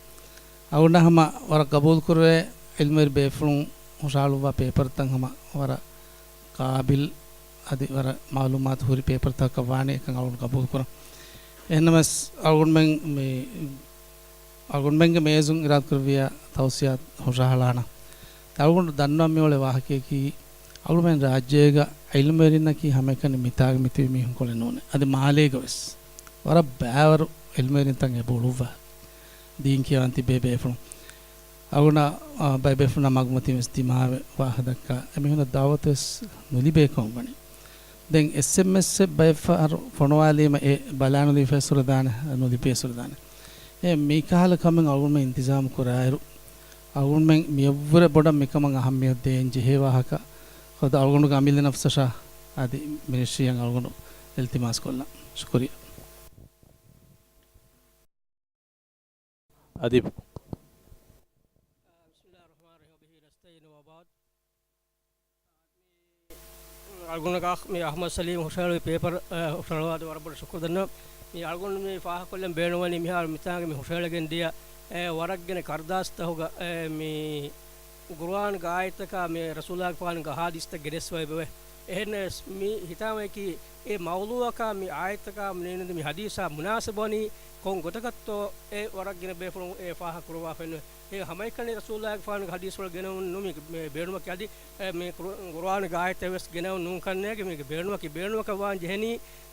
އަޅުގަނޑަށް ހަމަ ވަރަށް ގަބޫލު ކުރެވޭ ޢިލްމުވެރި ބޭފުޅުން ހުށަހަޅުއްވާ ޕޭޕަރުތައް ހަމަ ވަރަށް ޤާބިލް އަދި ވަރަށް މަޢުލޫމާތު ހުރި ޕޭޕަރުތަކަށް ވާނެ އެކަން އަޅުގަނޑު ގަބޫލު ކުރަން. އެހެންނަމަވެސް އަޅުގަނޑުމެން މި، އަޅުގަނޑުމެންގެ މޭޒުން އިރާދަކުރެއްވިއްޔާ ތައުސިއާތު ހުށަހަޅާނަން. އަޅުގަނޑު ދަންނަވަން މިއުޅޭ ވާހަކަޔަކީ، އަޅުގަނޑުމެން ރާއްޖޭގަ ޢިލްމުވެރިންނަކީ ހަމައެކަނި މިތާގަ މިތިބި މީހުންކޮޅެއް ނޫނޭ. އަދި މާލޭގަ ވެސް ވަރަށް ބައިވަރު ޢިލްމުވެރިންތައް އެބަ އުޅުއްވާ. ދީން ކިޔަވަން ތިބޭ ބޭފުޅުން. އަޅުގަނޑަށް، އާ، ބައެއް ބޭފުޅުންނާ މަގުމަތީން ވެސް ދިމާވެ ވާހަކަ ދައްކާ އެމީހުންނަށް ދަޢުވަތު ވެސް ނުލިބޭ ކަމަށް ވަނީ. ދެން އެސްއެމްއެސްއެއް ބައެއް ފަހަރު ފޮނުވާލީމަ އެ ބަލާނުލީ ފެސް ހުރެދާނެ، ނުލިބޭ ހުރެދާނެ. އެ މިކަހަލަ ކަމެއް އަޅުގަނޑުމެން އިންތިޒާމު ކުރާއިރު، އަޅުގަނޑުމެން މިއަށްވުރެ ބޮޑަށް މިކަމަށް އަހައްމިޔަތު ދޭން ޖެހޭ ވާހަކަ، ޚުދު އަޅުގަނޑުގެ އަމިއްލަ ނަފްސަށާ އަދި މިނިސްޓްރީއަށް އަޅުގަނޑު އިލްތިމާސް ކޮށްލަން. ޝުކުރިއްޔާ. އަދި ބިސްމިﷲިއްރަޙްމާނިއްރަޙީމް، ވަބިހި ނަސްތަޢީނު ވަބަޢްދު. އަޅުގަނޑަކަށް މި އަޙްމަދު ސަލީމް ހުށަހެޅުއްވި ޕޭޕަރު، އަ، ހުށަހަޅުއްވާދެއްވި ވަރަށް ބޮޑަށް ޝުކުރު ދަންނަވަން. މި އަޅުގަނޑު މި ފާހަގަކޮށްލަން ބޭނުންވަނީ މިހާރު މިތާނގަ މި ހުށަހެޅިގެން ދިޔަ، އެ، ވަރަށް ގިނަ ކަރުދާސްތަކުގަ، އެ، މި ޤުރުއާންގެ އާޔަތްތަކާ މި ރަސޫލާގެފާނުގެ ޙަދީޘްތައް ގެނެސްފައި އެބަވޭ. އެހެންނަމަވެސް މި ހިތާމަޔަކީ އެ މައުޟޫޢަކާ މި އާޔަތްތަކާ ނުވަތަ މި ޙަދީޘާ މުނާސަބަވަނީ ކޮން ގޮތަކަށްތޯ އެ ވަރަށް ގިނަ ބޭފުޅުން އެ ފާހަގަ ކުރައްވާފައެއް ނުވޭ. އެ ހަމައެކަނި ރަސޫލާގެފާނުގެ ޙަދީޘްފުޅަށް ގެނައުން ނޫން މީގެ ބޭ-، ބޭނުމަކީ އަދި، އެ، މި ޤުރު-، ޤުރުއާންގެ އާޔަތެއް ވެސް ގެނައުން ނޫން ކަންނޭނގެ މީގެ ބޭނުމަކީ، ބޭނުމަކަށް ވާން ޖެހެނީ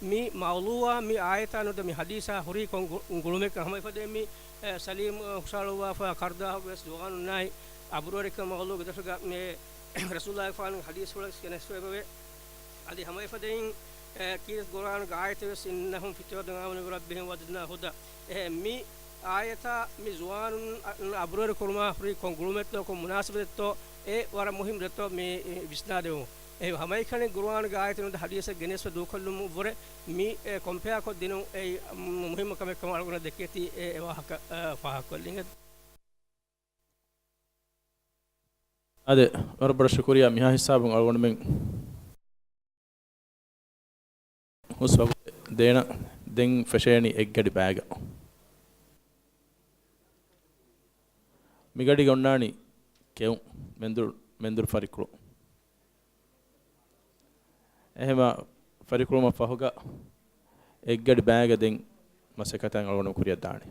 މި މައުޟޫޢާ މި އާޔަތާ ނުވަތަ މި ޙަދީޘާ ހުރީ ކޮން ގު-، ގުޅުމެއްކަން. ހަމަ އެފަދައިން މި، އެ، ސަލީމް، އެ، ހުށަހަޅުއްވާފަ ކަރުދާހުގެ ވެސް ޒުވާނުންނާއި އަބުރުވެރިކަން މައުޟޫޢުގެ ދޮށުގަ މި ރަސޫލާގެފާނުގެ ޙަދީޘްފުޅެއް ގެނެސްފައި އެބަވޭ. އަދި ހަމަ އެފަދައިން، އެ، ކީރިތި ޤުރުއާނުގެ އާޔަތެއް ވެސް، إنهم فتية آمنوا بربهم وزدناهم هدى. އެހެން މި އާޔަތާ މި ޒުވާނުން އަ-، އަބުރުވެރި ކުރުމާ ހުރީ ކޮން ގުޅުމެއްތޯ ކޮން މުނާސަބަތެއްތޯ އެ ވަރަށް މުހިއްމު ދެއްތޯ މި ވިސްނާދެވުން. އެ ހަމައެކަނި ޤުރުއާނުގެ އާޔަތެއް ނުވަތަ ޙަދީޘެއް ގެނެސްފަ ދޫކޮށްލުމަށްވުރެ މި، އެ، ކޮމްޕެއާ ކޮށްދިނުން އެއީ މު-، މުހިއްމު ކަމެއްކަމަށް އަޅުގަނޑަށް ދެކޭތީ އެ، އެ ވާހަކަ، އަ، ފާހަގަކޮށްލިނގެ. އާދެ، ވަރަށް ބޮޑަށް ޝުކުރިއްޔާ. މިހާ ހިސާބުން އަޅުގަނޑުމެން ހުސް ވަގުތެއް ދޭނަ. ދެން ފެށޭނީ އެއްގަޑި ބައިގަ. މިގަޑިގަ އޮންނާނީ ކެއުން މެންދުރު، މެންދުރު ފަރިކުޅު. އެހެމަ ފަރިކުޅުމަށް ފަހުގަ އެއްގަޑި ބައިގަ ދެން މަސައްކަތަށް އަޅުގަނޑު ކުރިއަށް ދާނެ.